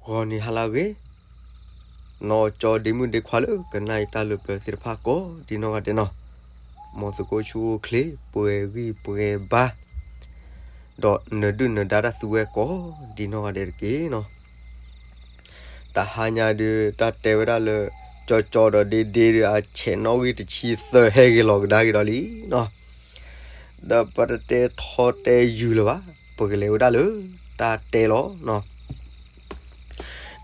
ဂီၤနံၤဟါလၢအဂ့ၤ, နီၢ်ကၠီဒ့မုၣ်ဒ့ခွါလၢကနၣ်အံၤတၢ်လၢပျၢၤသ့ၣ်တဖၣ်ကိးဒ်နီၢ်ဂၤဒဲးနီၤ, မ်သုးကိးဆူၣ်အိၣ်ချ့ ပှဲၤဂံၢ်ပှဲၤဘါ, ဒီးနဒုၣ်နဒါတၢ်သူဝဲကိးဒ်နီၢ်ဂၤဒဲးတက့ၢ်နီၤ. တဟါညါဒုး တၢ်တဲဝဲဒၣ်လၢ ကၠီကၠီဒီးဒ့ဒ့ဒီး အဆဲးနီၣ်ဂံၢ်တဆံသၢဟဲဂ့ၤလီၤကဒါက့ၤဒီးလံနီၤ. ဒီးပတတဲထီတဲယုၢ်လၢၤဘၣ်, ပကလဲၤဝဲဒၣ်လၢ တၢ်တဲလီၤနီၤ.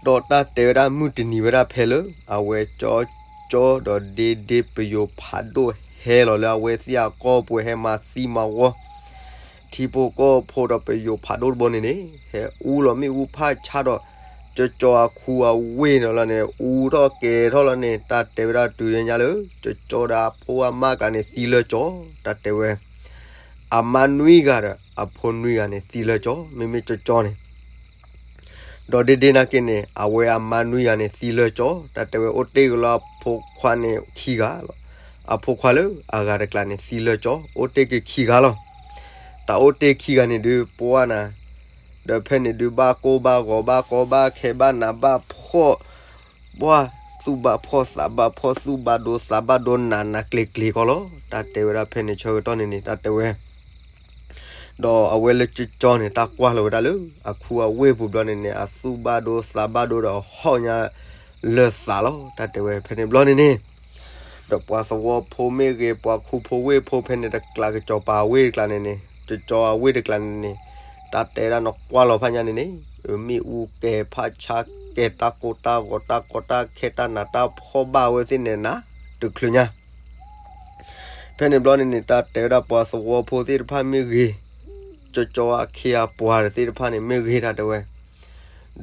ဒီးတၢ်တဲဝဲဒၣ်မုၢ်တနံၤဝဲဒၣ်ဖဲလၢ အဝဲကၠီကၠီဒီးဒ့ဒ့ပယိၤဖးဒိၣ်ဟဲလီၤလၢအဝဲသ့ၣ်အကီၢ်ပူၤဟဲမၤသံမၤဝီ ထံဖိကီၢ်ဖိဒီးပယိၤဖးဒိၣ်တဘိန့ၣ်န့ၣ် ဟဲအူလီၤမ့ၣ်အူဖးဆါဒီး ကၠီကၠီအခူအဝ့ၢ်ဒီးလီၤန့ၣ် အူထီၣ်ကဲၤထီၣ်လီၤန့ၣ် တၢ်တဲဝဲဒၣ်တုၤညါလၢ ကၠီကၠီဒီးအဖိအမါကးန့ၣ်သံလၢကၠီ, တၢ်တဲဝဲ အမါနွံဂၤဒီးအဖိနွံဂၤန့ၣ်သံလၢကၠီ, မ့မ့ၢ်ကၠီကၠီန့ၣ် ဒီးဒ့ဒ့နာ်က့န့ၣ် အဝဲအမါနွံဂၤန့ၣ်သံလၢကၠီ, တၢ်တဲဝဲအိၣ်တ့ၢ်က့ၤလၢအဖိခွါန့ၣ်ခံဂၤလီၤ. အဖိခွါလၢအဂၤတကျးန့ၣ်သံလၢကၠီ အိၣ်တ့ၢ်က့ၤခံဂၤလီၤ. တၢ်အိၣ်တ့ၢ်ခံဂၤန့ၣ်ဒုးပှၢ်နၤ, ဒီးဖဲန့ၣ်ဒုးဘၣ်ကိၢ်ဘၣ်ဂီၤဘၣ်ကီဘၣ်ခဲဘၣ်နးဘၣ်ဖှီၣ် ပှၢ်သူၣ်ဘၣ်ဖှီၣ်သးဘၣ်ဖှီၣ် သူၣ်ဘၣ်ဒိသးဘၣ်ဒိနးနးကျ့ၤကျ့ၤကီလီၤ. တၢ်တဲဝဲဒၣ်ဖဲန့ၣ်ဆၢကတီၢ်န့ၣ်န့ၣ် တၢ်တဲဝဲ ဒီးအဝဲလၢကၠီကၠီန့ၣ် တၢ်ကွၢ်လီၤဝဲဒၣ်လၢ အခူအဝ့ၢ်ပူၤဘျီန့ၣ်န့ၣ် အသူၣ်ဘၣ်ဒိသးဘၣ်ဒိဒီးဟီၣ်ညါလၢသးလီၤ. တၢ်တဲဝဲဖဲန့ၣ်ဘျီန့ၣ်န့ၣ် ဒီးပှၤသဝီဖိမ့ၢ်ဂ့ၤ ပှၤခူဖိဝ့ၢ်ဖိဖဲန့ၣ်တကျး ကစီၤပၤဝ့ၢ်တကျးန့ၣ်န့ၣ် ကၠီကၠီအဝ့ၢ်တကျးန့ၣ်န့ၣ် တၢ်တဲဒၣ်နကွၢ်လီၤဖးညါန့ၣ်န့ၣ် မ့ၣ်အူကဲၤဖးဆါကဲၤ တၢ်ကိၢ်တၢ်ဂီၤ တၢ်ကီတၢ်ခဲ တၢ်နးတၢ်ဖှီၣ်ဘၣ်ဝဲသ့ၣ်န့ၣ်နၤ တချုးညါ ဖဲန့ၣ်ဘျီန့ၣ်န့ၣ် တၢ်တဲဝဲဒၣ်ပှၤသဝီဖိသ့ၣ်တဖၣ်မ့ၢ်ဂ့ၤ, ကၠီကၠီအခ့အပှၤသ့ၣ်တဖၣ်န့ၣ်မ့ၢ်ဂ့ၤ တၢ်တဲဝဲ,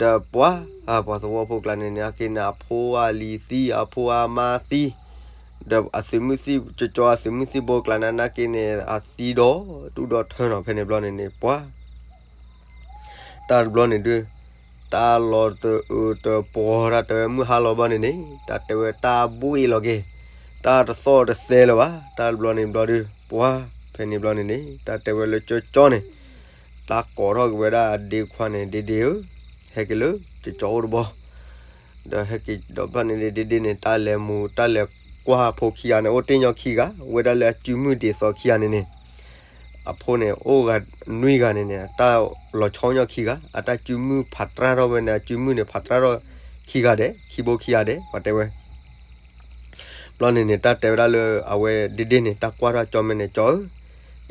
ဒီးပှၤ, ပှၤသဝီဖိကျါန့ၣ်န့ၣ် အက့န့ၣ် အဖိအလံၤသံ အဖိအမါသံ, ဒီးအသုးမုၢ်သံၣ် ကၠီကၠီအသုးမုၢ်သံၣ်ဘိကျါန့ၣ် နာ်က့န့ၣ် အသံဒီဒူၣ်ဒီထၢနီၤ ဖဲန့ၣ်ဘျီန့ၣ်န့ၣ် ပှၤ တၢ်တဘျီန့ၣ်ဒုး တၢ်လီၤတအုးတပှီၤ တၢ်တဲဝဲမုၢ်ဟါလီၤဘျီန့ၣ်န့ၣ် တၢ်တဲဝဲတၢ်ဘှ့ၣ်လီၤက့ၤ, တၢ်တသီၣ်တသဲလၢၤဘၣ် တၢ်တဘျီန့ၣ်ဘျီဒုး ပှၤ ဖဲန့ၣ်ဘျီန့ၣ်န့ၣ် တၢ်တဲဝဲလၢကၠီကၠီန့ၣ် တၢ်ကိးထီၣ်က့ၤဝဲဒၣ်အဒ့ခွါန့ၣ် ဒ့ဒ့ဧၢ, ဟဲက့ၤလၢကၠီကၠီအိၣ်တဘျီ, ဒီးဟဲက့ၤဒီးဘျီန့ၣ်န့ၣ် ဒ့ဒ့န့ၣ် တၢ်လဲၤမူၤ တၢ်လဲၤကွၢ်အဖိခံဂၤန့ၣ် အိၣ်တ့ၢ်ညီခံဂၤ ဝဲဒၣ်လၢအစုမုၢ်ဒ်သိးခံဂၤန့ၣ်န့ၣ် အဖိန့ၣ် အိၣ်ဂၤနွံဂၤန့ၣ်န့ၣ် အတၢ်လီၤဆီညီခံဂၤ အတၢ်စုမုၢ်ဖးတြၢ်ထီၣ်ဝဲန့ၣ် အစုမုၢ်န့ၣ် ဖးတြၢ်ထီၣ်ခံဂၤဒဲး ခံဘိခံဂၤဒဲး ပှၤတဲဝဲ ဘျီန့ၣ်န့ၣ် တၢ်တဲဝဲဒၣ်လၢ အဝဲဒ့ဒ့န့ၣ် တၢ်ကွၢ်ထီၣ်ကၠီမဲန့ၣ် ကၠီဧၢ,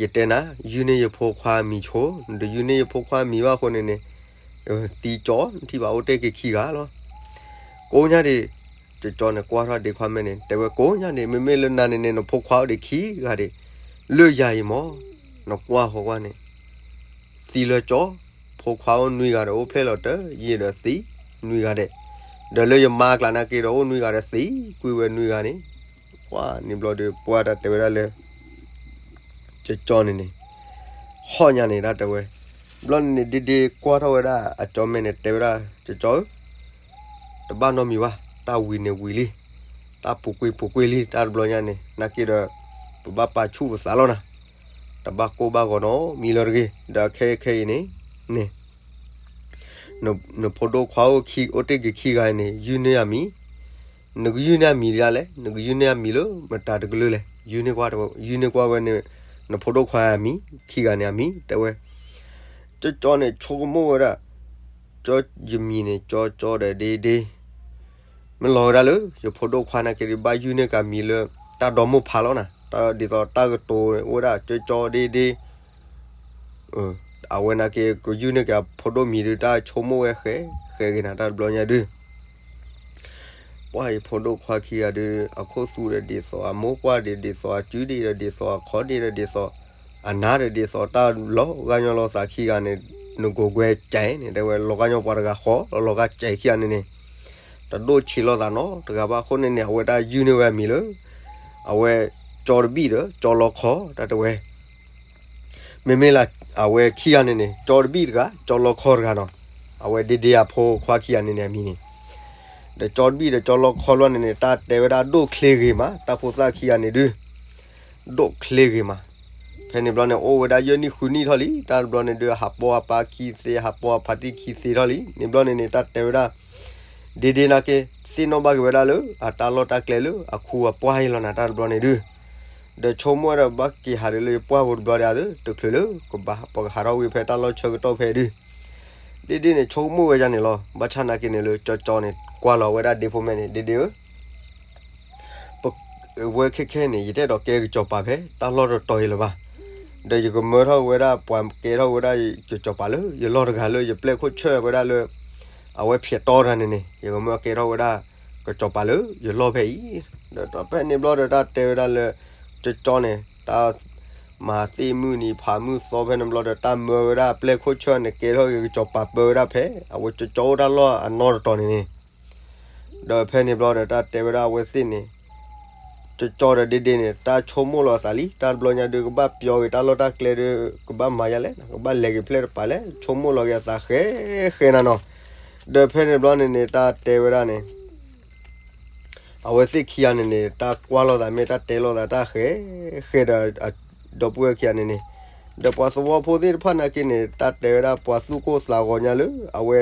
ယတဲနၤ ယုၢ်န့ၢ်ယဖိခွါအမံၤဆိ, နတယုၢ်န့ၢ်ယဖိခွါအမံၤဘၣ်အဃိန့ၣ်န့ၣ် သံကၠီ နထံၣ်ဘၣ်အိၣ်တ့ၢ်က့ၤခံဂၤလီၤ. ကိးညါဒံး ကၠီကၠီန့ၣ် ကွၢ်ထီၣ်ဒ့ခွါမဲန့ၣ် တဲဝဲကိးညါန့ၣ် မ့မ့ၢ်လၢနၤန့ၣ်န့ၣ် နဖိခွါအိၣ်ဒံးခံဂၤဒံး, လၢယၤအံၤမ့ၢ် နကွၢ်ဃီကွၢ်န့ၣ် သံလၢကၠီ, ဖိခွါအိၣ်နွံဂၤဒီး အိၣ်ဖျဲၣ်လီၤတယံာ်ဒီးသံနွံဂၤဒဲး, ဒီးလၢယမါကျါနာ်က့ဒီး အိၣ်နွံဂၤဒီးသံကွံာ်ဝဲနွံဂၤန့ၣ်, ပှၤန့ၣ်ဘျီဒီး ပှၤတၢ်တဲဝဲဒၣ်လၢ ကၠီကၠီန့ၣ်န့ၣ် ဟီၣ်ညါန့ၣ် တၢ်တဲဝဲ, ဘျီန့ၣ်န့ၣ် ဒ့ဒ့ကွၢ်ထီၣ်ဝဲဒၣ်အကၠီမဲန့ၣ် တဲဝဲဒၣ် ကၠီကၠီဧၢ, တဘၣ်နီတမံၤဘၣ်, တၢ်ဝံၤန့ၣ်ဝံၤလံ, တၢ်ပူၤကွံာ်ပူၤကွံာ်လံ, တၢ်တဘျီညါန့ၣ် နာ်က့ဒီး ပဘၣ်ပာ်ဆူၣ်ပသးလီၤနၤ, တဘၣ်ကိၢ်ဘၣ်ဂီၤနီတမံၤလၢၤတဂ့ၤ, ဒီးခဲအံၤခဲအံၤန့ၣ် န့ၣ် နဖိဒိၣ်ခွါအိၣ်ခံ အိၣ်တ့ၢ်က့ၤခံဂၤအံၤန့ၣ် ယုၢ်န့ၢ်အမံၤ, နကယုၢ်န့ၢ်အမံၤဒ်လဲၣ်, နကယုၢ်န့ၢ်အမံၤလၢမတၤတကလုာ်လဲၣ်, ယုၢ်န့ၢ်ကွၢ်, ယုၢ်န့ၢ်ကွၢ်ဝဲန့ၣ် နဖိဒိၣ်ခွါအမံၤ, ခံဂၤန့ၣ်အမံၤ တဲဝဲ, ကၠီကၠီန့ၣ် ဆိကမိၣ်ဝဲဒၣ်, ကၠီယမံၤန့ၣ် ကၠီကၠီဒီးဒ့ဒ့ မ့ၢ်လီၤဝဲဒၣ်လၢ ယဖိဒိၣ်ခွါနာ်က့ဒီး ဘၣ်ယုၢ်န့ၢ်က့ၤအမံၤလၢ တၢ်ဒီမိၢ်ဖးလီၤနၤ, တၢ်ဒ်သိးတၢ်ကတိၤအိၣ်ဝဲဒၣ် ကၠီကၠီဒ့ဒ့ အဝဲနာ်က့ ကယုၢ်န့ၢ်က့ၤအဖိဒိၣ်မံၤဒုး တၢ်ဆိကမိၣ်ဝဲဃဲ, ဃဲက့ၤနၤ တၢ်တဘျီညါဒုး ပှၤယဖိဒိၣ်ခွါခံဂၤဒုး အခိၣ်သူဒီးဒ်သိးအမိၢ်ပှၢ်ဒီး ဒ်သိးအစုဒံးဒီး ဒ်သိးအခီဒံးဒီး ဒ်သိးအနါဒီး ဒ်သိးတၢ်လီၤဂာ်ညီလီၤသးခံဂၤန့ၣ် နကိးကွဲကဲန့ၣ် တဲဝဲလီၤဂာ်ညီပှၤတဂၤဃီ လီၤဂာ်ကဲခံဂၤန့ၣ်န့ၣ် တဒိၣ်ဆံးလိာ်သးနီတဂၤဘၣ်အဃိန့ၣ်န့ၣ် အဝဲတၢ်ယုၢ်န့ၢ်ဝဲအမံၤလၢ အဝဲကၠီတဘ့ၣ်ဒီး ကၠီလီခီ တၢ်တဲဝဲ မ့မ့ၢ်လၢအဝဲခံဂၤန့ၣ်န့ၣ် ကၠီတဘ့ၣ်တဂၤ ကၠီလီခီတဂၤနီၤ, အဝဲဒ့ဒ့အဖိခွါခံဂၤန့ၣ်န့ၣ် အမံၤန့ၣ်, ဒီးကၠီတဘ့ၣ်ဒီးကၠီလီခီလီၤန့ၣ်န့ၣ် တၢ်တဲဝဲဒၣ်ဒိၣ်ချ့ဂ့ၤမး တၢ်ဖိသၣ်ခံဂၤန့ၣ်ဒုး ဒိၣ်ချ့ဂ့ၤမး, ဖဲန့ၣ်ဘျီန့ၣ် အိၣ်ဝဲဒၣ်ယဲၢ်နံၣ်ဃုနံၣ်ထီၣ်လံ, တၢ်တဘျီန့ၣ်ဒုး ဟးပိာ်အပၢ်ခံသ့, ဟးပိာ်အဖါတံၢ်ခံသ့ထီၣ်လံ. န့ၣ်ဘျီန့ၣ်န့ၣ် တၢ်တဲဝဲဒၣ် ဒ့ဒ့နာ်က့ သ့ၣ်နီၣ်ဘၣ်က့ၤဝဲဒၣ်လၢ အတၢ်လီၢ်တၢ်ကျဲလၢ အခူအပှၢ်အံၤလီၤနၤ တၢ်တဘျီန့ၣ်ဒုး, ဒီးဆိကမိၣ်ဝဲဒီး ဘၣ်က့ၤဟးဒီးလၢယပှၢ်ပူၤတဘျီဒံးဧါ, တချုးလၢ ကဘၣ်ပကဟးထီၣ်ဝံၤဖဲတၢ်လီၢ်ဆၢကတီၢ်ဖဲဒုး, ဒ့ဒ့န့ၣ် ဆိကမိၣ်ဝဲဒၣ်န့ၣ်လီၤ. ဘၣ်ဆၣ်နာ်က့န့ၣ်လၢ ကၠီကၠီန့ၣ် ကွၢ်လီၤဝဲဒၣ်ဒ့ဖိမဲန့ၣ်, ဒ့ဒ့ဧၢ ပဝဲခဲခဲန့ၣ် ယတအဲၣ်ဒိးကဲကစီၤပၤဖဲ တၢ်လီၢ်တတီၤအံၤလၢၤဘၣ်. ဒီးယကမၢထီၣ်ဝဲဒၣ် ပှၤကဲထီၣ်ဝဲဒၣ်ကစီၤပၤလၢ ယလီၢ်တဂၤလၢ ယပျဲၢ်ခိၣ်ဆၢၣ်ဝဲဒၣ်လၢ အဝဲဖျဲးတီတၢ်န့ၣ်န့ၣ်, ယကမၢကဲထီၣ်ဝဲဒၣ် ကစီၤပၤလၢယလီၢ်ဖဲအံၤ. ဒီးဖဲန့ၣ်ဘျီဒီး တၢ်တဲဝဲဒၣ်လၢ ကၠီကၠီန့ၣ် တၢ်မၤသ့ၣ်မုၢ်နံၤဖးမုၢ်သီဖဲန့ၣ်ဘျီဒီး တၢ်မၢဝဲဒၣ်ပျဲၢ်ခိၣ်ဆၢၣ်န့ၣ် ကဲထီၣ်က့ၤကစီၤပၤပၢဝဲဒၣ်ဖဲ အဝဲကၠီကၠီအိၣ်တၢ်လီၢ်အနီၢ်တတီၤန့ၣ်န့ၣ် ဒီးဖဲန့ၣ်ဘျီဒီး တၢ်တဲဝဲဒၣ်အဝဲသ့ၣ်န့ၣ်, ကၠီကၠီဒီးဒ့ဒ့န့ၣ် တၢ်ဆိကမိၣ်လီၤအသးလံ, တၢ်တဘျီညါဒုး ကဘၣ်ပျီက့ၤတၢ်လီၢ်တၢ်ကျဲဒီး ကဘၣ်မၤယါလဲၣ်, ကဘၣ်လဲၤက့ၤဖျဲၣ်တပၤလဲၣ်, ဆိကမိၣ်လီၤက့ၤအသးဃဲဃဲနၤနီၤ. ဒီးဖဲန့ၣ်ဘျီန့ၣ်န့ၣ် တၢ်တဲဝဲဒၣ်န့ၣ် အဝဲသ့ၣ်ခံဂၤန့ၣ်န့ၣ် တၢ်ကွၢ်လိာ်သးမ့ၢ်တၢ်တဲလိာ်သးတၢ်ဃဲဃဲဒီး ဒီပုၢ်ဝဲၢ်ခံဂၤန့ၣ်န့ၣ်, ဒီးပှၤသဝီဖိသ့ၣ်တဖၣ်နာ်က့န့ၣ် တၢ်တဲဝဲဒၣ်ပှၤသူၣ်ကိၢ်သးဂီၤညါလၢ အဝဲ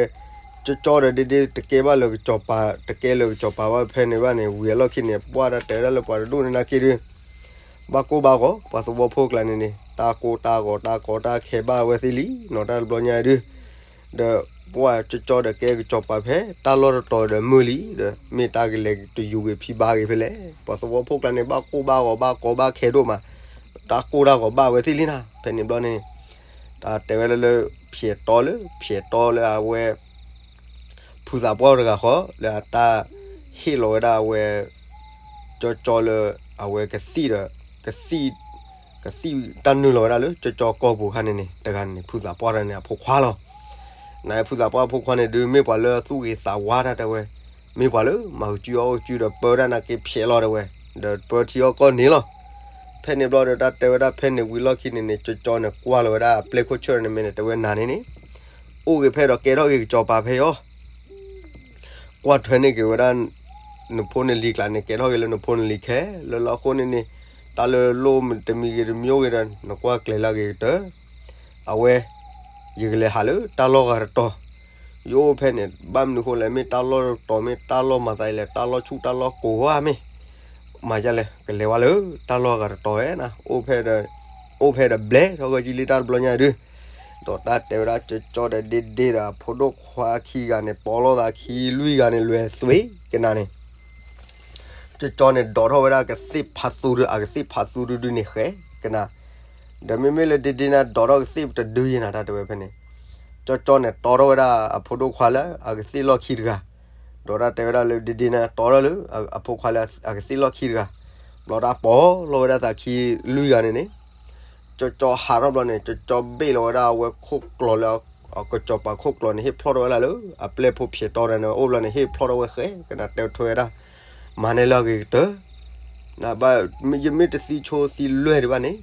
ကၠီကၠီဒီးဒ့ဒ့တကဲဘၣ်လၢကစီၤပၤ, တကဲလၢကစီၤပၤဘၣ်ဖဲန့ၣ်ဘၣ်န့ၣ် ဝံၤအလီၢ်ခံန့ၣ် ပှၢ်တၢ်တဲဝဲဒၣ်လၢပှၤတဒူၣ်န့ၣ်နာ်က့ဒီး ဘၣ်ကိၢ်ဘၣ်ဂီၤ ပှၤသဝီဖိကျါန့ၣ်န့ၣ် တၢ်ကိၢ်တၢ်ဂီၤတၢ်ကီတၢ်ခဲဘၣ်ဝဲသ့ၣ်လံနီၤ တၢ်တဘျီညါဒုး ဒီးပှၢ်ကၠီကၠီဒီးကဲကစီၤပၤဖဲ တၢ်လီၢ်တတီၤဒီးမုာ်လံ, ဒီးမ့ၢ်တၢ်ကလဲၤတယူၤဂ့ၤဖံးဘါဂ့ၤဖဲလဲၣ်, ပှၤသဝီဖိကျါန့ၣ် ဘၣ်ကိၢ်ဘၣ်ဂီၤဘၣ်ကီဘၣ်ခဲဒိၣ်မး, တၢ်ကိၢ်တၢ်ဂီၤဘၣ်ဝဲသ့ၣ်လံနၤ, ဖဲန့ၣ်ဘျီန့ၣ် တၢ်တဲဝဲဒၣ်လၢ ဖျဲးတီလၢ ဖျဲးတီလၢအဝဲ ဖုသးပှၢ်တဂၤဃီ လၢအတၢ်ဟ့ၣ်လီၤဝဲဒၣ်အဝဲ ကၠီကၠီလၢ အဝဲကသံၣ်ဒီး ကသံၣ် ကသံၣ်တၢ်နုာ်လီၤဝဲဒၣ်လၢ ကၠီကၠီကီၢ်ပူၤခါန့ၣ်န့ၣ် တဂၤန့ၣ် ဖုသးပှၢ်တဂၤန့ၣ် အဖိခွါလီၤ. နဖုသးပှၢ်အဖိခွါန့ၣ်ဒုး မ့ၢ်ပှၤလၢသူၣ်ဂ့ၤသးဝါတၢ်တဲဝဲ, မ့ၢ်ပှၤလၢမၤကစုအီၣ်ကစုဒီးပၢတၢ်နာ်က့ဖျဲးလီၤတဲဝဲ, ဒီးပၢထံအီၣ်ကီၢ်န့ၣ်လီၤ. ဖဲန့ၣ်ဘျီဒီး တၢ်တဲဝဲဒၣ်ဖဲန့ၣ်ဝံၤလီၢ်ခံန့ၣ်န့ၣ် ကၠီကၠီန့ၣ် ကွၢ်လီၤဝဲဒၣ်အပျဲၢ်ခိၣ်ဆၢၣ်န့ၣ်မ့ၢ်န့ၣ် တဲဝဲနၤန့ၣ်န့ၣ် အိၣ်ဂ့ၤဖဲဒီးကဲထီၣ်က့ၤကစီၤပၤဖဲအံၤအီၤ ကွၢ်ထွဲန့ၢ်က့ၤဝဲဒၣ် နဖိနလံၤကျါန့ၣ် ကဲထီၣ်က့ၤလၢနဖိနလံၤခဲလၢာ်လီၤ. အဃိန့ၣ်န့ၣ် တၢ်လၢလိၣ်တမံၤဂ့ၤတမံၤဂ့ၤဒီး နကွၢ်ကျဲၤလၢအဂ့ၤကတၢၢ်. အဝဲ ယကလဲၤဟးလၢတၢ်လီၢ်ဂၤတတီၤ, ယအိၣ်ဖဲန့ၣ် ဘၣ်မနုၤဃိလဲၣ် မ့ၢ်တၢ်လီၢ်တတီၤ မ့ၢ်တၢ်လီၢ်မၤသးအံၤလဲၣ် တၢ်လီၢ်ဆူၣ်တၢ်လီၢ်ကိးဧါမ့ၢ် မၤယါလဲၣ် ကလဲၤဝဲလၢတၢ်လီၢ်ဂၤတတီၤဝဲနၤ, အိၣ်ဖဲဒီး အိၣ်ဖဲဒီးဘျဲၣ်ထီၣ်ဂီၢ်ကံလံတၢ်တဘျီညါဒုး, ဒီးတၢ်တဲဝဲဒၣ်ကၠီကၠီဒီးဒ့ဒ့ဒီး ဖိဒိၣ်ခွါခံဂၤန့ၣ် ပိာ်လိာ်သးခံလွံၢ်ဂၤန့ၣ် လွဲၤသွံၣ်ကနၤန့ၣ် ကၠီကၠီန့ၣ် ဒိးထီၣ်ဝဲဒၣ်ကသ့ၣ်ဖးသူဒုး အကသ့ၣ်ဖးသူဒုဒုန့ၣ်ဃဲကနၤ, ဒီးမ့မ့ၢ်လၢဒ့ဒ့န့ၣ် ဒိးထီၣ်ကသ့ၣ်တဒုယဲနၤ တၢ်တဲဝဲဖဲန့ၣ်, ကၠီကၠီန့ၣ် တီထီၣ်ဝဲဒၣ်အဖိဒိၣ်ခွါလၢအကသ့ၣ်လီၢ်ခံတဂၤ, ဒီးတၢ်တဲဝဲဒၣ်လၢဒ့ဒ့န့ၣ် တီထီၣ်လၢ အဖိခွါလၢအကသ့ၣ်လီၢ်ခံတဂၤ, ဘျီတၢ်ပိာ်လိာ်ဝဲဒၣ်သးခံလွံၢ်ဂၤန့ၣ်န့ၣ် ကၠီကၠီဟးထီၣ်ဘျီန့ၣ် ကၠီကၠီဘ့ၣ်လီၤဝဲဒၣ်အဝဲခိၣ်ကျီၤလၢ အကစီၤပၤခိၣ်ကျီၤန့ၣ် ဟ့ၣ်ဖျီၣ်ထီၣ်ဝဲဒၣ်လၢ အပျဲၢ်ဖိဖျဲးတီတဂၤန့ၣ် အိၣ်ဘျီန့ၣ် ဟ့ၣ်ဖျီၣ်ထီၣ်ဝဲဃဲ ကနၣ်တဲထွဲဝဲဒၣ် မၤန့ၢ်လၢအဂ့ၤကတၢၢ်, နဘၣ် ယမ့ၢ်တသံဆိသံလွဲၢ်ဒံးဘၣ်န့ၣ်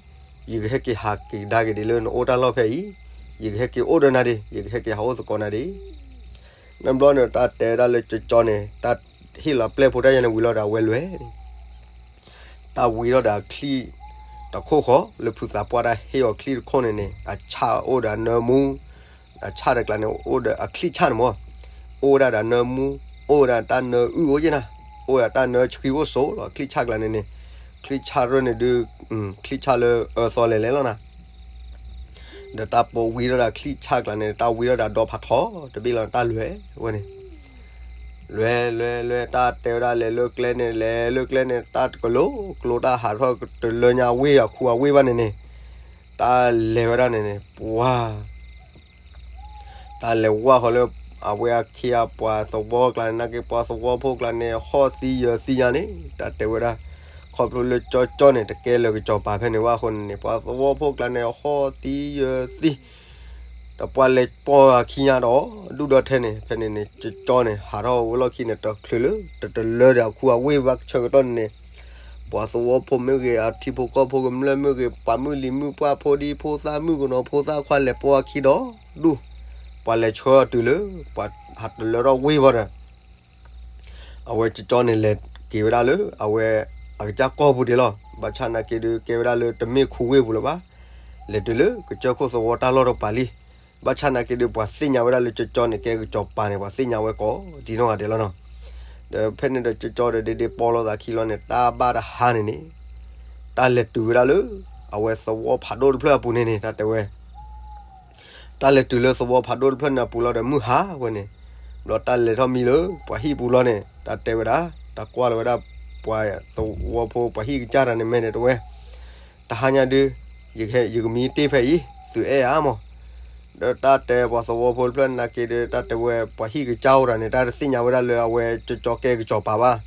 ယကဟဲက့ၤဟးက့ၤကဒါက့ၤဒံးလၢနအိၣ်တၢ်လီၢ်ဖဲအံၤ, ယကဟဲက့ၤအိၣ်ဒီးနၤဒံး ယကဟဲက့ၤဟးအိၣ်သကိးနၤဒံး နဘျီန့ၣ် တၢ်တဲဝဲဒၣ်လၢကၠီကၠီန့ၣ် တၢ်ဟ့ၣ်လီၤပျဲၢ်ဖိတၢ်ယါန့ၣ်ဝံၤလီၤဒီးအဝဲလွဲၢ်န့ၣ် တၢ်ဝံထီၣ်ဒီးအချံၣ်တခိၣ်ဃီ လၢဖုသးပှၢ်တၢ်ဟ့ၣ်အီၤချံၣ်တခိၣ်န့ၣ်န့ၣ် အဆၣ်အိၣ်ဒီးအနၢမူ, အဆၣ်တကျါန့ၣ် အိၣ်ဒီးအချံၣ်ဆၣ်န့ၣ်မး, အိၣ်ဝဲဒၣ်ဒီးအနၢမူ, အိၣ်ဝဲဒၣ်တၢ်နၢအုၣ်အိၣ်က့နၤ, အိၣ်ဝဲဒၣ်တၢ်နၢဆှံအိၣ်ဆိးလီၤ ချံၣ်ဆၣ်ကျါန့ၣ်န့ၣ်, ချံၣ်ဆၣ်ရၢၢ်န့ၣ်ဒုး ချံၣ်ဆၣ်လၢအၢသီလဲၤလဲၤလီၤနၤ ဒီးတၢ်ပိာ်ဝံထီၣ်ဒီးချံၣ်ဆၣ်ကျါန့ၣ် တၢ်ဝံထီၣ်ဒီးဒီဖးထီတဘ့ၣ်လီၤ တၢ်လွဲၢ်ဝဲန့ၣ်, လွဲၢ်လွဲၢ်လွဲၢ် တၢ်တဲဝဲဒၣ်လဲၤလၢကျဲန့ၣ် လဲၤလၢကျဲန့ၣ် တၢ်တကလိၤကျိတၢ်ဟးထီၣ်တလၢညါဝ့ၢ်အခူအဝ့ၢ်ဘၣ်န့ၣ်န့ၣ်, တၢ်လဲၤဝဲဒၣ်န့ၣ်န့ၣ် ပှၤ တၢ်လဲၤဝၢ်ဃီလၢ အဝဲအခ့အပှၤသဝီကျါန့ၣ် နာ်က့ပှၤသဝီဖိကျါန့ၣ် ဟီၣ်သံယၢၤသံညါန့ၣ် တၢ်တဲဝဲဒၣ်, ခီဖျိလၢကၠီကၠီန့ၣ် တကဲလၢာ်ကစီၤပၤဖဲန့ၣ်ဘၣ်အဃိန့ၣ်န့ၣ် ပှၤသဝီဖိကျါန့ၣ် ဟီၣ်သံယၢၤသံ ဒီးပှၤလဲၤပိာ်အခံညါဒီး ဒူၣ်ဒီထဲန့ၣ် ဖဲန့ၣ်န့ၣ် ကၠီကၠီန့ၣ် ဟးထီၣ်ဝဲလီၢ်ခံန့ၣ် တချုးလၢ တတလၢဒီးအခူအဝ့ၢ်ဘၣ်ဆၢကတီၢ်န့ၣ်န့ၣ် ပှၤသဝီဖိမ့ၢ်ဂ့ၤ အထံဖိကီၢ်ဖိကမျၢၢ်မ့ၢ်ဂ့ၤ ပှၤမုၢ်လံၤမုၢ်ပှၢ်ဖိဒံဖိသၣ်မုၣ်ကနီၤဖိသၣ်ခွါလဲၤပိာ်အခံဒီး ဒူၣ် ပှၤလဲၤဆှၢအီၤတုၤလၢ ပှၤဟးတလၢထီၣ်ဝ့ၢ်ဘၣ်ဒီး အဝဲကၠီကၠီန့ၣ်လဲၤက့ၤဝဲဒၣ်လၢ အဝဲအကစၢ်ကီၢ်ပူၤဒံးလီၤ. ဘၣ်ဆၣ်နာ်က့ဒုးကဲဝဲဒၣ်လၢတမ့ၢ်ခူဝ့ၢ်ပူၤလၢၤဘၣ်. လဲၤတုၤလၢကစၢၢ်ခိၣ်သဝီတၢ်လီၢ်တပၤလံ. ဘၣ်ဆၣ်နာ်က့ဒီး ပှၤသ့ၣ်ညါဝဲဒၣ်လၢကၠီကၠီန့ၣ် ကဲကစီၤပၤန့ၣ် ပှၤသ့ၣ်ညါဝဲကိးဒ်နီၢ်ဂၤဒဲးလီၤနီၤ. ဒီးဖဲန့ၣ်ဒီး ကၠီကၠီဒီး ဒ့ဒ့ပီလိာ်သးခံလီၤန့ၣ် တၢ်ဘၣ်တဟါန့ၣ်န့ၣ် တၢ်လဲၤတုၤဝဲဒၣ်လၢ အဝဲသဝီဖးဒိၣ်တဖျၢၣ်အပူၤန့ၣ်န့ၣ် တၢ်တဲဝဲ တၢ်လဲၤတုၤလၢသဝီဖးဒိၣ်တဖျၢၣ်န့ၣ်အပူၤလီၤဒီး မုၢ်ဟါဝဲန့ၣ်, ဘျီတၢ်လဲၤထီၣ်မံလၢပှၤဟံၣ်ပူၤလီၤန့ၣ် တၢ်တဲဝဲဒၣ်, တၢ်ကွၢ်လီၤဝဲဒၣ် ပှၤသဝီဖိပှၤဟံၣ်ကစၢ်တၢ်န့ၣ် မဲာ်န့ၣ်တဲဝဲ, တဟါညါဒုး ယကမံတ့ၢ်ဖဲအံၤ သုအဲၣ်ဧါမး. ဒီးတၢ်တဲပှၤသဝီဖိတဖျၢၣ်နာ်က့ဒီး တၢ်တဲဝဲပှၤဟံၣ်ကစၢ်အိၣ်တၢ်န့ၣ် တၢ်တသ့ၣ်ညါဝဲဒၣ်လၢအဝဲကၠီကၠီကဲကစီၤပၤဘၣ်.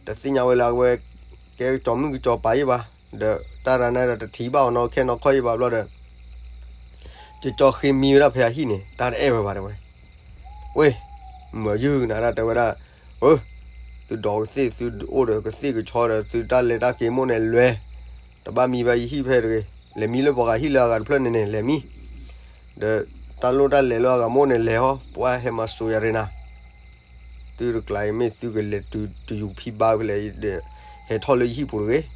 တသ့ၣ်ညါဝဲလၢအဝဲ ကဲကစီၤမုၣ်ကစီၤပၤယံၣ်ဘၣ်. ဒီးတၢ်ရၤန့ၣ်ဒီးတထံၣ်ဘၣ်အီၤနီၢ်ခဲနီၢ်ခီယံၣ်ဘၣ်ဘျီဒီး ကၠီကၠီဃ့မံဝဲဒၣ်ဖဲအဟံၣ်န့ၣ် တၢ်တအဲၣ်ဝဲဘၣ်တဲဝဲ. ဝ့ၢ်, မၢယုၢ်နၤဒၣ်တဲဝဲဒၣ်, အၢ, သုဒီးကသ့ၣ် သုအိၣ်ဒီးကသ့ၣ်ကဆီဒီး သုတၢ်လဲၤတၢ်က့ၤမိၣ်န့ၣ်လဲၤ, တဘၣ်မံဘၣ်ယဟံၣ်ဖဲတဂ့ၤ, လဲၤမံလၢပှၤဂၤဟံၣ်လၢအဂၤတဖျၢၣ်န့ၣ်န့ၣ် လဲၤမံ, ဒီးတၢ်လိၣ်တၢ်လဲၤလၢအဂၤမိၣ်န့ၣ်လဲၤဟီ, ပှၤဟဲမၤစိာ်ယၤရ့နၤ သုတကျါအံၤမ့ၢ်သုကလဲၤတုၤတယူၤဖံဘါဖဲလဲၣ်, ဒီးဟဲထီၣ်လၢယဟံၣ်ပူၤတဂ့ၤ,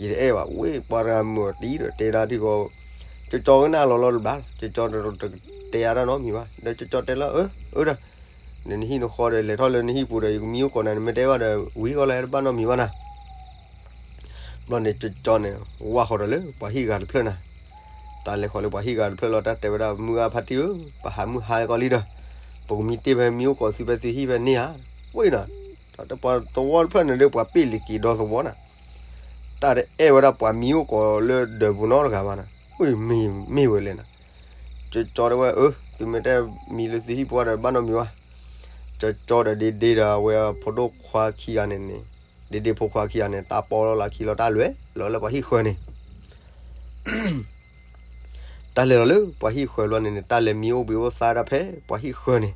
ယတအဲၣ်ဘၣ်. ဝ့ၢ်ပှၤတဂၤမုာ်အီၤတံၢ်ဒီးတဲဒၣ်ထံဃီ, ကၠီကၠီကနၣ်လီၤလီၤတဘျီ, ကၠီကၠီတတဲအါတၢ်နီတမံၤဘၣ်. ဒီးကၠီကၠီတဲလၢ အၢ, အၢဒီး, နဟံၣ်နဃီဒီး လဲၤထီၣ်လၢနဟံၣ်ပူၤဒီး ယကမံအိၣ်ကိးနၤန့ၣ် မ့ၢ်တအဲၣ်ဘၣ်ဒီး ဝံၤဃီလၢတဘၣ်နီတမံၤဘၣ်နၤ. ဘျီန့ၣ်ကၠီကၠီန့ၣ် ဝၢ်ဃီၤဒီးလၢပှၤဟံၣ်ဂၤတဖျၢၣ်နၤ, တၢ်လဲၤဃီၤလၢပှၤဟံၣ်ဂၤတဖျၢၣ်လီၤ တၢ်တဲဝဲဒၣ် မုၢ်ဂၤဖါတံၢ်ဧၢ, ပဟးမုၢ်ဟါကီလံဒီး, ပကမံတ့ၢ်ဖဲမံအိၣ်ကိးသုဖဲသုဟံၣ်ဖဲန့ၣ်ဧါ. ဝ့ၢ်နၤ, တၢ်တဲပှၤသဝီတဖျၢၣ်န့ၣ်ဒီး ပှၤပ့ၢ်လံၤက့ၤဒီသဝီနၤ, တၢ်တအဲၣ်ဝဲဒၣ်ပှၤမံအိၣ်ကိးလၢဒၢးပူၤနီတဂၤဘၣ်နၤ, မ့ၢ်ဝဲလဲၣ်နၤ. ကၠီကၠီတဲဝဲ အၢ, သုမ့ၢ်တဲမံလၢသုဟံၣ်ပူၤဒီး ဘၣ်နီတမံၤဘၣ်. ကၠီကၠီဒီးဒ့ဒ့ဒီးအဝဲဖိဒိၣ်ခွါခံဂၤန့ၣ်န့ၣ်, ဒ့ဒ့ဖိခွါခံဂၤန့ၣ် တၢ်ပီလီၤလၢခံလီၤ တၢ်လဲၤလီၤလၢပှၤဟံၣ်ဃၢၤန့ၣ် တၢ်လဲၤလီၤလၢပှၤဟံၣ်ဃၢၤလီၤန့ၣ်န့ၣ် တၢ်လဲၤမံအိၣ်ဘှံးအိၣ်သါဒၣ်ဖဲပှၤဟံၣ်ဃၢၤန့ၣ်,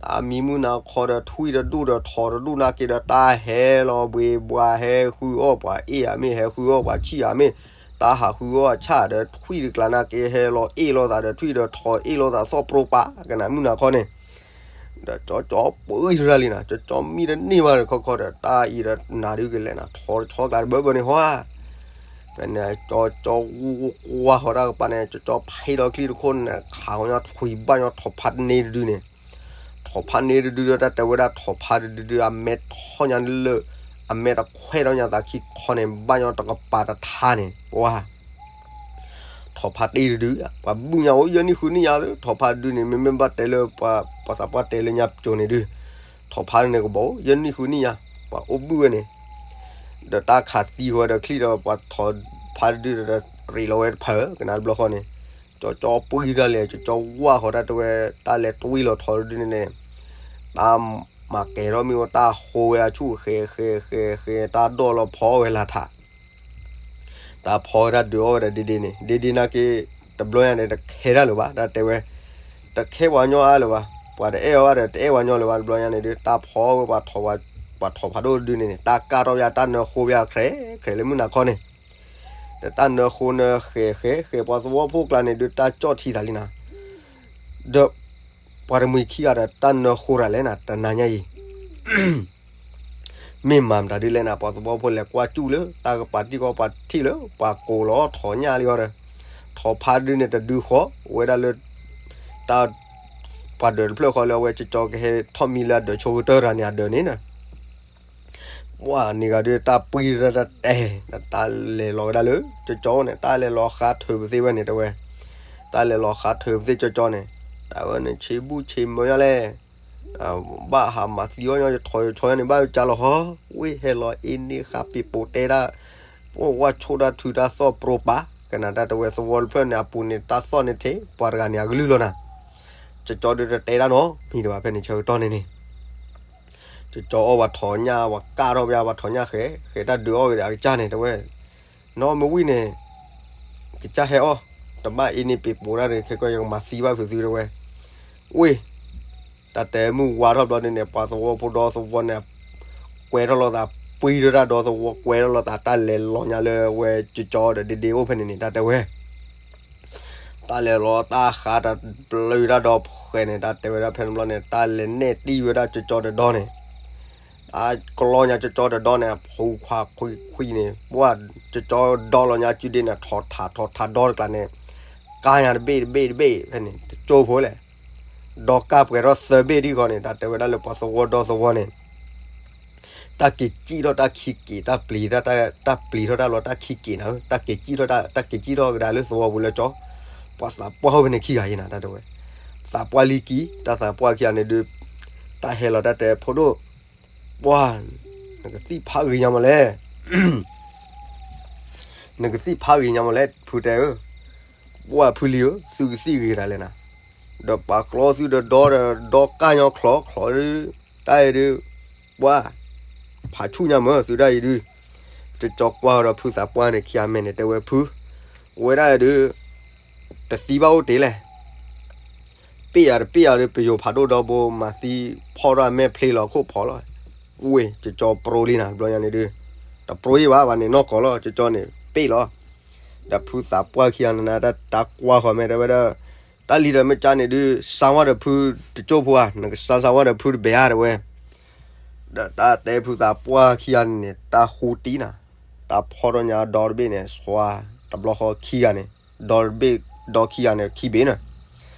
တၢ်မံမုၢ်နၤခီဒီး ထွံၣ်တဒူၣ်ဒီးထိးတဒူၣ်နာ်က့ဒီး တၢ်ဟဲလီၤဘှံးဘှါ ဟဲဃုအီၣ်ပှၤအ့ၣ်ဧါမ့ၢ် ဟဲဃုအီၣ်ပှၤဆံၣ်ဧါမ့ၢ်, တၢ်ဟးဃုအီၣ်အဆၣ်ဒီး ထွံၣ်တကျါနာ်က့ ဟဲလီၤအ့ၣ်လိာ်သးဒီး ထွံၣ်ဒီးထိးအ့ၣ်လိာ်သးသီၣ်ပြိပာ် ကနၣ်မုၢ်နၤခီန့ၣ် ဒီးကၠီကၠီပှံၤထီၣ်လံနၤ, ကၠီကၠီမံတန့ၢ်ဘၣ်ဒီးခီခီဒီး တၢ်အံၤဒီးနၤဒုးကလဲၣ်နၤ ထိးတဆီကျါတဘၢဘၢန့ၣ်ဟီဧါ. ဖဲန့ၣ် ကၠီကၠီဝူဝူကွၢ်ဃီတၢ်ကပၤန့ၣ် ကၠီကၠီဖံးလီၤချံတခိၣ်န့ၣ် ခးဃီညါထွံၣ်ဘၣ်ညီထိးဖါတန့ၢ်တဒုန့ၣ်, ထိးဖါန့ၢ်တဒုဒီး တၢ်တဲဝဲဒၣ်ထိးဖါတဒုဒု အမဲထီၣ်ညါလၢ အမဲတခွဲးထီၣ်ညါသးခံခီန့ၣ် ဘၣ်ညီတကပၤတထါန့ၣ် ပှၤ ထိးဖါတ့ၢ်တဒု, ပှၤဘုၣ်ညါအိၣ်ယဲၢ်နံၣ်ဃုနံၣ်ယါလၢ ထိးဖါတဒုန့ၣ် မ့မ့ၢ်ဘၣ်တဲလၢ ပှၤသးပှၢ်တဲလၢညါပစိၤန့ၣ်ဒု, ထိးဖါတဒုန့ၣ်ကဘီအိၣ် ယဲၢ်နံၣ်ဃုနံၣ်ယါ, ပှၤအိၣ်ဘုၣ်ဝဲန့ၣ်, ဒီးတၢ်ခးသံဃီဒီးချံၣ်ဒီး ပှၤထိးဖါတဒုဒီး ရ့းလီၤဝဲတဖၣ် ကနၣ်တဘျီဃီန့ၣ်, ကၠီကၠီပှံၤတၢ်လဲၣ် ကၠီကၠီဝၢ်ဃီတၢ်တဲဝဲ တၢ်လဲၤတွံၢ်လီၤထိးတဒုန့ၣ်န့ၣ်, တၢ်မၤကဲၤထီၣ်မ့ၢ်ဝဲ တၢ်ဃိဝဲအဆူၣ် ဃဲၤဃဲၤဃဲၤဃဲၤ တၢ်ဒိၣ်လီၤဖီဝဲလၢထး တၢ်ဖီဝဲတၢ်ဒုးအီၣ်ဝဲဒီးဒ့ဒ့န့ၣ် ဒ့ဒ့နာ်က့ တဘျီညါန့ၣ် တခဲတၢ်လၢၤဘၣ် တၢ်တဲဝဲ, တခဲပှၤညီအါလၢၤဘၣ် ပှၤတအဲၣ်အီၤဘၣ်ဒီး တအဲၣ်ပှၤညီလၢၤဘၣ် တဘျီညါန့ၣ်ဒုး တၢ်ဖီဝဲပှၤထိးဖးဒိၣ်တဒုန့ၣ်န့ၣ် တၢ်ကၢ်ထီၣ်ယါ တၢ်နၢဃိဝဲယါ ခြဲးခြဲးလၢမုၢ်နၤခီန့ၣ်, ဒီးတၢ်နၢဃိနၢဃဲၤဃဲၤဃဲၤ ပှၤသဝီဖိကျါန့ၣ်ဒုး တၢ်ကၠီၣ်ထံသးလံနၤ, ဒီး ပှၤတမှံၤခံဂၤဒီး တၢ်နၢဃိတၢ်လဲၣ်နၤ တနၤညါအံၤ မ့ၢ်မၤမတၤဒ်လဲၣ်နၤ ပှၤသဝီဖိလဲၤကွၢ်စူၣ်လၢ တၢ်ကပၤတံၢ်ဃီ ပှၤထံၣ်လၢ ပှၤကိးလီၤထိးညၣ်လံဃီဒီး, ထိးဖါတဒုန့ၣ် တဒုဃီ ဝဲဒၣ်လၢ တၢ် ပှၤဒၢးတဖျၢၣ်ဃီလၢအဝဲကၠီကၠီကဟဲထီၣ်မံလၢအဒၢးဆိကတၢၢ်တဂၤန့ၣ် အဒၢးန့ၣ်နၤ ပှၤန့ၣ်ဂၤဒုး တၢ်ပှံၤတၢ်တဲ, တၢ်လဲၤလီၤဝဲဒၣ်လၢ ကၠီကၠီန့ၣ် တၢ်လဲၤလီၤဃါထုးပသ့ဝဲန့ၣ်တဲဝဲ, တၢ်လဲၤလီၤဃါထုးပသ့ကၠီကၠီန့ၣ်, တၢ်ဝဲန့ၣ်ဆ့ဘူၣ်ဆ့မၢညါလဲၣ် ဘၣ်ဟးမၤသံအီၣ်ညီ ယထိးယဆီညါန့ၣ် ဘၣ်ယကၢ်လီၤဟီ, ဝ့ၢ်ဟဲလီၤအ့န့ၢ်ဃာ်ပ့ၤပိာ်တဲဒၣ်, ပဝဲဆိၣ်တၢ်ထုတၢ်သီၣ်ပြိပာ်, ကနၣ်တၢ်တဲဝဲသဝီတဖျၢၣ်န့ၣ် အပူၤန့ၣ် တၢ်သီၣ်န့ၣ်ထဲ ပှၤတဂၤန့ၣ် အကလုၢ်လီၤနၤ, ကၠီကၠီဒုးတတဲတၢ်နီတမံၤဒံးဘၣ် ဖဲန့ၣ်ဆၢကတီၢ်န့ၣ်န့ၣ် ကၠီကၠီအီၣ်ပှၤထိးညၣ် ပှၤကၢ်ထီၣ်ပှၤ ပှၤထိးညၣ်ဃဲၤ ဃဲၤတၢ်ဒုးအီၣ်ဂ့ၤဒီးအကစၢ်န့ၣ် တဲဝဲ, နီၢ်မ့ၢ်ဝံၤန့ၣ် ကစၢ်ဟဲအီၣ်, တဘၣ်အ့န့ၢ်ပ့ၤပိာ်တၢ်န့ၣ် ခဲကီၢ်ယကမၤသံဘၣ်ဖုးသုတဲဝဲ, ဝ့ၢ် တၢ်တဲမုၢ်ဝါထီၣ်ဘျီန့ၣ်န့ၣ် ပှၤသဝီဖိဒီသဝီန့ၣ် ကွဲထီၣ်လိာ်သး ပှံထီၣ်တၢ်ဒီသဝီ ကွဲထီၣ်လိာ်သး တၢ်လဲၤလီၤညါလၢဝဲကၠီကၠီဒီးဒ့ဒ့အိၣ်ဖဲန့ၣ်န့ၣ် တၢ်တဲဝဲ တၢ်လဲၤလီၤတၢ်ဃးတၢ်ပျုၤတၢ်ဒီဖှဲးန့ၣ် တၢ်တဲဝဲဒၣ်ဖဲန့ၣ်ဘျီန့ၣ် တၢ်လဲၤနဲၣ်တံၢ်ဝဲဒၣ်ကၠီကၠီတဒီန့ၣ်, အကျီညါကၠီကၠီတဒီန့ၣ် ဖူခွါခွံခွံန့ၣ် ပှၢ်ကၠီကၠီဒီလီၤညါစုဒ့န့ၣ် ထီၣ်ထးထီၣ်ထးဒီတကျါန့ၣ် ကါညါတဘ့ၣ်တဘ့ၣ်တဘ့ၣ် ဖဲန့ၣ် တကၠိဖိလဲၣ် ဒီကၢ်ပှဲၤထီၣ်သၢဘ့ၣ်ဒံးဃီန့ၣ် တၢ်တဲဝဲဒၣ်လၢပှၤသဝီဒီသဝီန့ၣ် တၢ်က့ၤစံၣ်ထီၣ်တၢ်ခံက့ၤ တၢ်ပျံၤ တၢ်ပျံၤထီၣ်တၢ်လီၤတၢ်ခံက့ၤနၤ တၢ်က့ၤစံၣ်ထီၣ် တၢ်က့ၤစံၣ်ထီၣ်ကဒါလၢသဝီပူၤလၢကၠီ ပှၤသးပှၢ်အိၣ်ဖဲန့ၣ်ခံဂၤအံၤနၤ တၢ်တဲဝဲ သးပှၢ်လံကံ တၢ်သးပှၢ်ခံဂၤန့ၣ်ဒုး တၢ်ဟဲလီၤတၢ်တဲဖိဒိၣ် ပှၢ် နကသံၣ်ဖးဂ့ၤညါမးလဲၣ် နကသံၣ်ဖးဂ့ၤညါမးလဲၣ် ဖုတဲဧၢ, ပှၢ်ဖုလံဧၢ, သုကသံၣ်ဂ့ၤတၢ်လဲၣ်နၤ, ဒီးပာ်ကျီသုဒီးဒီဒီးဒီကၢ်ညီချီချီဒုး, တၢ်အံၤဒုး, ပှၢ်, ဖးဆူၣ်ညါမၢသုတၢ်အံၤဒုး, ကၠီကွၢ်ဒီးဖုသးပှၢ်န့ၣ်ခံဂၤမဲာ်န့ၣ် တဲဝဲဖု, ဝဲဒၣ်အံၤဒုး, တသံဘၣ်အိၣ်တ့ၢ်လဲၣ် ပ့ၢ်ယၤတပ့ၢ်ယၤဒီး ပယိၤဖးဒိၣ်ဒီဘိ မၤသံဖီၣ်ထီၣ်အမဲာ်ဖျ့လီၤခိၣ်ဖီလီၤ, ဝ့ၢ် ကၠီပရိလံနၤ ဘျီညါန့ၣ်ဒုး, တပရိဘၣ်ဘၣ်န့ၣ်နီၢ်ကီၢ်လီၤ ကၠီန့ၣ် ပ့ၢ်လီၤ, ဒီးဖုသးပှၢ်ခံဂၤနၤ တၢ်ကွၢ်ဃီၤမဲာ်တဲဝဲဒၣ်, တၢ်လံၤဒီးမ့ၢ်ကၠါန့ၣ်ဒုး စါဝါဒီးဖုတကၠိဖိဧါ နကစါစါဝါဒီးဖုတဘဲဧါတဲဝဲ, ဒီးတၢ်တဲဖုသးပှၢ်ခံဂၤန့ၣ် တၢ်ဃူတံၢ်နၤ, တၢ်ဖီၣ်ထီၣ်ညါဒီတဘ့ၣ်န့ၣ် သွါတဘျီဃီခံဂၤန့ၣ်, ဒီတဘ့ၣ်ဒီခံဂၤန့ၣ် ခံဘ့ၣ်န့ၣ်,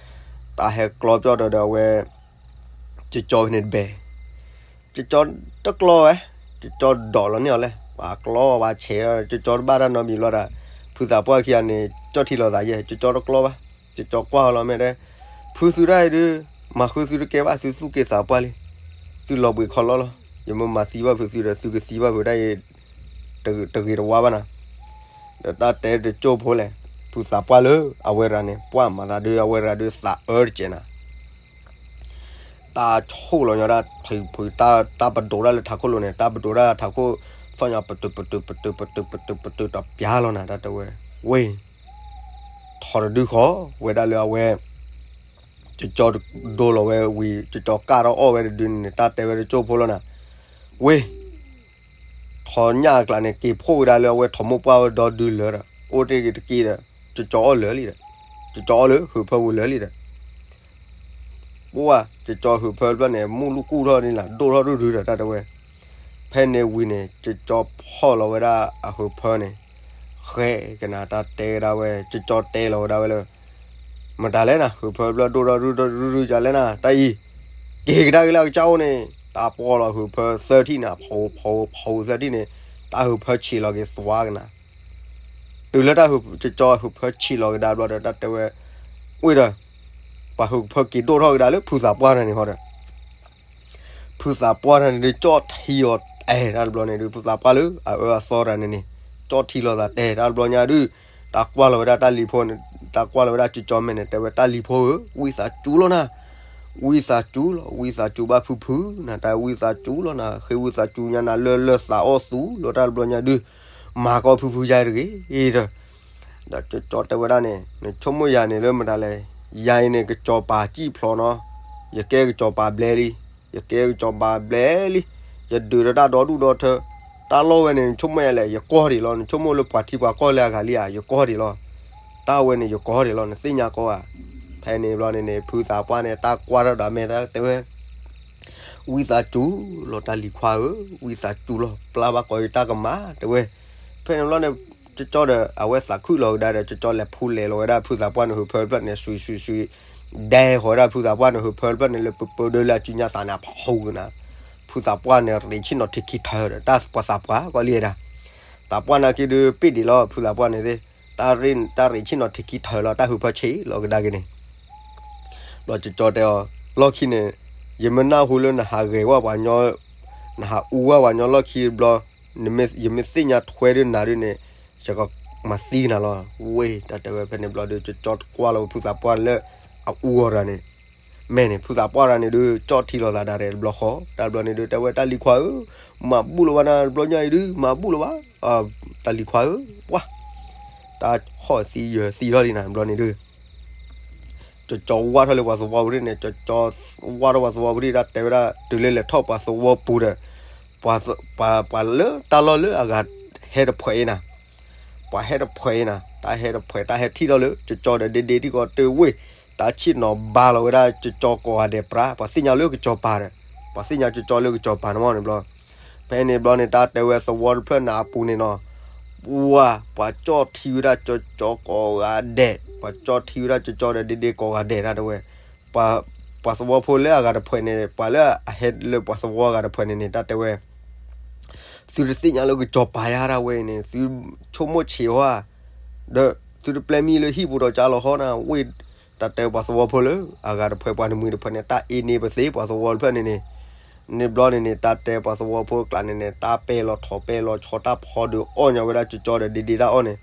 တၢ်ဟဲကျီပျီဒီးဒီးအဝဲ, ကၠီဖဲန့ၣ်တဘဲ, ကၠီတကျီဝဲ, ကၠီဒိးလီၤန့ၢ်အီၤလဲၣ် ပှၤကျီပှၤဆဲး, ကၠီတဘၣ်တၢ်နီတမံၤဘျီဒီး, ဖုသးပှၢ်ခံဂၤန့ၣ် ကၠီထံၣ်လိာ်သးယဲ ကၠီတကျီဘၣ်, ကၠီကွၢ်လီၤမဲာ်တဲ, ဖုသုတၢ်အံၤဒုး, မၤဃုသုတကဲဘၣ် သုသူၣ်က့သးပှၢ်လံ, သုလီၤဘှံးခီလီလီၤ, ယမ့ၢ်မၤသံဘၣ်ဖုသုဒီး သုကသံဘၣ်ဖုတၢ်အံၤ တဂ့ၤတဝါဘၣ်နၤ, ဒီးတၢ်တဲတကၠိဖိလဲၣ်, ဖုသးပှၢ်လၢအဝဲရၤန့ၣ် ပှၢ်မၤသးဒုး အဝဲရၤဒုးသးအၢတကဲးနၤ, တၢ်ဆိၣ်လီၤညီဒၣ်ဖုဖု, တၢ်ပဒိးတၢ်လၢထးခိၣ်လိၤန့ၣ် တၢ်ပဒိးတၢ်ထးခိၣ်, သီၣ်ညီပတုာ်ပတုာ်ပတုာ်ပတုာ်ပတုာ်ပတုာ်တပျါလီၤနၤ တၢ်တဲဝဲ, ဝ့ၢ်, ထီၣ်တဒုဃီ, ဝဲဒၣ်လၢအဝဲ ကၠီဒိလီၤဝဲဝံၤ ကၠီကၢ်ထီၣ်အီၣ်ဝဲတဒုန့ၣ် တၢ်တဲဝဲတကၠိဖိလီၤနၤ, ဝ့ၢ်, ထီၣ်ညၣ်အကျါန့ၣ် က့ၤဖှိၣ်ဝဲဒၣ်လၢအဝဲထီၣ်မိၢ်ပှၢ်ဝဲဒီဒုလၢာ်ဒီး အိၣ်တ့ၢ်က့ၤတက့ၢ်ဒီး, ကၠီအီၣ်လၢာ်လံဒီး, ကၠီအီၣ်လၢဟုးဖၢပူၤလၢာ်လံဒီး ပှၢ်, ကၠီဟုးဖၢတဖျၢၣ်န့ၣ် မုၢ်လူၢ်ကူၣ်ထီၣ်န့ၣ်လီၤ ဒိၣ်ထီၣ်ဒုၣ်ဒုၣ်ဒီး တၢ်တဲဝဲ, ဖဲန့ၣ်ဝံၤန့ၣ် ကၠီဖီၣ်လီၤဝဲဒၣ်အဟုးဖၢန့ၣ်, ဃဲကနၤ တၢ်တဲဒၣ်ဝဲ ကၠီတဲလီၤဝဲဒၣ်ဝဲလၢ, မတၤလဲၣ်နၤ ဟုးဖၢတဖျၢၣ်ဒိၣ်ထီၣ်ဒုၣ်ဒုၣ်ဒုၣ်ဒုၣ်ယၤလဲၣ်နၤ တၢ်အံၤ, က့ၤကဒါက့ၤလၢအကစၢ်အိၣ်န့ၣ် တၢ်ပီၢ်လီၤဟုးဖၢသၢထံၣ်န့ၣ် ဖီဖီဖီသၢထံၣ်န့ၣ်, တၢ်ဟုးဖၢဆံးလီၤက့ၤသွါကနၤ တုၤလၢတၢ်ဟုးကၠီဟုးဖၢဆံးလီၤကဒါဘျီဒီး တၢ်တဲဝဲ, ဝံၤဒီး, ပှၤဟုးဖၢက့ၤဒိၣ်ထီၣ်ကဒါလၢဖုသးပှၢ်တဂၤန့ၣ်ဃီဒီး, ဖုသးပှၢ်တဂၤန့ၣ်ဒုး ကၠီထံအီၤတဲတၢ်တဘျီန့ၣ်ဒုး ဖုသးပှၢ်လၢအအၢအသီတဂၤန့ၣ်န့ၣ်, ကၠီထံလီၤသးတဲတၢ်တဘျီညါဒုး, တၢ်ကွၢ်လီၤဝဲဒၣ်တၢ်လံၤဖိန့ၣ်, တၢ်ကွၢ်လီၤဝဲဒၣ်ကၠီကၠီမဲာ်န့ၣ် တဲဝဲတၢ်လံၤဖိဧၢ, ဝံသးစူၤလီၤနၤ ဝံသးစူၤလီၤ ဝံသးစူၤဘၣ်ဖုဖုနၤ တၢ်ဝံသးစူၤလီၤနၤ ဃ့ဝံသးစူၤညါနၤလၢလၢသးအီၣ်သူလီၤ တၢ်တဘျီညါဒုး, မၤကီၢ်ဖုဖုယါတဂ့ၤဒီး, ဒီးကၠီတဲဝဲဒၣ်န့ၣ် နဆိကမိၣ်ယၤန့ၣ်လၢမတၤလဲၣ်, ယၤအံၤန့ၣ် ကစီၤပၤစံၣ်ဖျိးနီၤ, ယကဲကစီၤပၤဘျဲလံ, ယကဲကစီၤပၤဘျဲလံ, ယဒုးဒီးတၢ်ဒီဒူၣ်ဒီထၢ, တၢ်လီၢ်ဝဲန့ၣ် နဆိကမိၣ်ယၤလဲၣ် ယကီၢ်ဒံးလီၤ နဆိကမိၣ်လၢပှၤထံပှၤကီၢ်လၢအဂၤလံဧါ ယကီၢ်ဒံးလီၤ တၢ်ဝဲန့ၣ် ယကီၢ်ဒံးလီၤ နသ့ၣ်ညါကီးဧါ. ဖဲန့ၣ်ဘျီန့ၣ်န့ၣ် ဖုသးပှၢ်န့ၣ် တၢ်ကွၢ်ထီၣ်ဒီးမဲာ်တၢ်တဲဝဲ, ဝံသးစူၤလီၤ တၢ်လံၤခွါဧၢ, ဝံသးစူၤလီၤ ပျၢ်ဘၣ်ကီးယတၢ်ကမၣ် တဲဝဲ. ဖဲန့ၣ်ဘျီန့ၣ် ကၠီဒီး အဝဲသးခုၣ်လီၤကဒါဒီး ကၠီလဲၤဖူလဲၤလီၤဝဲဒၣ်ဖုသးပှၢ်န့ၣ် ဟုးဖၢတဖျၢၣ်န့ၣ် စွံစွံစွံ ဒဲဃီၤဝဲဒၣ်ဖုသးပှၢ်န့ၣ် ဟုးဖၢတဖျၢၣ်န့ၣ် လၢပပၢဒၢလၢအစုညါသးန့ၣ် အဖီဃုာ်ကနၤ. ဖုသးပှၢ်န့ၣ် ရ့ဆ့ၣ်နီၤထံးခံထၢဒီး တၢ်ပှၤသးပှၢ်ကီးလံဝဲဒၣ်. သးပှၢ်နာ်က့ဒုး ပ့ၢ်ဒံးလီၤ ဖုသးပှၢ်န့ၣ်သ့ၣ်, တၢ်ရ့ တၢ်ရ့ဆ့ၣ်နီၤထံးခံထၢလီၤ တၢ်ဟုးဖၢဆံးလီၤကဒါက့ၤန့ၣ်. ဘျီကၠီတဲအီၤ, လီၢ်ခံန့ၣ် ယမ့ၢ်နၢ်ဟူလၢနဟးဂဲၤဝဲပှၤညီ, နဟးအူဝဲပှၤညီလီၢ်ခံဘျီ, ယမ့ၢ်သ့ၣ်ညါထွဲဒုးနၤဒုးန့ၣ်, ယကမၤသံနၤလီၤ. ဝ့ၢ် တၢ်တဲဝဲဖဲန့ၣ်ဘျီဒုး ကၠီကွၢ်လီၤဝဲဖုသးပှၢ်လၢအအူအီၤတဂၤန့ၣ် မဲာ်န့ၣ် ဖုသးပှၢ်တဂၤန့ၣ်ဒုး ကၠီထံလီၤသးဒၣ်ရဲၣ်တဘျီဃီ, တၢ်ဘျီန့ၣ်ဒုး တဲဝဲ တၢ်လံၤခွါဧၢ, မၤဘူၣ်လီၤဘၣ်နၤ တဘျီညါအံၤဒုး မၤဘူၣ်လီၤဘၣ်, တၢ်လံၤခွါဧၢ, ပှၢ်, တၢ်ဟီၣ်သံယၢၤသံထီၣ်လံနၤ တဘျီန့ၣ်ဒုး ကၠီဝါထီၣ်လၢပှၤသဝီပူၤန့ၣ်, ကၠီဝါထီၣ်ပှၤသဝီပူၤ တၢ်တဲဝဲဒၣ် တုၤလၢလဲၤထီၣ်ပှၤသဝီပူၤဒီး, ပှၤလၢတၢ်လီၢ်လၢအဂၤဟဲတဖှဲးအံၤနၤ, ပှၤဟဲတဖှဲးအံၤနၤ, တၢ်ဟဲတဖှဲး တၢ်ဟဲထံၣ်ထီၣ်လၢ ကၠီဒီးဒ့ဒ့ထံကီၢ်တဝ့ၢ်, တၢ်ဆ့ၣ်နီၤဘါလီၤဝဲဒၣ်ကၠီကိးဂၤဒဲးပြး, ပှၤသ့ၣ်ညါလၢကၠီပၤဒီး, ပှၤသ့ၣ်ညါကၠီလၢကၠီပၤန့ၣ်မ့ၢ်န့ၣ်ဘျီ, ဖဲန့ၣ်ဘျီန့ၣ် တၢ်တဲဝဲသဝီတဖျၢၣ်န့ၣ်အပူၤန့ၣ်နီၤ, ပှၤ ပှၤကၠီၣ်ထံဝဲဒၣ်ကၠီကၠီကိးဂၤဒဲး, ပှၤကၠီၣ်ထံဝဲဒၣ်ကၠီကၠီဒီးဒ့ဒ့ကိးဂၤဒဲး တၢ်တဲဝဲ, ပှၤ ပှၤသဝီဖိလၢအဂၤတဖုန့ၣ် ပှၤလၢအဟဲလၢပှၤသဝီအဂၤတဖုန့ၣ်န့ၣ် တၢ်တဲဝဲ သုတသ့ၣ်ညါလၢကစီၤပၤယါဒၣ်ဝဲအံၤန့ၣ် သုဆိကမိၣ်ဆံးဧါ, ဒီးသုတပျဲမံလၢဟံၣ်ပူၤဒီးကၢ်လီၤဟီနၤ, ဝ့ၢ် တၢ်တဲပှၤသဝီဖိလၢအဂၤတဖု ပှၤတမှံၤတဖုန့ၣ် တၢ်အ့န့ပသ့ပှၤသဝီတဖျၢၣ်န့ၣ်န့ၣ်, န့ၣ်ဘျီန့ၣ်န့ၣ် တၢ်တဲပှၤသဝီဖိကျါန့ၣ်န့ၣ် တၢ်ပဲာ်လီၤထီၣ်ပဲာ်လီၤဆီ တၢ်ဖီဒုးအီၣ်ညါဝဲဒၣ်ကၠီကၠီဒီးဒ့ဒ့တၢ်အီၣ်န့ၣ်,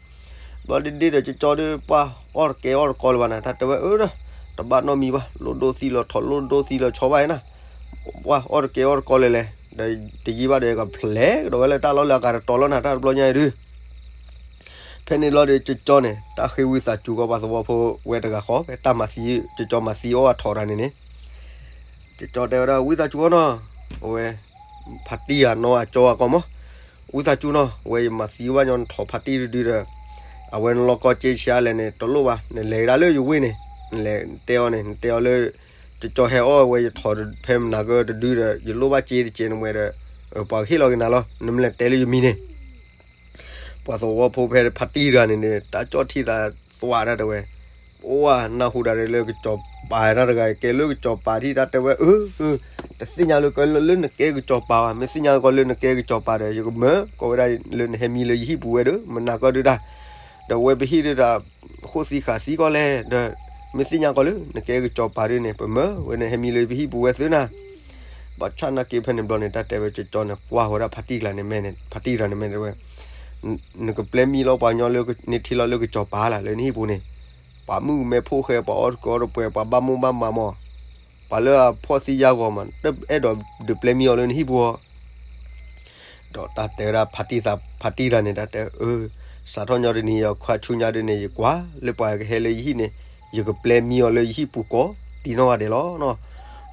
ဘျီဒ့ဒ့ဒီးကၠီကၠီဒီး ပှၤအီၣ်တကဲအီၣ်တကီလၢၤဘၣ်နၤ တၢ်တဲဝဲအၢဒီး တဘၣ်နီတမံၤဘၣ် လိၣ်ဒိသံလီၤထီၣ်လိၣ်ဒိသံလီၤဆီဘၣ်နၤ, ပှၤအီၣ်တကဲအီၣ်တကီလၢၤလဲၣ်, ဒီးတယံာ်ဘၣ်ဒီးကဖျဲးကဒီးဝဲလၢတၢ်လီၢ်လၢအကၤတတီၤလီၤနၤ တၢ်တဘျီညါအံၤဒုး ဖဲန့ၣ်ဘျီဒီး ကၠီကၠီန့ၣ် တၢ်ဃ့ဝံသးစူၤကီးပှၤသဝီဖိဝဲတဂၤဃီ ဖဲတၢ်မၤသံကၠီကၠီမၤသံအီၣ်အထီၣ်တၢ်န့ၣ်န့ၣ်, ကၠီကၠီတဲဝဲဒၣ် ဝံသးစူၤအီၤနီၤ, အဝဲ ဖါတံၢ်ဧါနီၤအကၠီအကီၢ်မး, ဝံသးစူၤနီၤ အဝဲယမၤသံဘၣ်ညီနထီၣ်ဖါတံၢ်တဒုဒီး အဝဲနလီၢ်ကီၢ်ကၠ့ဆံးအါလဲၣ်န့ၣ် တလိၣ်ဘၣ် နလဲၤဒၣ်လၢယဝ့ၢ်န့ၣ်, နလဲၤတဲအီၤန့ၣ် နတဲအီၤလၢ ကၠီကၠီဟဲအီၣ်ဝဲယထီၣ်ဖဲမနၤကတဒုဒီး ယလိၣ်ဘၣ်ကၠ့တကဲးန့ၣ်ဝဲဒီး ပှၤကဟ့ၣ်လီၤက့ၤနၤလီၤ နမ့ၢ်လဲၤတဲလၢယမံၤန့ၣ် ပှၤသဝီဖိဖဲဖါတံၢ်တဂၤန့ၣ်န့ၣ် တၢ်ကၠီၣ်ထံသးသွးတၢ်တဲဝဲ, အိၣ်ဝဲနၢ်ဟူဒၣ်လၢကစီၤပၤတၢ်တဂၤ ကဲလၢကစီၤပၤထံၣ်တၢ်တဲဝဲ အၢ တသ့ၣ်ညါလၢကလၢနကဲကစီၤပၤဘၣ် မ့ၢ်သ့ၣ်ညါကီးလၢနကဲကစီၤပၤဒီး ယကမၢကီးဝဲဒၣ်လၢနဟဲမံလၢယဟံၣ်ပူၤဝဲဒီး မနၤကတဒုတၢ်, ဒီးဝဲပဟံၣ်ဒုတၢ် ဃိသံဃာ်သံကီးလဲၣ် ဒီး မ့ၢ်သ့ၣ်ညါကီးလၢနကဲကစီၤပၤဒုန့ၣ် ပမၢဝဲန့ၣ် ဟဲမံလၢပဟံၣ်ပူၤဝဲသုနၤ, ဘၣ်ဆၣ်နာ်က့ဖဲန့ၣ်ဘျီန့ၣ် တၢ်တဲဝဲကၠီကၠီန့ၣ် ကွၢ်ဝဲဒၣ်ဖါတံၢ်ကျါန့ၣ်မ့ၢ်န့ၣ် ဖါတံၢ်တဂၤန့ၣ်မ့ၢ်တဲဝဲ, နကပျဲမံလီၤပှၤကညီန့ၢ်ထံလီၤလၢကစီၤပၤလၢနဟံၣ်ပူၤန့ၣ်, ပှၤမုၣ်ကမဲဖိဃဲ ပှၤအီၣ်တကီတပှဲၤ ပှၤဘၣ်မိၢ်ဘၣ်မးမး ပှၤလၢအဖှီၣ်သံယာ်ဂီၤမး တအဲၣ်ဒိးဒုးပျဲမံအီၤလၢနဟံၣ်ပူၤအီၤ ဒီးတၢ်တဲဝဲဒၣ်ဖါတံၢ်သး ဖါတံၢ်တဂၤန့ၣ် တၢ်တဲ အၢ စးထီၣ်ညီဒ်န့ၣ် ယခွါဆူညါဒ်န့ၣ် ယကွၢ်လၢပှၤကဟဲလၢယဟံၣ်န့ၣ် ယကပျဲမံအီၤလၢယဟံၣ်ပူၤကိး ဒ်နီၢ်ဂၤဒဲးလီၤနီၤ.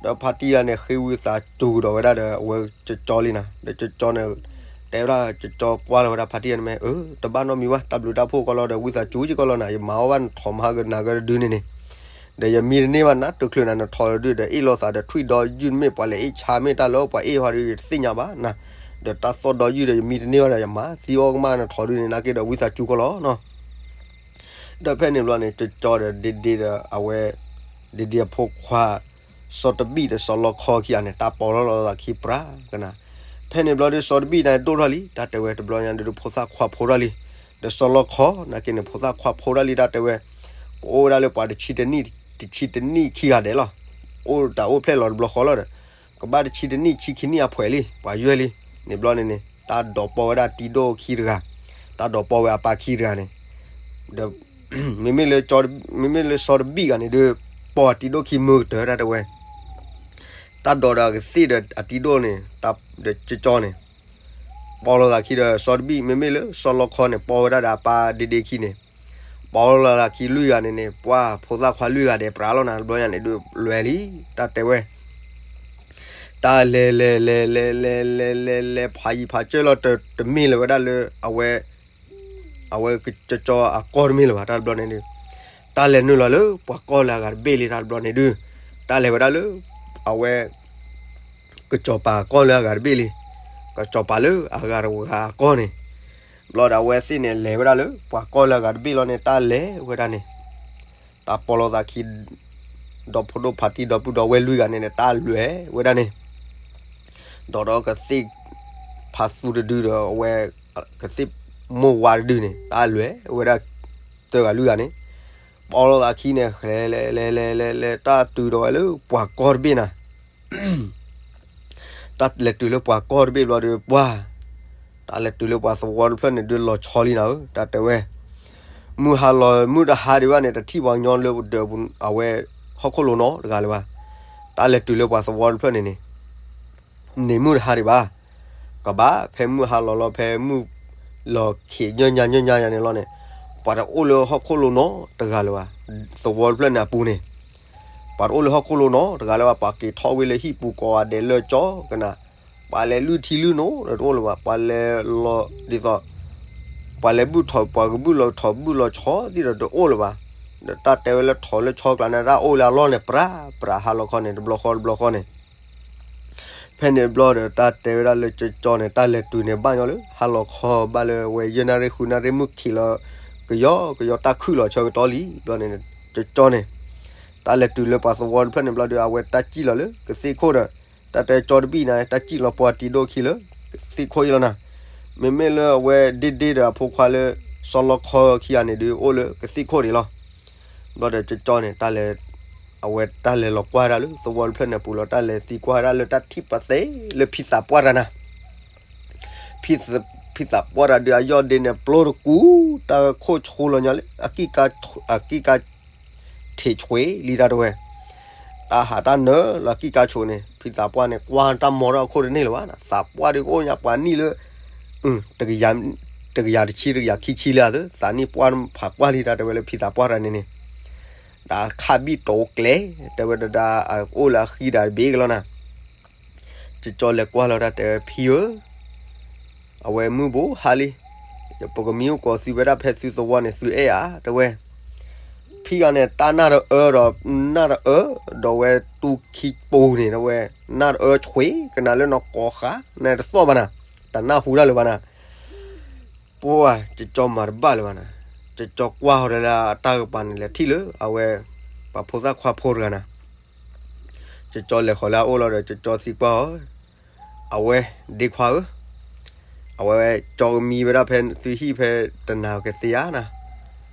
ဒီးဖါတံၢ်တဂၤန့ၣ် ဃ့ဝံသးစူၤကဒီးဝဲဒၣ်ဒီး အဝဲကၠီကၠီလံနၤ ဒီးကၠီကၠီန့ၣ် တဲဝဲဒၣ်ကၠီကၠီကွၢ်လီၤဝဲဒၣ်ဖါတံၢ်တဂၤန့ၣ်မ့ၢ် အၢ တဘၣ်နီတမံၤဘၣ် တၢ်ဘျုးတၢ်ဖှိၣ်ကီးလီၤဒီး ဝံသးစူၤကီးလီၤနၤ ယမၤအီၣ်ဘၣ်နထီၣ်မၤဟးဂီၤနၤဂီၤတဒုန့ၣ်န့ၣ် ဒီးယမံတန့ၢ်ဘၣ်နၤ တချုးနၤနထီၣ်တဒုဒီး အ့ၣ်လိာ်သးဒီးထွံၣ်ဒီယုၢ်မ့ၢ်ပှၤလဲၤအ့ၣ်ဆါမ့ၢ်တၢ်လၢပှၤအ့ၣ်ဟီဒုး ယတသ့ၣ်ညါဘၣ်နၤ ဒီးတၢ်သီၣ်ဒီယုၢ်ဒီး ယမံတန့ၢ်ဘၣ်ဒီး ယမၤသံအီၣ်ကမၣ်နထီၣ်ဒုန့ၣ် နာ်က့ဒီးဝံသးစူၤကီးလီၤနီၤ. ဒီးဖဲန့ၣ်ဘျီန့ၣ် ကၠီကၠီဒီးဒ့ဒ့ဒီးအဝဲ ဒ့ဒ့အဖိခွါ စီၤတဘံၣ်ဒီးစီၤလီခီခံဂၤန့ၣ် တၢ်ပီးလီၤလီၤသးခံပြးကနၤ. ဖဲန့ၣ်ဘျီဒီး စီၤတဘံၣ်န့ၣ်ဒိၣ်ထီၣ်လံ တၢ်တဲဝဲတဘျီညါဒီး ဖိသၣ်ခွါဖိထီၣ်လံ. ဒီးစီၤလီခီနာ်က့န့ၣ် ဖိသၣ်ခွါဖိထီၣ်လံ တၢ်တဲဝဲ ကအိၣ်ဝဲဒၣ်လၢပှၤတဆံတနံၣ် တဆံတနံၣ်ခံဂၤဒဲးလီၤ. အိၣ်တၢ်အိၣ်ဖျဲၣ်လီၤတဘျီဃီလီၤဒီး ကဘၣ်တဆံတနံၣ်ဆံခံနံၣ်အဖှဲးလံ ပှၤယွဲၢ်လံ. န့ၣ်ဘျီန့ၣ်န့ၣ် တၢ်ဒိးပီးဝဲဒၣ်တံၤဒိၣ်ခံတဂၤ, တၢ်ဒိးပီးဝဲအပၢ်ခံတဂၤန့ၣ်, ဒီး မ့မ့ၢ်လၢ မ့မ့ၢ်လၢစီၤတဘံၣ်ဂၤန့ၣ်ဒီး ပီးအတံၤဒိၣ်ခံမုာ်ကတၢၢ်တၢ်တဲဝဲ, တၢ်ဒိးဒီးအကသ့ၣ်ဒီးအတံၤဒိၣ်န့ၣ် ဒီးကၠီကၠီန့ၣ် ပီးလိာ်သးခံဒီးစီၤတဘံၣ် မ့မ့ၢ်လၢစီၤလီခီန့ၣ် ပီးဝဲဒၣ်ဒီးအပၢ်ဒ့ဒ့ခံန့ၣ်, ပီးလိာ်သးခံလွံၢ်ဂၤန့ၣ်န့ၣ် ပှၤဖိသၣ်ခွါလွံၢ်ဂၤဒဲးပြးလီၤနၤ တဘျီညါန့ၣ်ဒုးလွဲၢ်လံ တၢ်တဲဝဲ တၢ်လဲၤလဲၤလဲၤလဲၤလဲၤလဲၤလဲၤလဲၤလဲၤဖးယံၤဖးစၢၢ်လီၤတမ့ၢ်လၢၤဝဲဒၣ်လၢအဝဲ အဝဲကၠီကၠီအကီၢ်တမ့ၢ်လၢၤဘၣ် တၢ်တဘျီန့ၣ်ဒုး တၢ်လဲၤနုာ်လီၤလၢပှၤကီၢ်လၢအဂၤတဘ့ၣ်လံ တၢ်တဘျီန့ၣ်ဒုး တၢ်လဲၤဝဲဒၣ်လၢ အဝဲ ကစီၤပၤကီၢ်လၢအဂၤတဘ့ၣ်လံ, ကစီၤပၤလၢအဂၤတဂၤအကီၢ်န့ၣ်, ဘျီဒီးအဝဲသ့ၣ်န့ၣ် လဲၤဝဲဒၣ်လၢပှၤကီၢ်လၢအဂၤတဘ့ၣ်လီၤန့ၣ် တၢ်လဲၤဝဲဒၣ်န့ၣ်, တၢ်ပီးလိာ်သးခံ ဒီဖိဒိၣ်ဖးတံၢ်ဒီပုၢ်ဒီဝဲၢ်လွံၢ်ဂၤန့ၣ်န့ၣ် တၢ်လဲၤဝဲဒၣ်န့ၣ်, ဒီးဒီးကသ့ၣ် ဖးသူတဒုဒီးအဝဲ ကသ့ၣ်မိၢ်ဝါတဒုန့ၣ် တၢ်လဲၤဝဲဒၣ် သၢဂၤလွံၢ်ဂၤန့ၣ်, ပီးလိာ်သးခံန့ၣ် လဲၤလဲၤလဲၤလဲၤလဲၤလဲၤ တၢ်တုၤဒီးဝဲလၢပှၤကီၢ်တဘ့ၣ်နၤ တၢ်လဲၤတုၤလၢပှၤကီၢ်တဘ့ၣ်ဘျီဒီး ပှၤ တၢ်လဲၤတုၤလၢပှၤသဝီတဖျၢၣ်န့ၣ်ဒုးလီၤဆီလံနၤဧၢ တၢ်တဲဝဲ, မုၢ်ဟါလီၤမုၢ်တဟါဒံးဘၣ်န့ၣ် တထံၣ်ပှၤကညီလၢဒၢးပူၤ အဝဲ ဟီၣ်ခိၣ်လိၤနီတဂၤလၢၤဘၣ်, တၢ်လဲၤတုၤလၢပှၤသဝီတဖျၢၣ်န့ၣ်န့ၣ် န့ၣ်မုၢ်တဟါဒံးဘၣ်, ကဘၣ်ဖဲမုၢ်ဟါလီၤလီၤ ဖဲမုၢ်လီၤခံးညၣ်ညါညၣ်ညါယၤန့ၣ်လီၤန့ၣ်, ပှၤတအိၣ်လၢဟီၣ်ခိၣ်လိၤနီတဂၤလၢၤဘၣ်, သဝီတဖျၢၣ်န့ၣ်အပူၤန့ၣ် ပှၤတအိၣ်လၢဟီၣ်ခိၣ်လိၤနီတဂၤလၢၤဘၣ်, ပှၤက့ၤထီၣ်ဝဲလၢဟံၣ်ပူၤကိးဂၤဒဲးလၢကၠီကနၤ, ပှၤလဲၤလုၢ်ထံလုၢ်နိဒီးတအိၣ်လၢၤဘၣ်, ပှၤလဲၤလီၤဒ်သိး ပှၤလဲၤဘုၣ်ထီၣ်ပှၤကဘုၣ်လီၤထီၣ်ဘုၣ်လီၤဆီသ့ၣ်ဒီးတအိၣ်လၢၤဘၣ်, ဒီးတၢ်တဲဝဲလၢထီၣ်လၢဆီကျါန့ၣ် တၢ်အိၣ်လၢအလီၢ်န့ၣ် ပြးပြးဟါလီၤခီန့ၣ် တဘျီဃီတဘျီဃီန့ၣ် ဖဲန့ၣ်ဘျီဒီး တၢ်တဲဝဲဒၣ်လၢကၠီကၠီန့ၣ် တၢ်လဲၤတုၤန့ၣ် ဘၣ်ညီလၢ ဟါလီၤခီဘၣ်လၢဝဲယဲၢ်နၣ်ရံၣ်ဃုနၣ်ရံၣ် မုၢ်ခံးလီၤ ကယီကယီ တၢ်ခုၣ်လီၤဆၢကတီၢ်လံဘျီန့ၣ် ကၠီကၠီန့ၣ် တၢ်လဲၤတုၤလၢပှၤသဝီတဖျၢၣ်န့ၣ်ဘျီဒီး အဝဲတၢ်စံၣ်လီၤလၢကသ့ၣ်ခိၣ်ဒီး တၢ်တဲကၠီတဘ့ၣ်န့ၣ် တၢ်စံၣ်လီၤပှၤတံၤဒိၣ်ခံလၢကသ့ၣ်ခိၣ်အံၤလီၤနၤ. မ့မ့ၢ်လၢအဝဲဒ့ဒ့ဒီးအဖိခွါလၢ စီၤလီခီခံဂၤန့ၣ်ဒီး အိၣ်လၢကသ့ၣ်ခိၣ်ဒံးလီၤ. ဘျီဒီးကၠီကၠီန့ၣ် တၢ်လဲၤ အဝဲတၢ်လဲၤလီၤကွၢ်ဒၣ်လၢသဝီတဖျၢၣ်န့ၣ်အပူၤလီၤ တၢ်လဲၤသံကွၢ်ဒၣ်လၢတၢ်ထံၣ်ပသ့လၢဖံသးပှၢ်တၢ်နၤ. ဖံသးပှၢ်တၢ်ဒုးအယီၢ်ဒ့န့ၣ် ပျိတကူ တၢ်ခိၣ်ဆိလီၤညီလၢ အကံၣ်ကါ အကံၣ်ကါထံးဆွံလံတၢ်တဲဝဲ တၢ်ဟးတၢ်နၢၤလီၤကံၣ်ကါဆိန့ၣ် ဖံသးပှၢ်န့ၣ် ကွၢ်တၢ်မီထီၣ်အခိၣ်တန့ၢ်လၢၤဘၣ်နၤ. သးပှၢ်ဒုးကအိၣ်ညါပှၤနံၣ်လၢ တကယၤတဆံ တကယၤခံဆံလၢအသး သးနံၣ်ပှၢ်ဖးကွၢ်လံတၢ်တဲဝဲလၢဖံသးပှၢ်တၢ်န့ၣ်န့ၣ် ဒီးခးဘံၣ်တိၤကျဲ တဲဝဲဒၣ် အအိၣ်လၢအဃံဒီးတဘ့ၣ်ကလီၤနၤ. ကၠီကၠီလဲၤကွၢ်လီၤတၢ်တဲဝဲ ဖံဧၢ အဝဲမုၢ်ဘိဟါလံ ပကမံအိၣ်ကိးသုဝဲဒၣ်ဖဲသုသဝီန့ၣ် သုအဲၣ်ဧါ တဲဝဲ. ဖံဂၤန့ၣ် တၢ်နၢ်တအၢဒီး နၢ်တအၢ ဒီးဝဲတူၢ်ခံပူၤန့ၣ် တဲဝဲ နၢ်တအၢဆွံ ကနၤလၢနီၢ်ကီၢ်ဃါ နတသီၣ်ဘၣ်နၤ တနၢ်ဟူတၢ်လၢၤဘၣ်နၤ. ပှၢ် ကၠီကၠီမၤတဘၣ်လၢၤဘၣ်နၤ. ကၠီကၠီကွၢ်ဃီၤဒီးလၢအတၢ်ကပၤန့ၣ် လဲၤထံၣ်လၢအဝဲ ပှၤဖိသၣ်ခွါဖိတဂၤနၤ. ကၠီကၠီလဲၤဃီၤလၢအအိၣ်လီၤဒီး ကၠီကၠီသံကွၢ်အီၤ အဝဲ ဒ့ခွါဧၢ, အဝဲကၠီကမံဝဲဒၣ်ဖဲသုဟံၣ်ဖဲတနၤကသ့ဧါနၤ,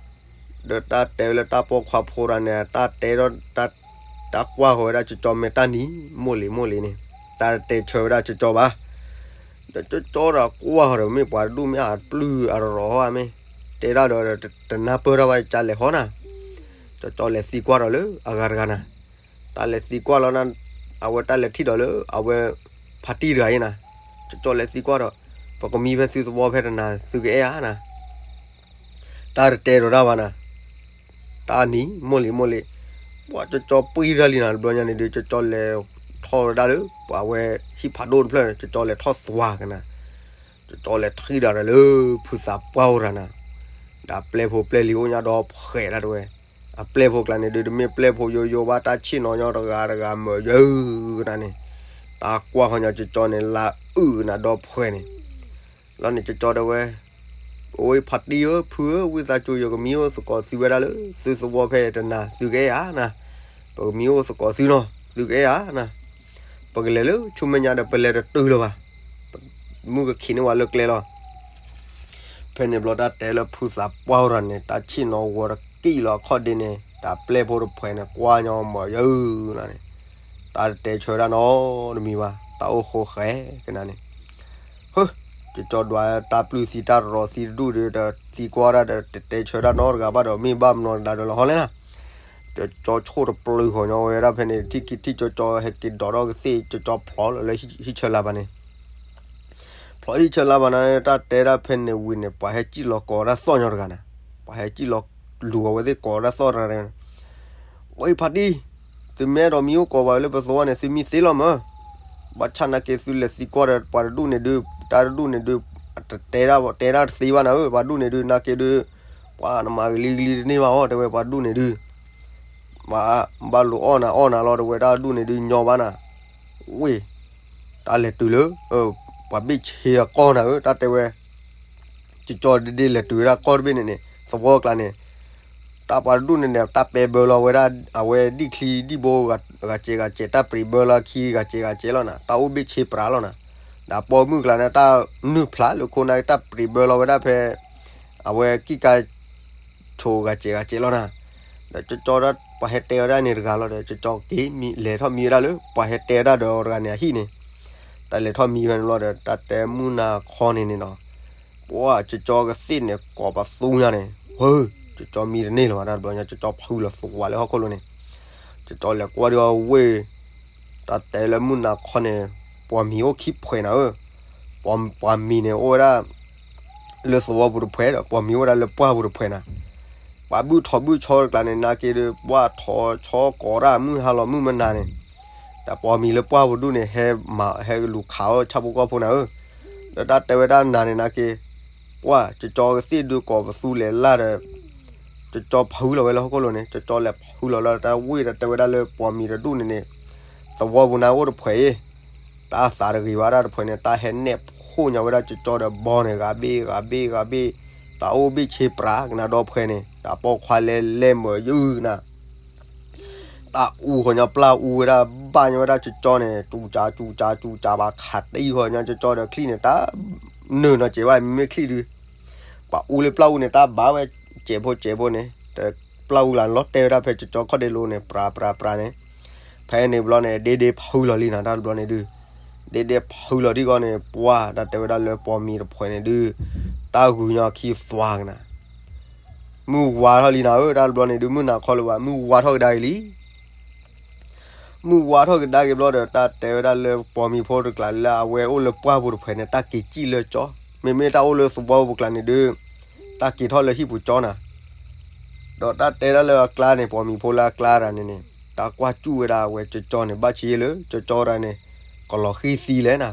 ဒီးတၢ်တဲဝဲလၢတၢ်ပိာ်ခွါဖိတဂၤန့ၣ် တၢ်တဲဒီး တၢ်ကွၢ်ဃီၤဝဲဒၣ်ကၠီကၠီမ့ၢ်တၢ်နံၤ မိၢ်လံၤမိၢ်လံၤန့ၣ် တၢ်တဲဆၢဝဲဒၣ်ကၠီကၠီဘၣ်. ဒီးကၠီကၠီဒီးကွၢ်ဃီၤဒီး မ့ၢ်ပှၤတဒူၣ်မ့ၢ်အပျုၢ်အရီၤဧါမ့ၢ်, တဲဒၣ်ဒီးတနၢ်ပၢၢ်ထီၣ်ဘၣ်ကၠီလဲၤဃီနၤ, ကၠီကၠီလဲၤသံကွၢ်ဒီးလၢအဂၤတဂၤနၤ တၢ်လဲၤသံကွၢ်လီၤ, အဝဲတၢ်လဲၤထံၣ်ဒီးလၢအဝဲ ဖါတံၢ်တဂၤအံၤနၤ, ကၠီကၠီလဲၤသံကွၢ်ဒီး ပကမံဖဲသုသဝီဖဲတနၤ သုကအဲၣ်ဧါနၤ, တၢ်တတဲဒီးတၢ်ဘၣ်နၤ, တၢ်နံၤ မိၢ်လံၤမိၢ်လံၤ, ပှၤကၠီကၠီပှံၢ်တၢ်လံနၤ တဘျီညါန့ၣ်ဒီး ကၠီကၠီလဲၤထီၣ်ဝဲဒၣ်လၢ ပှၤဝဲဟံၣ်ဖးဒိၣ်တဖျၢၣ်န့ၣ် ကၠီကၠီလဲၤထီၣ်သွါကနၤ, ကၠီကၠီလဲၤထံၣ်ဒီးလၢ ဖုသးပှၢ်အိၣ်တဂၤနၤ, ဒီးပျဲၢ်ဖိပျဲၢ်လံၤအိၣ်ညါဒီးဖှဲးဒၣ်တဝဲ, အပျဲၢ်ဖိကျါန့ၣ်ဒီး တမ့ၢ်ပျဲၢ်ဖိယိယိဘၣ် တၢ်ဆ့ၣ်နီၤညီတဂၤတဂၤမၢယၢကနၤန့ၣ်, တၢ်ကွၢ်ဃီၤညီကၠီကၠီန့ၣ် လၢအုၣ်ကနၤဒီးဖှဲးန့ၣ် လီၤန့ၣ်ကၠီကၠီတဲဝဲ, အိၣ်ဖါတံၢ်ဧၢ ဖုဧၢ ဝံသးစူၤ ယကမံအိၣ်သကိးသုဝဲဒၣ်လၢ သုသဝီဖဲတနၤ သုကအဲၣ်ဧါနၤ, ပကမံအိၣ်သကိးသုနီၤ သုကအဲၣ်ဧါနၤ, ပကလဲၤလၢဆူမဲာ်ညါဒီး ပလဲၤတတုၤလၢၤဘၣ်, မုၢ်ကခံးန့ၢ်ဝဲလၢကျဲလီၤ. ဖဲန့ၣ်ဘျီတၢ်တဲလၢဖုသးပှၢ်အိၣ်တဂၤန့ၣ် တၢ်ဆ့ၣ်နီၤဂီၤတကံၢ်လီၤအခီၣ်ဒ့န့ၣ် တၢ်ပျဲၢ်ဖိတဖှဲးန့ၣ် ကွၢ်ညီမၢယၢနၤန့ၣ်, တၢ်တတဲဆၢဒၣ်နီတမံၤဘၣ် တၢ်အိၣ်ဃိဃဲကနၤန့ၣ် ဟၢ ကၠီကၠီဒွးတၢ်ပျုၢ်သံတၢ်ရီၤသံတဒူၣ်ဒီး တသံကွၢ်ဒၣ်ဒီး တတဲဆၢဒၣ်နီတဂၤဘၣ်ဒီး မ့ၢ်ဘၣ်မနီၤဒၣ်ဒီးလီၤဟီလဲၣ်နၤ, ကၠီကၠီဆိၣ်တပျုၤဃီၤညီဝဲဒၣ်ဖဲန့ၣ် ထံၣ်ကထံၣ်ကၠီကၠီဟဲက့ၤဒိးထီၣ်ကသ့ၣ် ကၠီကၠီဖျိးလီၤလၢဟံၣ်ဆၢလါဘၣ်န့ၣ်, ဖျိးဟံၣ်ဆၢလါဘၣ်န့ၣ် တၢ်တဲဒၣ်ဖဲန့ၣ်ဝံၤန့ၣ် ပှၤဟဲစံၣ်လီၤကိးဒၣ်သီၣ်ညီတဂၤနၤ, ပှၤဟဲစံၣ်လီၤလူၤအဝဲသ့ၣ်ကိးဒၣ်သီၣ်တဂၤ ဝဲဖါတံၢ်, သုမ့ၢ်အဲၣ်ဒိးမံအိၣ်ကိးပှၤလၢပသဝီန့ၣ် သုမံသ့လီၤမၢ်, ဘၣ်ဆၣ်နာ်က့သုလဲၤသံကွၢ်ဒီးပှၤတဒူၣ်န့ၣ်ဒုး တၢ်တဒူၣ်န့ၣ်ဒုး တတဲဒၣ်တဲဒၣ်တသ့ဘၣ်နၤဧၢ ပှၤဒူၣ်န့ၣ်ဒုး နာ်က့ဒုး ပှၤနမၤကလံၤကလံၤတန့ၢ်ဘၣ်အီၤ တဲဝဲပှၤဒူၣ်န့ၣ်ဒုး ဘၣ်လိၤအီၣ်နၤအီၣ်နၤလီၤ တဲဝဲတၢ်ဒူၣ်န့ၣ်ဒုးညီဘၣ်နၤ, ဝ့ၢ် တၢ်လဲၤတုၤလၢ ပှၤဘ့ၣ်ဆ့အကီၢ်နၤဧၢ တၢ်တဲဝဲ ကၠီကၠီဒ့ဒ့လဲၤတုၤဝဲဒၣ်ကီၢ်တဘ့ၣ်န့ၣ်န့ၣ် သဝီကျါန့ၣ် တၢ်ပှၤတဒူၣ်န့ၣ်န့ၣ် တၢ်ပဲဘၢလီၤဝဲဒၣ် အဝဲဒံၣ်ချံဒံၣ်ဘိ ဂၤစဲးဂၤစဲး တၢ်ပြံးဘၢလီၤခံဂၤစဲးဂၤစဲးလီၤနၤ တၢ်အိၣ်ဘ့ၣ်ဆ့ပြးလီၤနၤ, ဒီးပိာ်မုၣ်ကျါန့ၣ် တၢ်နုာ်ဖျါလၢခိၣ်နၢ် တၢ်ပြံးဘၢလီၤဝဲဒၣ်ဖဲ အဝဲကံၣ်ကါ ဆိးဂၤစဲးဂၤစဲးလီၤနၤ, ဒီးကၠီကၠီဒၣ်ပှၤဟဲတဲဝဲဒၣ်န့ၣ်တဂၤလီၤဒီး ကၠီကၠီက့ၤမံ လဲၤထီၣ်မံဝဲဒၣ်လၢ ပှၤဟဲတဲဝဲဒၣ်ဒီးတဂၤန့ၣ်အဟံၣ်န့ၣ်, တၢ်လဲၤထီၣ်မံဝဲန့ၣ်လီၤဒီး တၢ်တဲမုၢ်နၤခီန့ၣ်န့ၣ်နီၤ, ပှၤကၠီကၠီကသ့ၣ်န့ၣ် ကိးပသူညါန့ၣ် ဝဲ ကၠီကၠီမံတန့ၢ်လၢၤဘၣ် တၢ်တဘျီညါ ကၠီကၠီဖုလီၤသဝးလၢဟီၣ်ခိၣ်လိၤန့ၣ်, ကၠီကၠီလဲၤကွၢ်ဒုးအဝ့ၢ် တၢ်တဲလၢမုၢ်နၤခီန့ၣ် ပှၤမံၤအိၣ်ခံဖှဲးနၤဧၢ, ပှၤမံၤန့ၣ်အိၣ်ဝဲဒၣ် လၢသဝီပူၤတဖှဲးဒီး ပှၤမံၤအိၣ်ဝဲဒၣ်လၢပှၢ်ပူၤတဖှဲးနၤ, ပှၤဘုၣ်ထိးဘုၣ်ဆီတကျါန့ၣ် နာ်က့ဒီး ပှၢ်ထိးဆီကိးတၢ်မုၢ်ဟါလီၤမုၢ်မနၤန့ၣ်, ဒီးပှၤမံၤလၢပှၢ်ပူၤဒူၣ်န့ၣ် ဟဲမၤဟဲလူၤခးအီၣ်ဆၣ်ဖိကီၢ်ဖိနၤဧၢ, ဒီးတၢ်တဲဝဲဒၣ်နၤန့ၣ် နာ်က့ ပှၢ်ကၠီကၠီကသ့ၣ်ဒုးကိးပသူလဲၤလၢ်ဒီး ကၠီကၠီဖုလီၤဝဲလၢဟီၣ်ခိၣ်လိၤန့ၣ် ကၠီကၠီလဲၤဖုလီၤလၢတၢ်ဝ့ၢ်ဒီးတဲဝဲဒၣ်လၢပှၤမံၤတဒူၣ်န့ၣ်န့ၣ်, သဝီပူၤန့ၣ်အိၣ်တဖှဲးအံၤ, တၢ်သးတဂ့ၤဘၣ်တၢ်တဖှဲးန့ၣ် တၢ်ဟဲနဲၣ်ဖှိၣ်ညါဝဲဒၣ်ကၠီကၠီဒီးဘီန့ၣ် ဂၤဘ့ၣ်ဂၤဘ့ၣ်ဂၤဘ့ၣ်, တၢ်အိၣ်ဘ့ၣ်ဆ့ပြးကနၤဒီဖှဲးန့ၣ် တၢ်ပိာ်ခွါလဲလဲမုာ်ယုၢ်ကနၤ တၢ်အူဃီညါပျၢ်အူဝဲဒၣ် ဘၣ်ညါဝဲဒၣ်ကၠီကၠီန့ၣ် စူၤစးစူၤစးစူၤစး ဘၣ်ခးတံၢ်ဃီညါကၠီကၠီဒီးချံၣ်န့ၣ် တၢ်နုာ်နီၤစဲးဘၣ် မ့မ့ၢ်ချံၣ်ဒုး ပှၤအူလၢပျၢ်အူန့ၣ် တၢ်ဘၣ်ဝဲစဲးဖိစဲးဖိန့ၣ် တပျၢ်အူလၢလီၤတဲာ်ဝဲဒၣ်ဖဲကၠီကၠီခီၣ်ဒ့လိၤန့ၣ် ပြးပြးပြးန့ၣ် ဖဲန့ၣ်ဘျီန့ၣ် ဒ့ဒ့ဖုလီၤလံနၤတၢ်တဘျီန့ၣ်ဒုး, ဒ့ဒ့ဖုလီၤထံၣ်ဃီန့ၣ် ပှၢ်တၢ်တဲဝဲဒၣ်လၢပိာ်မံၤတဖှဲးန့ၣ်ဒုး, တၢ်ဂုၤညီခံသွါကနၤ မုၢ်ဝါထီၣ်လံနၤဧၢ တၢ်တဘျီန့ၣ်ဒုး မုၢ်နၤခီလၢၤဘၣ် မုၢ်ဝါထီၣ်ကဒါက့ၤလံ. မုၢ်ဝါထီၣ်ကဒါက့ၤဘျီဒီး တၢ်တဲဝဲဒၣ်လၢပိာ်မံၤဖိတကျါလၢအဝဲအိၣ်လၢပှၢ်ပူၤတဖှဲးန့ၣ် တၢ်က့ၤစံၣ်လၢကၠီ, မ့မ့ၢ်တၢ်အိၣ်လၢသဝီပူၤတကျါန့ၣ်ဒုး တၢ်က့ၤထီၣ်လၢဟံၣ်ပူၤကၠီနၤ ဒီးတၢ်တဲဒၣ်လၢအကျါန့ၣ် ပိာ်မံၤဖိလၢအကျါတဂၤန့ၣ်န့ၣ် တၢ်ကွၢ်စူၣ်ဝဲဒၣ်အဝဲကၠီကၠီန့ၣ် ဘၣ်ဆံးယဲၢ်လၢကၠီကၠီတဂၤန့ၣ် ကလီၤဃံၤသံလဲၣ်နၤ,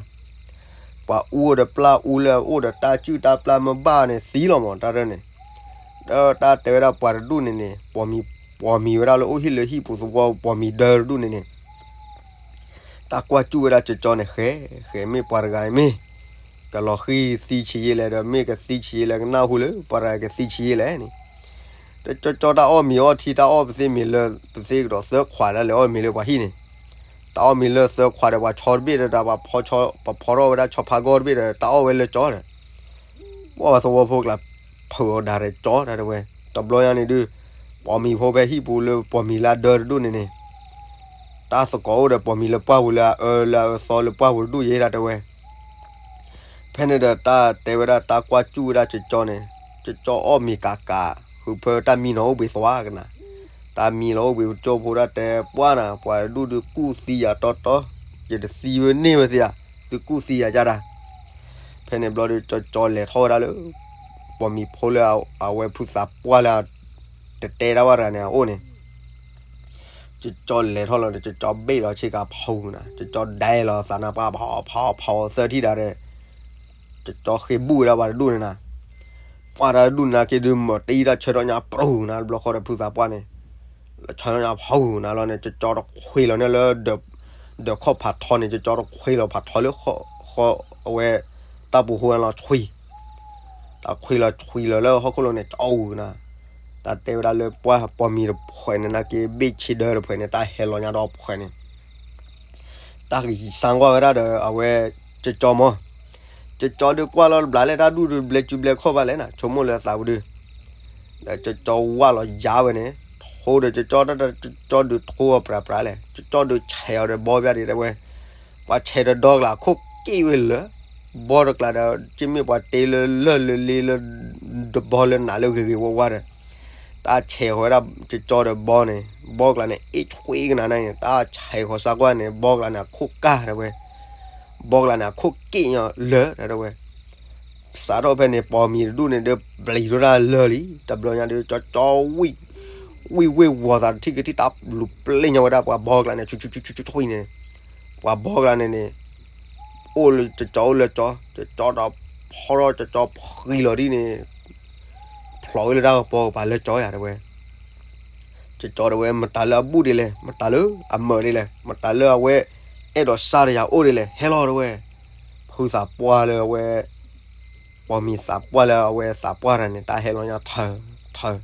ပှၤအူဒီးပျၢ်အူလၢအအိၣ်ဒီးတၢ်စုၣ်တၢ်ပျၢ်မ့ၢ်ဘၣ်န့ၣ်သံလီၤမး တၢ်ရဲၣ်န့ၣ်, ဒီးတၢ်တဲဝဲဒၣ်ပှၤတဒူၣ်န့ၣ်န့ၣ် ပိာ်မံၤ ပိာ်မံၤဝဲဒၣ်လၢအိၣ်ဟံၣ်လၢဟံၣ်ပူၤသဝီ ပိာ်မံၤဒၢတဒူၣ်န့ၣ်န့ၣ် တၢ်ကွၢ်စူၣ်ဝဲဒၣ်ကၠီကၠီန့ၣ် ဃဲ ဃဲမ့ၢ်ပှၤတဂၤအံၤမ့ၢ် ကလီၤဃံၤသံဆံးယဲၢ်လဲၣ်ဒီး မ့ၢ်ကသံဆံးယဲၢ်လဲၣ် ကနၢ်ဟူလၢပှၤတဂၤကသံဆံးယဲၢ်လဲၣ်န့ၣ်, ဒီးကၠီကၠီတၢ်အီၣ်မ့ၤအီထံ တၢ်အီၣ်ပသ့ၣ်မ့ၤလၢ ပသ့ၣ်ကဒီးသၢခွးဒၣ်လဲာ် အီၣ်မ့ၤလၢပှၤဟံၣ်န့ၣ်, တၢ်အီၣ်မ့ၤလၢသၢခွးဒီး ပှၤဆီတဘ့ၣ်ဒီး ပှၤဖီထီၣ်ဝဲဒၣ်ဆီဖါဂီၢ်တဘ့ၣ်ဒီး တၢ်အီၣ်ဝဲလၢကၠီဒီး ပှၢ်ပှၤသဝီဖိကျါ ဖုးအီၤဒၣ်ဒီးကၠီတၢ်တဲဝဲ, တဘျီညါန့ၣ်ဒုး ပိာ်မံၤဖိဖဲဟံၣ်ပူၤလၢပိာ်မံၤလၢအဒၢတဒူၣ်န့ၣ်န့ၣ် တၢ်သကိးအိၣ်ဒီးပိာ်မံၤလၢပှၢ်ပူၤလၢအအၢလၢအအၢသီလၢပှၢ်ပူၤတဒူၣ်ယဲတၢ်တဲဝဲ, ဖဲန့ၣ်ဒီးတၢ်တဲဝဲဒၣ်တၢ်ကွၢ်စူၣ်ဝဲဒၣ်ကၠီကၠီန့ၣ်, ကၠီကၠီအီၣ်မ့ၤကးကး, ဃုဖၢတၢ်မံနီၤအိၣ်ဘှံးသွါကနၤ, တၢ်မံလီၤအိၣ်ဘှံးကၠိဖိတၢ်တဲပှၢ်နၤ ပှၤတဒူၣ်ဒုးကူၣ်သံယၤတီတီ, ယတသံဝဲန့ၢ်ဝဲသ့ဧါ, သုကူၣ်သံယၤကၢ်တၢ်, ဖဲန့ၣ်ဘျီဒီးကၠီကၠီလဲၤထီၣ်ဝဲဒၣ်လၢ ပိာ်မံၤဖိလၢအဝဲဖုသးပှၢ်လၢ တတဲတၢ်ဘၣ်တဂၤန့ၣ်အအိၣ်န့ၣ် ကၠီကၠီလဲၤထီၣ်လီၤဒီး ကၠီကၠီဘ့ၣ်လီၤဆ့ကၤဖီနၤ, ကၠီကၠီဒဲလီၤသးနၤ ပှၤဖီဖီဖီသၢထံၣ်ဒၣ်ဒီး ကၠီကၠီဃ့ဘူၣ်ဝဲဒၣ်ပှၤတဒူၣ်န့ၣ်နၤ, ပှၢ်တၢ်တဒူၣ်န့ၣ်နၤက့ၤဒုး မၤတံၢ်တၢ်ဆၢထီၣ်ညါပြူၤနၤ တဘျီဃီဒီးဖုသးပှၢ်န့ၣ် လီၤဆၢထီၣ်ညါဖီနၤလီၤန့ၣ် ကၠီကၠီတခွ့လီၤန့ၣ်လၢ ဒီးခီၣ်ဖးထီန့ၣ် ကၠီကၠီတခွ့လီၤဖးထီလၢ ဃီအဝဲ တၢ်ပူၤဃိလီၤဆှံ တၢ်ခွ့လီၤဆှံလီၤလၢဟီၣ်ခိၣ်လိၤန့ၣ် ကၠီအူနၤ, တၢ်တဲဝဲဒၣ်လၢပှၢ်ပိာ်မံၤတဖှဲးန့ၣ်နၤက့ၤ ဘ့ၣ်ဆ့ဒၢတဖှဲးန့ၣ် တၢ်ဟဲလီၤညါဒီးဖှဲးန့ၣ် တၢ်ကစံးကွၢ်ဝဲဒၣ်ဒီးအဝဲ ကၠီကၠီမီၤ, ကၠီကၠီဒုးကွၢ်လီၤတဘျီလဲၣ် တၢ်ဒူၣ်ဒုးဘျဲးစုဘျဲးခီၣ်ဘၣ်လဲၣ်နၤ ဆိကမိၣ်လၢအသးပူၤဒုး, ဒီးကၠီကၠီဝၢ်လီၤယါဝဲန့ၣ် ထိဒီးကၠီကၠီတၢ် ကၠီကၠီဒုးထိအီၤပြးပြးလဲၣ် ကၠီကၠီဒုးဆဲးအီၤဒီးဘီပျၢ်ဒံးတဲဝဲ ပှၤဆဲးဒီးဒီကျါခိၣ်က့ၣ်ဝဲလၢ ဘီတကျါဒီး ကမ့ၢ်ပှၤတ့လၢလၢၢ်လၢလ့လၢ ဒီးဘီလၢနးလၢဂ့ၤဂ့ၤဝါဝါဒီး တၢ်ဆဲးဃီၤဝဲဒၣ်ကၠီကၠီဒီးဘီန့ၣ် ဘီကျါန့ၣ် အ့ၣ်ဆွ့ကနၤန့ၣ် တၢ်ဆဲးဃီၤစါကွၢ်န့ၣ် ဘီကျါန့ၣ် အခိၣ်ကၢ်တဲဝဲ ဘီကျါန့ၣ် အခိၣ်က့ၣ်ညီလၢတဲဝဲ စးထီၣ်ဖဲန့ၣ် ပိာ်မံၤတဒူၣ်န့ၣ်ဒီး ပျံၤထီၣ်တၢ်လၢာ်လံ တဘျီညါဒီး ကၠီကၠီဝံၣ် ဝံၣ်ဝ့ၢ်ဝီၤသးတထံၣ်ကထံၣ် တၢ်လူၤပျ့ၤညီဝဲဒၣ်ပှၤဘီကျါန့ၣ် ဆူဆူဆူဆူန့ၣ် ပှၤဘီကျါန့ၣ်န့ၣ် အိၣ်လၢကၠီကၠီအိၣ်လၢကၠီ ကၠီကၠီဒီးဖီထီၣ်ကၠီကၠီဖှံလီၤဒ်န့ၣ် ဖျိးဝဲလၢတၢ်ကပီၤကပၤလၢကၠီယၤတဲဝဲ ကၠီကၠီတဲဝဲ မတၤလၢအဘူၣ်ဒ်လဲၣ် မတၤလၢအမၢာ်ဒ်လဲၣ် မတၤလၢအဝဲ အဲၣ်ဒိးစၢ်တယၤအိၣ်ဒ်လဲၣ် ဟဲလီၤတဲဝဲ ဖုသးပှၢ်လၢအဝဲ ပိာ်မံၤသးပှၢ်လၢအဝဲသးပှၢ်တဂၤန့ၣ် တၢ်ဟဲလီၤညါထၢထၢ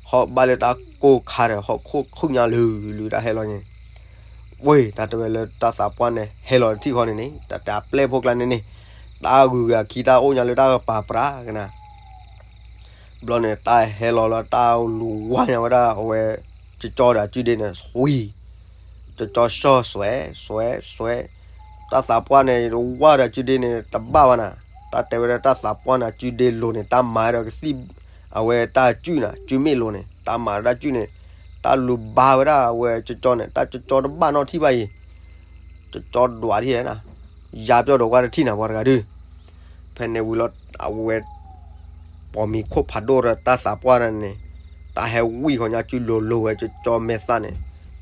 ဟီၣ်ဘၣ်လၢတၢ်ကိၢ်ခါဒီး ဟီၣ်ခိၣ်ခုၣ်ညါလုာ်လုာ်တၢ်ဟဲလီၤန့ၣ် ဝ့ၢ် တၢ်တဲဝဲလၢတၢ်သးပှၢ်န့ၣ် ဟဲလီၤတထံၣ်ဃီန့ၣ်န့ၣ် တၢ်တဲအပျဲၢ်ဖိကျါန့ၣ်န့ၣ် တၢ်ဂုၤဂၤခံတၢ်အိၣ်ညါလၢတၢ်ကပၤပြးကနၤ ဘျီန့ၣ် တၢ်ဟဲလီၤလၢတၢ်လူၤဝါညါဝဲဒၣ်အဝဲ ကၠီကၠီဒီးအကုဒ့န့ၣ် ဆွံ ကၠီကၠီစီၣ်စွဲ စွဲ စွဲ တၢ်သးပှၢ်န့ၣ် ဝါဒီးအကုဒ့န့ၣ် တဘၣ်ဘၣ်နၤ တၢ်တဲဝဲဒၣ်တၢ်သးပှၢ်န့ၣ် အကုဒ့လိၤန့ၣ် တၢ်မၤဒီးကသံၣ် အဝဲတၢ်ကုနၤ ကုမ့ၢ်လိၤန့ၣ် တၢ်မၤဒီးတၢ်ကုန့ၣ် တၢ်လူၤဘါဝဲဒၣ်အဝဲကၠီကၠီန့ၣ် တၢ်ကၠီကၠီတဘၣ်နီၣ်ထံၣ်ဘၣ်အံၤ ကၠီကၠီဒွးထံၣ်နၤ ယါပျီဒီးကွၢ်တထံၣ်နၤပှၤတဂၤဒုး ဖဲန့ၣ်ဝံၤလီၤ အဝဲ ပိာ်မံၤခိၣ်ဖးဒိၣ်ဒီးတၢ်သးပှၢ်န့ၣ်န့ၣ် တၢ်ဟဲဝံၣ်ဃီညါကုလိၤလိၤဝဲကၠီကၠီမဲာ်သၣ်န့ၣ်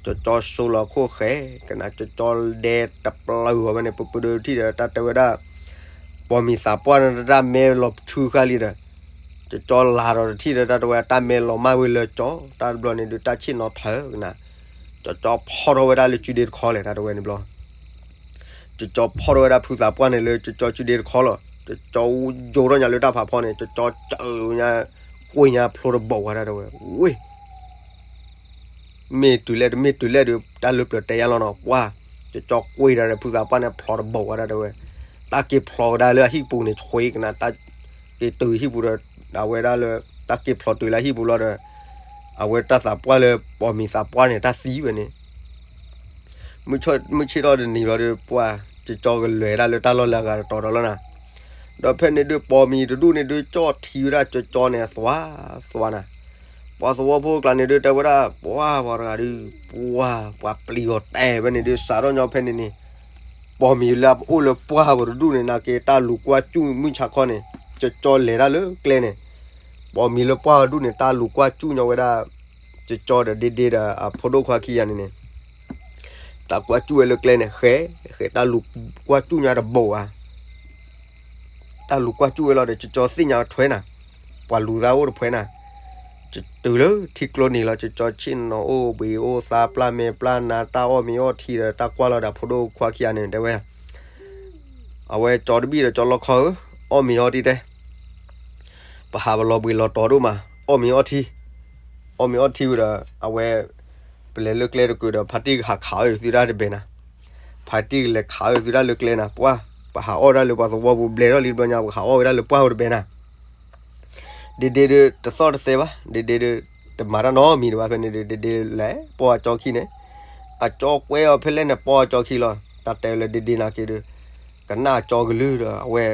ကၠီကၠီစိလီၤခိၣ်ဃဲ ကနၤကၠီကၠီဒဲတပျုာ်ဃီၤဝဲန့ၣ် ပပဒိထံၣ်ဒီးတၢ်တဲဝဲဒၣ် ပိာ်မံၤသးပှၢ်န့ၣ်တၢ်မဲလီၤဆူဃာ်လံဒီး ကၠီကၠီလၤဒီးတထံၣ်ဒီးတၢ်တဲဝဲတၢ်မဲလီၤမၢ်ဝဲလၢကၠီ တၢ်တဘျီန့ၣ်ဒုးတၢ်ဆ့ၣ်နီၤထၢကနၤ ကၠီကၠီဖီထီၣ်ဝဲဒၣ်လၢကုဒ့တခီလဲၣ် တၢ်တဲဝဲန့ၣ်ဘျီ ကၠီ ကၠီဖီၣ်ထီၣ်ဝဲဒၣ်ဖုသးပှၢ်န့ၣ်လၢကၠီစုဒ့တခီလီၤ. ကၠီယိၤထီၣ်ညါလၢတၢ်ဖးဖီန့ၣ် ကၠီစၢညါ ကွ့ၢ်ညါဖျိတဘီၣ်ဝဲဒၣ်တဲဝဲ, ဝ့ၢ် မ့ၢ်တုၤလဲၣ်တမ့ၢ်တုၤလဲၣ်ဒီး တၢ်လၢပျၢၤတဲယါလီၤနီၤ, ပှၢ် ကၠီကွ့ၢ်ဒၣ်ဒီးဖုသးပှၢ်န့ၣ် ဖျိတဘီၣ်ဝဲဒၣ်တဲဝဲ, တၢ်က့ၤဖျိကဒါလၢအဟံၣ်ပူၤန့ၣ် ဆွ့ကနၣ် တၢ်က့ၤတုၤဟံၣ်ပူၤဒီး အဝဲဒၣ်လၢ တၢ်က့ၤဖျိတုၤလၢဟံၣ်ပူၤလီၤဒီး အဝဲတၢ်သးပှၢ်လၢပိာ်မံၤသးပှၢ်န့ၣ် တၢ်သံဝဲန့ၣ် မုၢ်ဆ့ၣ်ထီၣ်တနံၤလီၤဒီး ပှၢ် ကၠီကလဲၤဒၣ်လၢတၢ်လီၢ်လၢအဂၤတတီၤဒီးလီၤနၤ, ဒီးဖဲန့ၣ်ဒုးပိာ်မံၤတဒူၣ်န့ၣ်ဒုး ကၠီထံၣ်ဝဲဒၣ်ကၠီန့ၣ် သွါ သွါနၤ, ပှၤသဝီဖိကျါန့ၣ်ဒုးတဲဝဲဒၣ် ပှၢ် ပှၤတဂၤဒုး ပှၢ် ပှၤပျံၤအီၤတဲဝဲန့ၣ်ဒုး စးထီၣ်ညီဖဲန့ၣ်န့ၣ် ပိာ်မံၤလၢအအိၣ်လၢပှၢ်ပူၤတဒူၣ်န့ၣ် နာ်က့တၢ်လူၤကွၢ်စူၣ်မုၢ်ဆါခီန့ၣ် ကၠီလဲၤတၢ်လၢကျဲန့ၣ်, ပိာ်မံၤလၢပှၢ်ပူၤတဒူၣ်န့ၣ် တၢ်လူၤကွၢ်စူၣ်ညီဝဲဒၣ် ကၠီဒီးဒ့ဒ့ဒီးအဖိဒိၣ်ခွါခံဂၤန့ၣ်န့ၣ် တၢ်ကွၢ်စူၣ်ဝဲလၢကျဲန့ၣ် ဃဲ ဃဲ တၢ်လူၤကွၢ်စူၣ်ညါတဘိးဧါ, တၢ်လူၤကွၢ်စူၣ်ဝဲလီၤဒီး ကၠီသ့ၣ်ညါထွဲနၤ, ပှၤလူၤသးအိၣ်တဖှဲနၤ, တုၤလၢထံကျိနံၤလီၤ ကၠီဆ့ၣ်နီၤအိၣ်ဘှံးအိၣ်သါ ပျၢ်မဲာ်ပျၢ်နါ တၢ်အီၣ်မ့ၤအီထံဒီး တၢ်ကွၢ်လီၤဒီးအဖိဒိၣ်ခွါခံဂၤန့ၣ်တဲဝဲ အဝဲကၠီတဘံၣ်ဒီးကၠီလီခီဧၢ, အီၣ်မ့ၤအီထံတဲ, ပဟးပလီၤဘှံးလီၤတီၤဒိၣ်မး အီၣ်မ့ၤအီထံ, အီၣ်မ့ၤအီထံဝံၤဒီး အဝဲ ပလဲၤလၢကျဲတကုာ်ဒီး ဖါတံၢ်ကဟးခးအီၣ်သုဒၣ်တဘဲနၤ, ဖါတံၢ်ကလဲၤခးအီၣ်သုဒၣ်လၢကျဲနၤ ပှၢ်, ပဟးအီၣ်ဒၣ်လၢပှၤသဝီပူၤဘျဲၣ်ထီၣ်လံတဘျီညါ ပဟးအီၣ်ဝဲဒၣ်လၢပှၢ်ဝဲတဘဲနၤ ဒ့ဒ့ဒီးတသီၣ်တသဲဘၣ်, ဒ့ဒ့ဒီး တမၤတၢ်နီတမံၤဒံးဘၣ် ဖဲန့ၣ်ဒီး ဒ့ဒ့လဲၤပိာ်အကၠီခံန့ၣ်, အကၠီကွဲအီၤဖဲလဲၣ်န့ၣ် ပိာ်အကၠီခံလီၤ တၢ်တဲလၢဒ့ဒ့နာ်က့ဒီး ကနၣ်အကၠီကလုၢ်ဒီး အဝဲ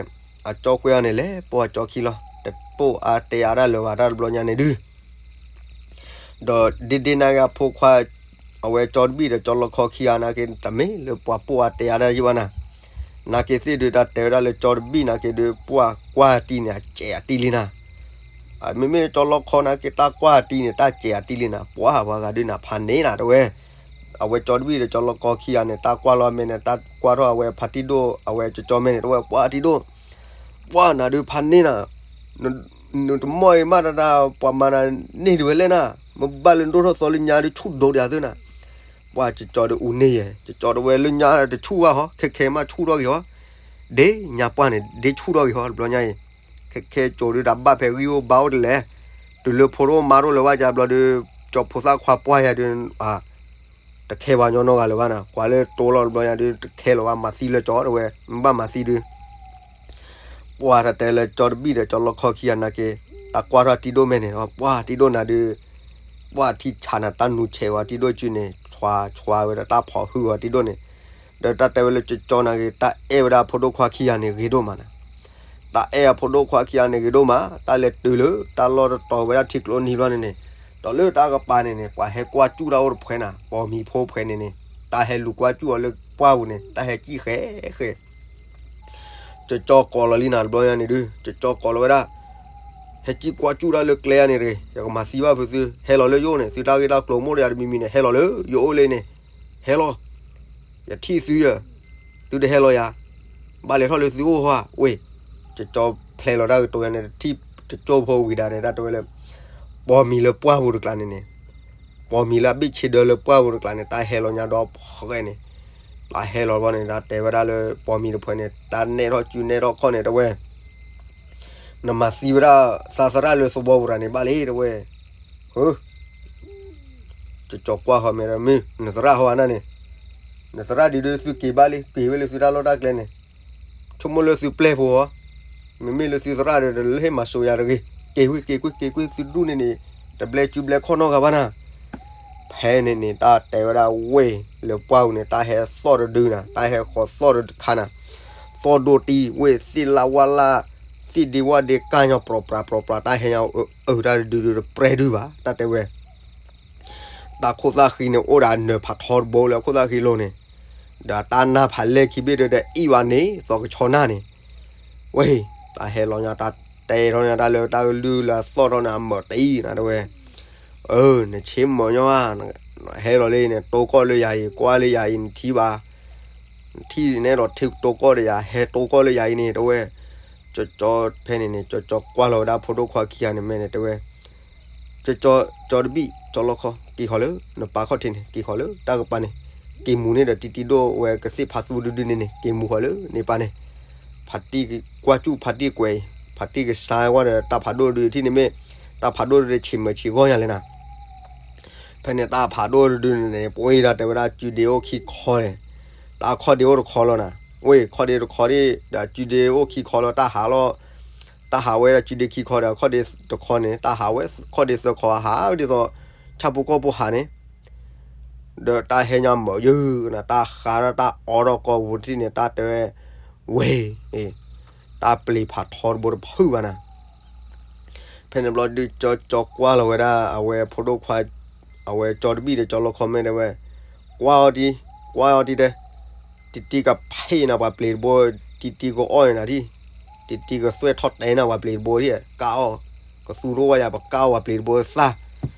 အကၠီကွဲအီၤန့ၣ် လဲၤပိာ်အကၠီခံလီၤ တပိာ်အါတဲအါတၢ်လၢၤဘၣ်တၢ်တဘျီညါန့ၣ်ဒုး ဒီးဒ့ဒ့နာ်က့အဖိခွါ အဝဲကၠီတဘံၣ်ဒီးကၠီလီခီခံဂၤနာ်က့ တမ့ၢ်လၢပှၤပိာ်အါတဲအါတၢ်ယံၣ်ဘၣ်နၤ, နာ်က့သ့ၣ်ဒုး တၢ်တဲဝဲဒၣ်လၢကၠီတဘံၣ်နာ်က့ဒုး ပှၢ်ကွၢ်တံၢ်န့ၣ် အစဲးအတံၢ်လံနၤ, မ့မ့ၢ်ကၠီလီခီနာ်က့ တၢ်ကွၢ်တံၢ်န့ၣ် တၢ်စဲးအတံၢ်လံနၤ ပှၢ်ပှၤဂၤဒုးနၤ ဖးန့ၢ်နၤတဲဝဲ အဝဲကၠီတဘံၣ်ဒီးကၠီလီခီခံဂၤန့ၣ် တၢ်ကွၢ်လီၤမဲာ်န့ၣ် တၢ်ကွၢ်ထီၣ်အဝဲဖါတံၢ်ဒိၣ် အဝဲကၠီကၠီမဲာ်န့ၣ် တဲဝဲ ပှၢ်တံၢ်ဒိၣ် ပှၢ်နၤဒုးဖးန့ၢ်နၤ, နတမီၢ်အံၤမးတဒၣ် ပှၤမၤနၤန့ၢ်ဒံးဝဲလဲၣ်နၤ, မ့ၢ်ဘၣ်လၢနဒိၣ်ထီၣ်သီလၢညါဒုးဆူၣ်ဒိးဒံးသုနၤ, ပှၢ်ကၠီကၠီဒီးအူန့ၢ်ယဲ ကၠီကၠီတဲဝဲလၢညါတဆူၣ်ဘၣ်ဟီ ခဲခဲမးဆူၣ်ထီၣ်က့ၤဟီ, ဒ့ညါပှၢ်န့ၣ် ဒ့ဆူၣ်ထီၣ်က့ၤဟီတဘျီညါအံၤ, ခဲခဲကၠီဒုးတၢ်ဘၣ်ဖဲဂံၢ်အိၣ်ဘါအိၣ်တလဲၤ, တုၤလၢဖိဒိၣ်မါဒိၣ်လၢၤဘၣ်ကဘျီဒုး, ကၠီဖိသၣ်ခွါပှၢ်ယၤဒုး တခဲပှၤညီနီတဂၤလၢၤဘၣ်နၤ, ကွၢ်လၢတိလီၤတဘျီညါဒုး တခဲလၢၤဘၣ် မၤသံလၢကၠီတဲဝဲ, မ့ၢ်ဘၣ်မၤသံဒုး, ပှၢ်တၢ်တဲလၢကၠီတဘံၣ်ဒီးကၠီလီခီခံဂၤနာ်က့, တၢ်ကွၢ်ထီၣ်တံၢ်ဒိၣ်မဲာ်န့ၣ်ဒီး ပှၢ်တံၢ်ဒိၣ်နၤဒုး, ပှၢ်ထံဆးနၤတၢ်နူဆဲးဝဲတံၢ်ဒိၣ်စုန့ၣ် ဆွါဆွါဝဲဒီးတၢ်ဖီၣ်ဟုၣ်ဝဲတံၢ်ဒိၣ်န့ၣ်, ဒီးတၢ်တဲဝဲလၢကၠီကၠီနာ်က့ တၢ်အဲၣ်ဝဲဒၣ်ဖိဒိၣ်ခွါခံဂၤန့ၣ်ဂ့ၤဒိၣ်မးနၤ တၢ်အဲၣ်အဖိဒိၣ်ခွါခံဂၤန့ၣ်ဂ့ၤဒိၣ်မး, တၢ်လဲၤတုၤလၢတၢ်လီၢ်တတီၤဝဲဒၣ်ထံကျိနံၤဘျီန့ၣ်န့ၣ်, ဒီးလၢတၢ်ကပၤန့ၣ်န့ၣ် ပှၤဟဲကွၢ်စူၣ်တၢ်အိၣ်တဖှဲနၤ, ပိာ်မံၤဖိဖှဲန့ၣ်န့ၣ်, တၢ်ဟဲလူၤကွၢ်စူၣ်အီၤလၢပှၢ်ပူၤန့ၣ် တၢ်ဟဲစံၣ်ဃဲဃဲ, ကၠီကၠီကိးလီၤလံနၤတဘျီညါန့ၣ်ဒုး, ကၠီကၠီကိးလီၤဝဲဒၣ်, ဟဲစံၣ်ကွၢ်စူၣ်တၢ်လၢကျဲန့ၣ်တဂ့ၤ, ယကမၤသံဘၣ်ဖုးသု, ဟဲလီၤလၢယအိၣ်န့ၣ်, သုတၢ်ဂ့ၢ်တၢ်ကျိၤမိၢ်တယၤတမံၤမံၤန့ၣ် ဟဲလီၤလၢယအိၣ်လၢန့ၣ်, ဟဲလီၤ ယထံၣ်သုယၤ, သုတဟဲလီၤယၤ, ဘၣ်လဲၤထီၣ်လၢသုအိၣ်ဟီ, ဝ့ၢ်, ကၠီကၠီဖျဲလီၤတၢ်ကတိၤယၤန့ၣ် တထံၣ်တကၠိဖိဝံၤဒၣ်န့ၣ် တၢ်တဲဝဲလၢ, ပိာ်မံၤလၢပှၢ်ပူၤတကျါန့ၣ်န့ၣ်, ပိာ်မံၤလၢအဘ့ၣ်ဆ့ဒၢလၢပှၢ်ပူၤတကျါန့ၣ် တၢ်ဟဲလီၤညါဒီးဖှဲန့ၣ်, တၢ်ဟဲလီၤဘျီန့ၣ် တၢ်တဲဝဲဒၣ်လၢပိာ်မံၤတဖှဲန့ၣ် တၢ်နဲၣ်ထီၣ်စုနဲၣ်ထီၣ်ခီၣ်န့ၣ် တဲဝဲ နမၤသံဝဲဒၣ်သးသရၣ်လၢသဝီပူၤတဂၤန့ၣ်ဘၣ်လံ တဲဝဲ, ဟၢ, ကၠီကၠီကွၢ်ဃီၤမဲာ်ဒီး မ့ၢ်နသရၣ်ဟီဧါန့ၣ်, နသရၣ်ဒ်ဒုးသုက့ၤဘၣ်လံ က့ၤဝဲလၢသုတၢ်လီၢ်တၢ်ကျဲန့ၣ်, ဆိကမိၣ်လၢသုပျဲၢ်ဖိဧါ, မ့မ့ၢ်လၢသုသရၣ်ဒီး လၢဟ့ၣ်မၤစိၤယၤတဂ့ၤ, က့ၤကွံာ် က့ၤကွံာ် က့ၤကွံာ် သုဒူၣ်န့ၣ်န့ၣ်, တဘျဲစုဘျဲခီၣ်နီတဂၤဘၣ်နၤ ဖဲန့ၣ်န့ၣ် တၢ်တဲဝဲဒၣ်ဝ့ၢ်လၢပှၢ်ပူၤန့ၣ် တၢ်ဟဲသီၣ်တဒုနၤ, တၢ်ဟဲဃီၤသီၣ်တခါနၤ, သီၣ်ဒိၣ်တံၢ်ဝ့ၢ် သ့ၣ်လၣ်ဝၣ်လၣ်, သ့ၣ်ဒ့ဝၣ်ဒ့ကၢ်ညီ ပြီၤပြးပြီၤပြး တၢ်ဟဲညါအၢ တၢ်တဒုဒုတပြဲၢ်ဒုဘၣ် တၢ်တဲဝဲ တၢ်ခိၣ်သၣ်ဃံန့ၣ် အိၣ်ဒီးအနၢၤဖးထီတဘိလၢအခိၣ်သၣ်ဃံလိၤန့ၣ်, ဒီးတၢ်နၢ်ဖးလဲၢ်ခံဘ့ၣ်ဒီး အံၣ်ဘၣ်န့ၣ် သီကဆီနၢ်န့ၣ်, ဝ့ၢ်, တၢ်ဟဲလီၤညါ တၢ်တဲထီၣ်ညါတၢ်လၢတၢ်ကလုၢ်လၢအသီၣ်ထီၣ်န့ၣ် အမၢးတအံၤနၤတဲဝဲ, အၢ နဆ့မၢၤညီဘၣ်, ဟဲလီၤလၢအံၤန့ၣ် တိကီၢ်လၢယၤအံၤ ကွၢ်လၢယၤအံၤ နထံၣ်ဘၣ်, နထံၣ်နဲၣ်ဒီးထံၣ်တိကီၢ်ဒီးယၤ ဟဲတိကီၢ်လၢယၤအံၤန့ၣ် တဲဝဲ, ကၠီကၠီဖဲန့ၣ်န့ၣ် ကၠီကၠီကွၢ်လီၤဝဲဒၣ်ဖိဒိၣ်ခွါခံဂၤန့ၣ် မဲာ်န့ၣ် တဲဝဲ ကၠီကၠီ ကၠီတဘံၣ် ကၠီလီခီ က့ၤဃီၤလၢ နပာ်ခီၣ်ထံးန့ၣ် က့ၤဃီၤလၢတၢ်ကပၤန့ၣ်, က့ၤမူၤန့ၣ်ဒီး တံတံဒိၣ်ဝဲကသ့ၣ်ဖးသူဒုဒုန့ၣ်န့ၣ် က့ၤမူၤဃီလၢန့ၣ်ပၢ်န့ၣ်, ဖးတံၢ်ကွၢ်စူၣ်ဖးတံၢ်ကွဲးအံၤ, ဖးတံၢ်ကစါဝဲဒီး တၢ်ဖးဒိၣ်ဒုထံၣ်န့ၣ်မ့ၢ် တၢ်ဖးဒိၣ်ဒုဆံးမုာ်ဆံးဂီၢ်ညါလဲၣ်နၤ. ဖဲန့ၣ်တၢ်ဖးဒိၣ်ဒုန့ၣ်န့ၣ် ပှၤအံၤဒီးတဲဝဲဒၣ် ကုဒ့အိၣ်ခံခီန့ၣ်, တၢ်ခီၣ်ဒ့အိၣ်တခီလီၤနၤ, ဝဲခီၣ်ဒ့တခီဒံး ဒီးကုဒ့အိၣ်ခံခီလီၤ တၢ်ဟးလီၤ, တၢ်ဟးဝဲဒၣ်ကုဒ့ခံခီဒီး ခီၣ်ဒ့တခီန့ၣ် တၢ်ဟးဝဲခီၣ်ဒ့သၢခီ ဟးဒ်သိး ဆၣ်ဖိကီၢ်ဖိဟးန့ၣ် ဒီးတၢ်ဟဲညါမၤယုၢ်ကနၤ တၢ်ဃးဒီးတၢ်အီထီၣ်ကီၢ်ပူၤထံၣ်န့ၣ် တၢ်တဲဝဲ ဝ့ၢ်, တၢ်ပျံၤဖးထီတဘိတဖုၣ်ဘၣ်နၤ. ဖဲန့ၣ်ဘျီဒု ကၠီကၠီကွၢ်လီၤဝဲဒၣ် အဝဲဖိဒိၣ်ခွါ, အဝဲကၠီတဘ့ၣ်ဒီးကၠီလီခီမဲတဲဝဲ, ကွၢ်အီၤတံၢ်, ကွၢ်အီၤတံၢ်တဲ, တံတံကဖ့နၤပှၤပျံၤတဘိ, တံတံကအီၣ်နၤဒံး, တံတံကသွဲၣ်ထီၣ်တဲနၤပှၤပျံၤတဘိဒံး, ကၢ်အီၣ်, ကသူထီၣ်ဝဲယၤ ပကၢ်အီၣ်ပှၤပျံၤတဘိသၣ်,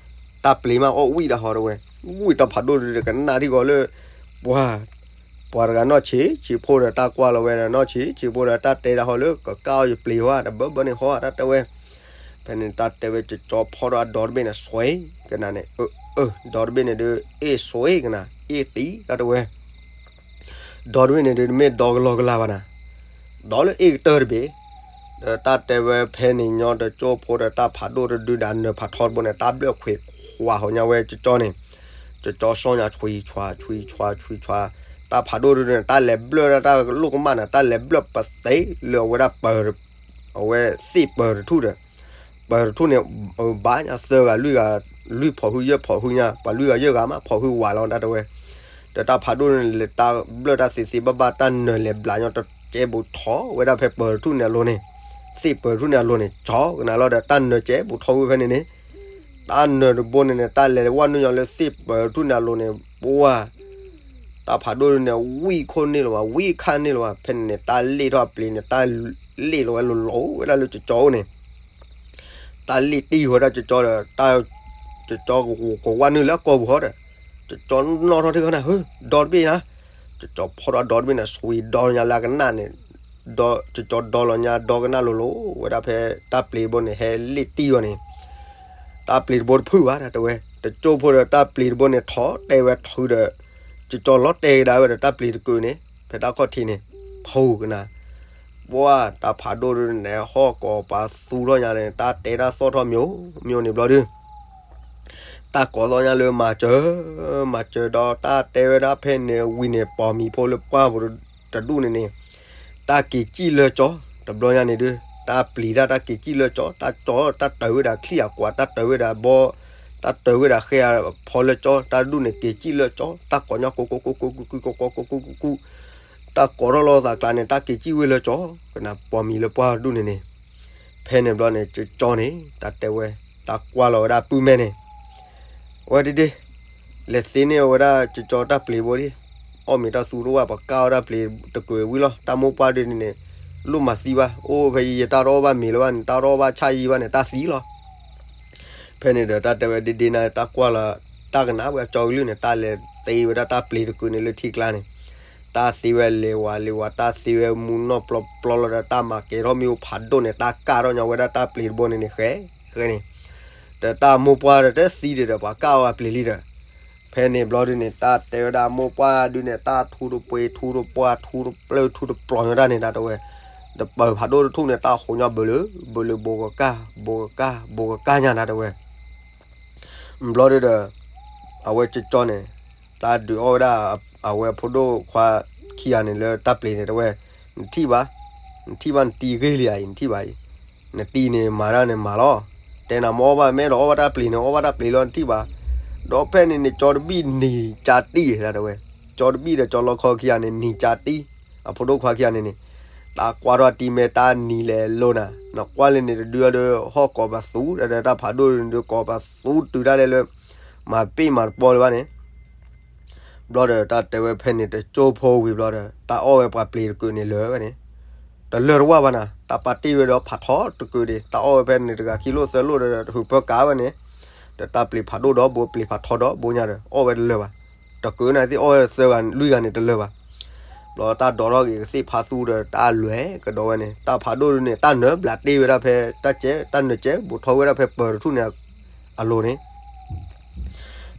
တၢ်ပျံၤမးအီၣ်ဝံၣ်တၢ်ဟီတဲဝဲ, ဝံၣ်တၢ်ဖးဒိၣ်ဒုဒီးကနၣ်ထံၣ်ကီးလၢ ပှၤ ပှၤတဂၤနီၢ်ဆံးဆံးဖိဒီး တၢ်ကွၢ်လီၤဝဲဒီးနီၢ်ဆံးဆံးဖိဒီး တၢ်တဲတၢ်ဟီလၢ ကကၢ်အီၣ်ယပျံၤဟီ တဘၢဘၢန့ၣ်ဟီ တၢ်တဲဝဲ. ဖဲန့ၣ်တၢ်တဲဝဲကၠီဖီၣ်ဒီးအဒီတဘ့ၣ်န့ၣ် ဆွဲကနၤန့ၣ်, အၢ, ဒီတဘ့ၣ်န့ၣ်ဒုး အ့ၣ်ဆွဲကနၤ အ့ၣ်တံၢ် တၢ်တဲဝဲ ဒီတဘ့ၣ်န့ၣ်ဒုး တမ့ၢ်ဒီကလီကလီဘၣ်နၤ, ဒီလၢအ့ၣ်ကတၢၢ်တဘ့ၣ်, ဒီးတၢ်တဲဝဲဖဲန့ၣ်ညီတကၠိဖိဒီး တၢ်ဖးဒိၣ်တဒုဒီး နၢၤဖးထီတဘိန့ၣ် တၢ်ဘျၢၣ်ခွံးခွးဟီညါဝဲကၠီန့ၣ်, ကၠီစီညါ ဆွံဆွး ဆွံဆွး ဆွံဆွး, တၢ်ဖးဒိၣ်တဒုန့ၣ် တၢ်လဲၤဘျၢၣ်ဒၣ်တၢ်လိၣ်ကမၣ်န့ၣ် တၢ်လဲၤဘျၢၣ်ပသ့လၢအဝဲဒၣ်ပၢၤ အဝဲသ့ၣ်ပၢၤတထူၣ်ဒီး, ပၢၤတထူၣ်န့ၣ် ဘၣ်ညါသၢဂၤလွံၢ်ဂၤ, လွံၢ်ဖီၣ်ဟုယဲၢ်ဖီၣ်ဟုညါ ပှၤလွံၢ်ဂၤယဲၢ်ဂၤမး ဖီၣ်ဟုဝးလီၤ တၢ်တဲဝဲ. ဒီးတၢ်ဖးဒိၣ်န့ၣ် လဲၤတၢ်ဘျၢၣ်တၢ်သ့သ့ဘၣ်ဘၣ် တၢ်နၢၤလဲၤဘျးညီ တကဲဘူးထီၣ်ဝဲဒၣ်ဖဲပၢၤတထူၣ်န့ၣ်အလိၤန့ၣ်, သ့ၣ်ပၢၤတထူၣ်န့ၣ်အလိၤန့ၣ် ကၠီကနၤလီၤဒီး တၢ်နၢၤကဲဘူးထီၣ်ဝဲဖဲန့ၣ်န့ၣ်, တၢ်နၢၤတဘိန့ၣ်န့ၣ် တၢ်လဲၤဝဲနုာ်ညီလၢသ့ၣ်ပၢၤတထူၣ်န့ၣ်အလိၤန့ၣ် ပှၤ တၢ်ဖးဒိၣ်န့ၣ် ဝံၣ်ခိၣ်န့ၢ်လီၤဘၣ် ဝံၣ်ခါန့ၢ်လီၤဘၣ် ဖဲန့ၣ်န့ၣ် တၢ်လ့ၣ်ထီၣ်အပျ့ၤန့ၣ် တၢ်လ့ၣ်လီၤဝဲလိၤလိၤဝဲဒၣ်လၢကၠီအိၣ်န့ၣ်, တၢ်လ့ၣ်တံၢ်ဝဲဒၣ်ကၠီဒီး တၢ် ကၠီကဝီၤကဝီၤနုာ်လၢအကီၢ်ပူၤဟီဒီး, ကၠီနီၣ်ထီၣ်ထံၣ်ခီနၤ ဟၢ ဒီတဘ့ၣ်ညါ, ကၠီဖီၣ်ဒီးဒီတဘ့ၣ်န့ၣ် ဆွံဒီညါလၢအကနၣ်န့ၣ်, ဒီကၠီဒီလီၤညါဒီကနၣ်လိၤလိၤဝဲဒၣ်ဖဲတၢ်ပျ့ၤတဘိန့ၣ် ဟဲလ့ၣ်တံၢ်ဝဲန့ၣ် တၢ်ပျ့ၤတဘိတဖုၣ်ဘၣ် တၢ်တဲဝဲ, တကၠိဖိဒီးတၢ်ပျ့ၤတဘိန့ၣ် ထီၣ်တဲဝဲထုးဒီး ကၠီလီၤတဲာ်ကဒါဝဲဒီးတၢ်ပျ့ၤတကုာ်န့ၣ် ဖဲတၢ်ခီၣ်ထံးန့ၣ် ဖူကနၤ, ပှၤတၢ်ဖးဒိၣ်ဒုန့ၣ် ဟီၣ်ကဝီၤပှၤသူထီၣ်ညါန့ၣ် တၢ်တဲတၢ်သီၣ်ထီၣ်မျိၤမျိၤန့ၣ်ဘျီဒု တၢ်ကိးသီၣ်ညါလၢမၤစၢၤ, မၤစၢၤဒီးတၢ်တဲဝဲဒၣ်ဖဲန့ၣ်ဝံၤန့ၣ် ပိာ်မံၤဖိလၢပှၢ်ပူၤတဒူၣ်န့ၣ်န့ၣ်, တၢ်က့ၤစံၣ်လၢကၠီ, တဘျီညါန့ၣ်ဒု တၢ်ပျံၤတၢ်တၢ်က့ၤစံၣ်လၢကၠီ, တၢ်ကၠီ တၢ်တၢၤဝဲဒၣ်ချံအကွၢ်, တၢ်တၢၤဝဲဒၣ်ဘီ, တၢ်တၢၤဝဲဒၣ်ဃဲအဖီလၢကၠီ, တၢ်ဒူၣ်န့ၣ်က့ၤစံၣ်လၢကၠီ, တၢ်ကိးညါကိးကိးကိးကိးကိးကိးကိးကိးကိးကိး, တၢ်ကိးထီၣ်လီၤသးကျါန့ၣ် တၢ်က့ၤစံၣ်ဝဲလၢကၠီ, ကနၣ်ပိာ်မံၤလၢပှၢ်တဒူၣ်န့ၣ်န့ၣ် ဖဲန့ၣ်ဘျီန့ၣ် ကၠီန့ၣ် တၢ်တဲဝဲ, တၢ်ကွၢ်လီၤဝဲဒၣ်ပုၢ်မဲန့ၣ်, ဝဲဒ်ဒ်, လဲၤသ့န့ၢ်ဝဲဒၣ်ကၠီတၢ်ပျ့ၤဘိဒ်, အီၣ်မ့ၤတၢ်သူတဝၢ် ပကၢ်အီၣ်တၢ်ပျ့ၤတကုာ်ဝံၤလီၤ, တၢ်မိၢ်ပှၢ်ဒ်န့ၣ်န့ၣ်, လိၣ်မၤသံဘၣ်, အိၣ်ဖဲယံၤယတၢ်တအီၣ်ဘၣ်မ့ၤလၢၤဘၣ်န့ၣ် တၢ်တအီၣ်ဘၣ်ဆၣ်ယံၤဘၣ်န့ၣ် တၢ်သံလီၤ. ဖဲန့ၣ်ဒီးတၢ်တဲဝဲဒ်ဒ်န့ၣ် တၢ်ကွၢ်လီၤ, တၢ်ကနၣ်ဝဲအကၠီကလုၢ်န့ၣ် တၢ်လဲၤသ့ဝဲဒၣ်တၢ်ပျ့ၤတကုာ်န့ၣ်လၢထံကျါန့ၣ်, တၢ်သ့ဝဲလဲၤဝးလဲၤဝး တၢ်သ့ဝဲမူနီၢ်ပျီပျီလီၤဒီး တၢ်မၤကဲၤထီၣ်မ့ၣ်အူဖးဒိၣ်န့ၣ် တၢ်ကၢ်ထီၣ်ညီဝဲဒၣ်တၢ်ပျ့ၤတဘိန့ၣ်န့ၣ် ဃဲ, ဃဲန့ၣ်, ဒီးတၢ်မိၢ်ပှၢ်ဒီးတသံဒံးဒီး ပှၤကၢ်အီၣ်အပျ့ၤလံဒီး, ဖဲန့ၣ်ဘျီဒ်န့ၣ် တၢ်တဲဝဲဒၣ်မိၢ်ပှၢ်ဒုန့ၣ် တၢ်ထူတပှ့ၤ ထူတပှၢ် ထူတပျၢၢ် ထူတပျီၤညီတၢ်န့ၣ် တၢ်တဲဝဲ, တပၢၤဖးဒိၣ်တထူၣ်န့ၣ် တၢ်ဃိးညီဘၢၣ်လၢ, ဘၢၣ်လၢဘိကကၢ် ဘိကကၢ် ဘိကကၢ်ညါ တၢ်တဲဝဲ ဘျီဒုဒီး, အဝဲကၠီကၠီန့ၣ်, တၢ်ဒုးအီၣ်ဝဲဒၣ်, အဝဲဖိဒိၣ်ခွါခံဂၤန့ၣ်လၢတၢ်ပျ့ၤန့ၣ် တဲဝဲ, နထံၣ်ဘၣ်, နထံၣ်ဘၣ်နတံၤဂ့ၤလံဧါအံၤ နထံၣ်ဘၣ်အံၤ, နတံၤန့ၣ်မၤတၢ်န့ၣ်မၤလီၤ, တဲနၤမ့ၢ်အီၣ်ဘၣ်တၢ်ပျ့ၤန့ၣ် အီၣ်ဘၣ်တၢ်ပျ့ၤလီၤနထံၣ်ဘၣ်, ဒီးဖဲန့ၣ်န့ၣ် ကၠီတဘံၣ်နံၤကၠါတံၢ် တၢ်တဲဝဲ, ကၠီတဘံၣ်ဒီးကၠီလီခီခံဂၤန့ၣ် နံၤကၠါတံၢ်, အဖိဒိၣ်ခွါခံဂၤန့ၣ်န့ၣ်, တၢ်ကွၢ်ထီၣ်တံၤမ့ၢ်တၢ်နံၤလဲၤလိၤနၤ, နကွၢ်လၢန့ၣ်တဒုဒီး ဟီၣ်ကိးပသူ, ဒီးတၢ်ဖးဒိၣ်ဒုးကိးပသူတုၤဒၣ်လဲာ်လၢ, မၤပ့ၢ်မၤတပီလၢၤဘၣ်န့ၣ် ဘျီဒီးတၢ်တဲဝဲဖဲန့ၣ် တကၠိဖိဝံၤဘျီဒီး တၢ်အီၣ်ဝဲပှၤပျ့ၤတကုာ်န့ၣ်လၢာ်ဝဲန့ၣ်, တလၢာ်တဝၢ်ဘၣ်နၤ, တၢ်ပာ်တ့ၢ်ဝဲဒီးဖးထီတကုာ်ဒံး တၢ်အီၣ်ဝဲဖဲန့ၣ်တဂၤခံလိၣ်သၢလိၣ်ဒီး တဟုးပၢကးဝဲန့ၣ်, ဒီးတၢ်ပျ့ၤဖးဒိၣ်ဒီဘိ ပျ့ၤဖးထီဒီဘိညါဒီး အီၣ်ဝဲတလၢာ်ဘၣ်, တကုာ်န့ၣ်သ့ၣ်အီၣ်ဝဲသၢဂၤလွံၢ်ဂၤန့ၣ်တလၢာ်ဘၣ် ဘျီတၢ်ဒိးထီၣ်က့ၤကသ့ၣ်ဖးသူဒီး တၢ်လွဲကဒီးဝဲန့ၣ် တၢ်ဖးဒိၣ်ဒုန့ၣ် တၢ်နၢၤဘျးတ့ၢ်ဝဲဒၣ်ဖဲတၢ်ကဲ တၢ်နၢၤကဲဘူးထီၣ်ဝဲဒၣ်ဖဲပၢၤတထူၣ်န့ၣ်အလိၤန့ၣ်,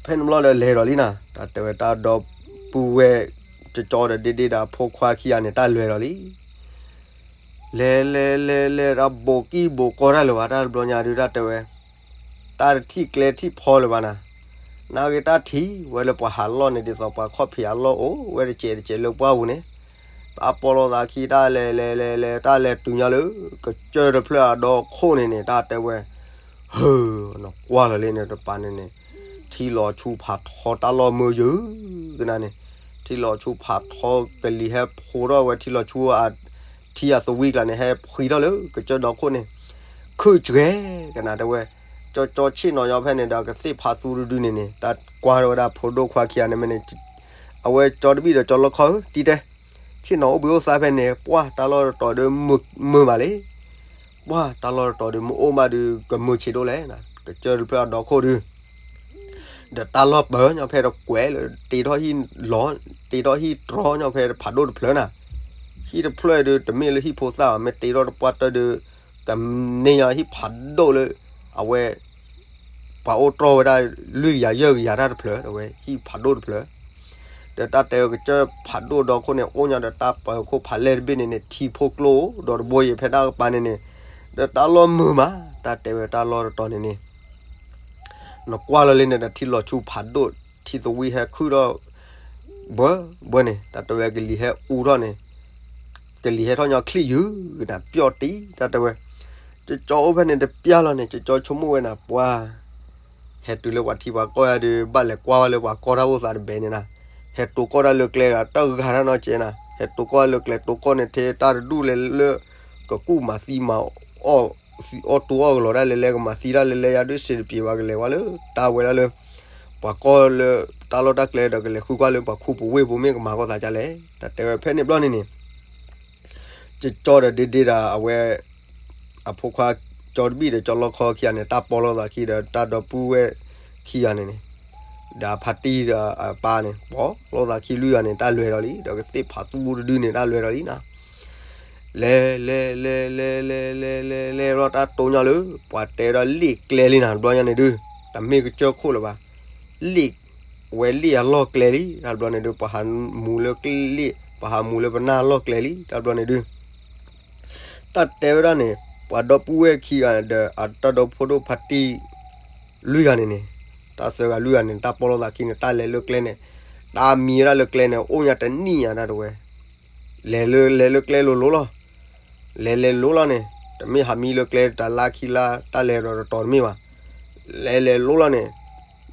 ဖဲန့ၣ်ဘျီဒီးလဲၤဒီးလံနၤ, တၢ်တဲဝဲတၢ်ဒီး, ဒီးတၢ်ဒီပုၢ်ဝဲၢ် ကၠီကၠီဒီးဒ့ဒ့ဒီးအဖိခွါခံဂၤန့ၣ် တၢ်လဲၤဒီးလံ. လဲၤလဲၤလဲၤလဲၤ တၢ်ဘိးကံၢ်ဘိးကီတၢ်လၢၤဘၣ် တၢ်တဘျီညါဒုး တၢ်တဲဝဲ, တၢ်တထံၣ်ကျဲထံၣ်ဖီလၢၤဘၣ်နၤ, နာ်က့တၢ်ထံၣ်ဝဲလၢပှၤဟးလီၢ်န့ၣ် ဒ်သိးပှၤခီၣ်ဖံးအလီၢ်အိၣ်ဝဲတစဲးတစဲးလၢပှၢ်ပူၤန့ၣ်, တၢ်ပီလီၤသးခံတၢ်လဲၤလဲၤလဲၤလဲၤ တၢ်လဲၤတုၤညါလၢ ကစၢၢ်တဖျၢၣ်အဒီခိၣ်န့ၣ်န့ၣ် တၢ်တဲဝဲ, ဟၢ, နကွၢ်လီၤလံန့ၣ်တပၤန့ၣ်န့ၣ်, ထံလီၤဆူဖးထီတၢ်လီၢ်မုာ်ယုာ်ကနၤန့ၣ်, ထံလီၤဆူဖးထီကလံၤဟဲဖိထီၣ်ဝဲထံလီၤဆူအ ထံအသဝံကျါန့ၣ် ဟဲဖှံထီၣ်လၢကစၢၢ်ဒီခိၣ်န့ၣ်, ခုၣ်စှဲကနၤတဲဝဲ, ကၠီကၠီဆ့ၣ်နီၤညီဖဲန့ၣ်ဒီး ကသ့ၣ်ဖးသူတဒုန့ၣ်န့ၣ် တၢ်ကွၢ်ထီၣ်ဝဲဒၣ်ဖိဒိၣ်ခွါခံဂၤန့ၣ်မ့ၢ်န့ၣ်, အဝဲကၠီတဘံၣ်ဒီးကၠီလီခီဧၢ တံၤတဲ, ဆ့ၣ်နီၤအိၣ်ဘှံးအိၣ်သါဖဲန့ၣ် ပှၢ်တၢ်လီၢ်တတီၤဒုးမုာ်မးလံ ပှၢ်တၢ်လီၢ်တတီၤဒုး မ့ၢ်အိၣ်ဘၣ်ဒုး ကမုာ်ဆံးဒိၣ်လဲၣ်, ကစၢၢ်တဖျၢၣ်အဒီခိၣ်ဒုး, ဒီးတၢ်လီၢ်ပၢၤညီဖဲတကွဲးလၢ တ့ထီၣ်ဟံၣ်လီၤ, တ့ထီၣ်ဟံၣ်တြီညီဖဲဖးဒိၣ်တဖျၢၣ်နၤ, ဟံၣ်တဖျၢၣ်ဒုး တမ့ၢ်လၢဟံၣ်ဖိသၣ်ဘၣ် မ့ၢ်တ့ထီၣ်တပှၢ်တၢၢ်ဒုး, ကန့ၢ်ညီဟံၣ်ဖးဒိၣ်လၢ အဝဲ ပှၤအိၣ်တြီၢ်ဝဲဒၣ် လွံၢ်ကယၤယဲၢ်ကယၤတၢ်တဖျၢၣ် အဝဲဟံၣ်ဖးဒိၣ်တဖျၢၣ်, ဒီးတၢ်တဲဝဲကစၢၢ်ဖးဒိၣ်ဒီခိၣ်န့ၣ် အိၣ်ညီဒီးတၢ်ပၢၤခိၣ်ဖးလဲၢ်တဘ့ၣ်န့ၣ်န့ၣ် ထံဖိကျိအိၣ်ဒီးတဘိယံၤဖဲတၢ်ကပၤန့ၣ်န့ၣ်, ဒီးတၢ်လီၢ်မုာ်မး တၢ်တဲဝဲတၢ်လီၢ်တတီၤန့ၣ်န့ၣ် နကွၢ်လီၤလံန့ၣ်ဒီးထံလီၤဆူဖးဒိၣ် ထံသဝံဟဲခုၣ်ထီၣ် ဘၢဘၢန့ၣ် တၢ်တဲဝဲကလံၤဟဲအူထီၣ်န့ၣ်, ကလံၤဟဲထီၣ်ညီချံၣ်ယုာ်ကနၤပျီၣ်တံၢ် တၢ်တဲဝဲ, ကၠီကၠီအိၣ်ဖဲန့ၣ်တပျၢ်လီၤန့ၣ် ကၠီကၠီဆိကမိၣ်ဝဲနၤ ပှၢ် ဟဲတုၤလၢပှၤထံပှၤကီၢ်ယါဒုး ဘၣ်လဲၤကွၢ်ဝဲလၢပှၤကီၢ်တၢ်အိၣ်သးတဘဲန့ၣ်နၤ, ဟဲတိၤကီၢ်တၢ်လၢကျဲဂၤတၢ်ဂၤတၢ်နီတစဲးနၤ, ဟဲတိၤကီၢ်တၢ်လၢကျဲ တိၤကီၢ်န့ၣ်ထဲတၢ်တဒူၣ်လဲၣ်လၢ ကကူၣ်မၤသံမၤအီၣ် သံအီၣ်တိၤအီၣ်ကလီၤဒၣ်လဲၣ်လဲၣ် ကမၤသံဒၣ်လဲၣ်လဲၣ် ယါဒုးစံးတပျ့ၤဘၣ် ကလဲၤဝဲလၢ တၢ်ဝဲဒၣ်လၢ ပှၤကီၢ်လၢ တၢ်လီၢ်တၢ်ကျဲဒီး ကလဲၤဃုကွၢ်လၢပှၤခူပူၤဝ့ၢ်ပူၤ မ့ၢ်ကမၤကီၢ်သးဒ်လဲၣ် တၢ်တဲဝဲဖဲန့ၣ်ဘျီန့ၣ်န့ၣ် ကၠီကၠီဒီးဒ့ဒ့ဒီးအဝဲ အဖိခွါ ကၠီတဘံၣ်ဒီးကၠီလီခီခံဂၤန့ၣ် တၢ်ပီလီၤသးခံဒီးတၢ်ဒီပုၢ်ဝဲၢ်ခံဂၤန့ၣ်န့ၣ် ဒီးအဖါတံၢ်ဒီးအပၢ်န့ၣ် ပီလီၤသးခံလွံၢ်ဂၤန့ၣ် တၢ်လဲၤဒီးလံ ဒီးကသ့ၣ်ဖးသူတဒုန့ၣ် တၢ်လဲၤဒီးလံနၤ လဲၤလဲၤလဲၤလဲၤလဲၤလဲၤလဲၤလဲၤလီၤ တၢ်တိၤညီလၢ ပှၤတဲဝဲဒၣ်လ့ၣ်ကျဲလံနၤ တဘျီညါန့ၣ်ဒုး တမ့ၢ်ကစၢၢ်ခိၣ်လၢၤဘၣ် လ့ၣ် ဝဲလ့ၣ်အလီၢ်ကျဲလံ တၢ်တဘျီန့ၣ်ဒုး ပှၤဟးမူလၢလ့ၣ် ပှၤဟးမူလၢပနၢ်အလီၢ်ကျဲလံ တၢ်တဘျီန့ၣ်ဒုး တၢ်တဲဝဲဒၣ်န့ၣ် ပှၤဒီပုၢ်ဝဲၢ်ခံဂၤဒီး အတၢ်ဒီဖိဒိၣ်ဖါတံၢ် လွံၢ်ဂၤန့ၣ်န့ၣ် တၢ်သၢဂၤလွံၢ်ဂၤန့ၣ် တၢ်ပီလီၤသးခံန့ၣ် တၢ်လဲၤလၢကျဲန့ၣ် တၢ်မံဝဲဒၣ်လၢကျဲန့ၣ် အိၣ်ညါတနံၣ်ညါတၢ်တဝဲ လဲၤလၢလဲၤလၢကျဲလိၤလိၤလီၤ လဲၤလဲၤလိၤလီၤန့ၣ် တမ့ၢ်ဟးမံလၢကျဲတၢ်လါခံလါ တၢ်လဲၤဒီးတတီၤတမ့ၢ်ဘၣ် လဲၤလဲၤလိၤလီၤန့ၣ်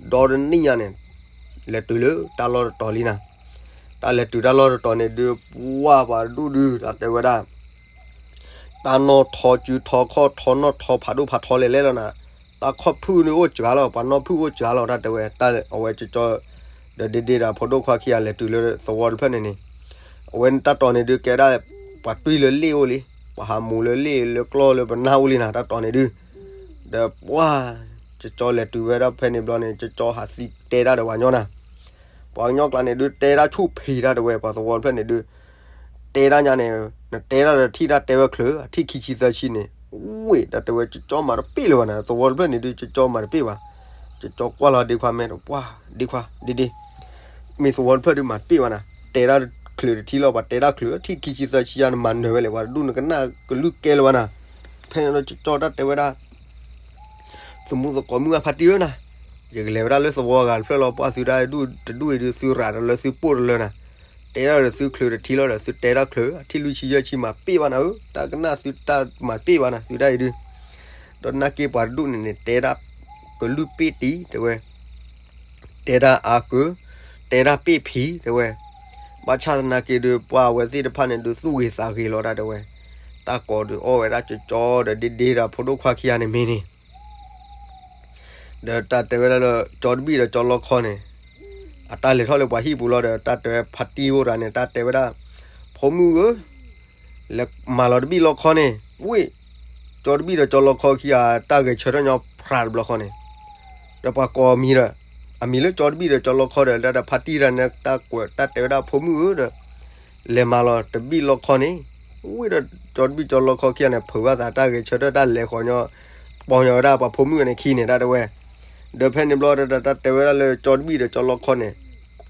ဒီတနံၣ်ညါန့ၣ် လဲၤတုၤလၢတၢ်လီၢ်တတီၤလံနၤ တၢ်လဲၤတုၤတၢ်လီၢ်တတီၤန့ၣ်ဒုး ပှၢ်ပှၤတဒူၣ်ဒုး တၢ်တဲဝဲဒၣ် တၢ်နီၣ်ထီစုထီခီၣ်ထီနီၣ်ထီဖးဒိၣ်ဖးထီလဲၤလဲၤလီၤနၤ တၢ်ခီၣ်ဖုၣ်န့ၣ်အိၣ်စှၤလီၤ ပှၤနီၣ်ဖုၣ်အိၣ်စှၤလီၤ တၢ်တဲဝဲ တၢ်အဝဲကၠီကၠီ ဒီးဒ့ဒ့ဒီးဖိဒိၣ်ခွါခံဂၤလဲၤတုၤလၢသဝီတဖျၢၣ်န့ၣ်န့ၣ် အဝဲန့ၣ်တၢ်တီၤန့ၣ်ဒုးကဲဒၣ် ပှၤတွံၢ်လၢလ့ၣ်အိၣ်လံ ပှၤဟးမူလၢလ့ၣ်လၢကျီၢ်လၢပနၢ်အိၣ်လံနၤ တၢ်တီၤန့ၣ်ဒုး ဒီးပှၢ် ကၠီကၠီလဲၤတုၤဝဲဒၣ်ဖဲန့ၣ်ဘျီန့ၣ် ကၠီကၠီဟးသံတဲဒၣ်ဒီးပှၤကညီနၤ ပှၤကညီကျါန့ၣ်ဒုး တဲဒၣ်ဆူၣ်ဖံးတၢ်တဲဝဲ ပှၤသဝီတဖျၢၣ်န့ၣ်ဒုး တဲဒၣ်ညါန့ၣ် နတဲဒၣ်ဒီးထံၣ်တၢ်တဲဝဲချုး အထံၣ်ခံဆံသၢဆံန့ၣ် ဝ့ၢ် တၢ်တဲဝဲ ကၠီကၠီမၤတပ့ၢ်လၢၤဘၣ်နၤ သဝီတဖျၢၣ်န့ၣ်ဒုး ကၠီကၠီမၤတပ့ၢ်ဘၣ် ကၠီကၠီကွၢ်လီၤဒ့ခွါမဲာ်ဒီး ပှၢ် ဒ့ခွါ ဒ့ဒ့ မ့ၢ်သဝီတဖျၢၣ်ဒုးမၤတပ့ၢ်ဘၣ်နၤ တဲဒၣ်ချုးတထံၣ်လီၤ ပှၤတဲဒၣ်ချုး ထံၣ်ခံဆံသၢဆံယါ နမၤနၢၤဝဲလဲၣ် ပှၤတဒူၣ်နကနၣ်ကလုၢ်ကဲလၢၤဘၣ်နၤ ဖဲန့ၣ်ဒီးကၠီကၠီတၢ်တဲဝဲဒၣ် သမူသကိးမုၣ်အဖါတံၢ်ဧၢနၤ, ယကလဲၤဝဲဒၣ်လၢသဝီဂၤတဖျၢၣ်လီၤ ပှၢ်သုတၢ်ဒူၣ်တဒူၣ်အံၤဒုး သုရၤတလၢသုပိၢ်တလၢနၤ, တဲဒၣ်ဒီးသုချုးတထံၣ်လီၤဒီး သုတဲဒၣ်ချုး အထံၣ်လွံၢ်ဆံယဲၢ်ဆံမၤပ့ၢ်ဘၣ်နၤဧၢ, တၢ်ကနၣ်သုတၢ်မၤတပ့ၢ်ဘၣ်နၤ သုတၢ်အံၤဒုး, ဒီးနာ်က့ပှၤတဒူၣ်န့ၣ်န့ၣ် တဲဒၣ်ကလုၢ်ပ့ၢ်တံၢ်တဲဝဲ တဲဒၣ်အါကု, တဲဒၣ်ပ့ၢ်ဖံးတဲဝဲ, ဘၣ်ဆၣ်သနာ်က့ဒုး ပှၤအဝဲသ့ၣ်တဖၣ်န့ၣ်ဒုး သူၣ်ဂ့ၤသးဂ့ၤလီၤတၢ်တဲဝဲ, တၢ်ကိးဒုးအီၣ်ဝဲဒၣ်ကၠီကၠီဒီးဒ့ဒ့ဒီးဖိဒိၣ်ခွါခံဂၤန့ၣ်မ့ၢ်န့ၣ်, ဒီးတၢ်တဲဝဲဒၣ်လၢကၠီတဘံၣ်ဒီးကၠီလီခီန့ၣ်, အတၢ်လဲၤထီၣ်လၢပှၤဟံၣ်ပူၤလီၤဒီး တၢ်တဲဝဲဖါတံၢ်အိၣ်တဂၤန့ၣ် တၢ်တဲဝဲဒၣ်, ဖိမုၣ်ဧၢ, လဲၤမၤလီၤတဘံၣ်လီခီန့ၣ်, ဝ့ၢ်, ကၠီတဘံၣ်ဒီးကၠီလီခီခံဂၤ တၢ်ဂဲၤဆၢထၢၣ်ညီဖျးတဘျီဃီန့ၣ်, ဒီးပှၤကိးအမံၤဒီး, အမံၤလၢကၠီတဘံၣ်ဒီးကၠီလီခီဒီး တၢ်ဖါတံၢ်တဂၤန့ၣ် တၢ်ကွဲးတၢ်တဲဝဲဒၣ်ဖိမုၣ်ဧၢဒီး, လဲၤမၤလီၤတဘံၣ်လီခီန့ၣ်, ဝ့ၢ်ဒီးကၠီတဘံၣ်ကၠီလီခီခံဂၤန့ၣ် ဖုးဘၣ်သးတၢ်ဂဲၤဆၢထၢၣ်တၢ်လဲၤဃီၤညီ, ပီၢ်ညီဝဲဒၣ်ပှၤဖိမုၣ်န့ၣ်ခံန့ၣ် တၢ်တဲဝဲ, ဒီးဖဲန့ၣ်ဘျီဒီး တၢ်တဲဝဲဒၣ်လၢကၠီတဘံၣ်ဒီးကၠီလီခီန့ၣ်,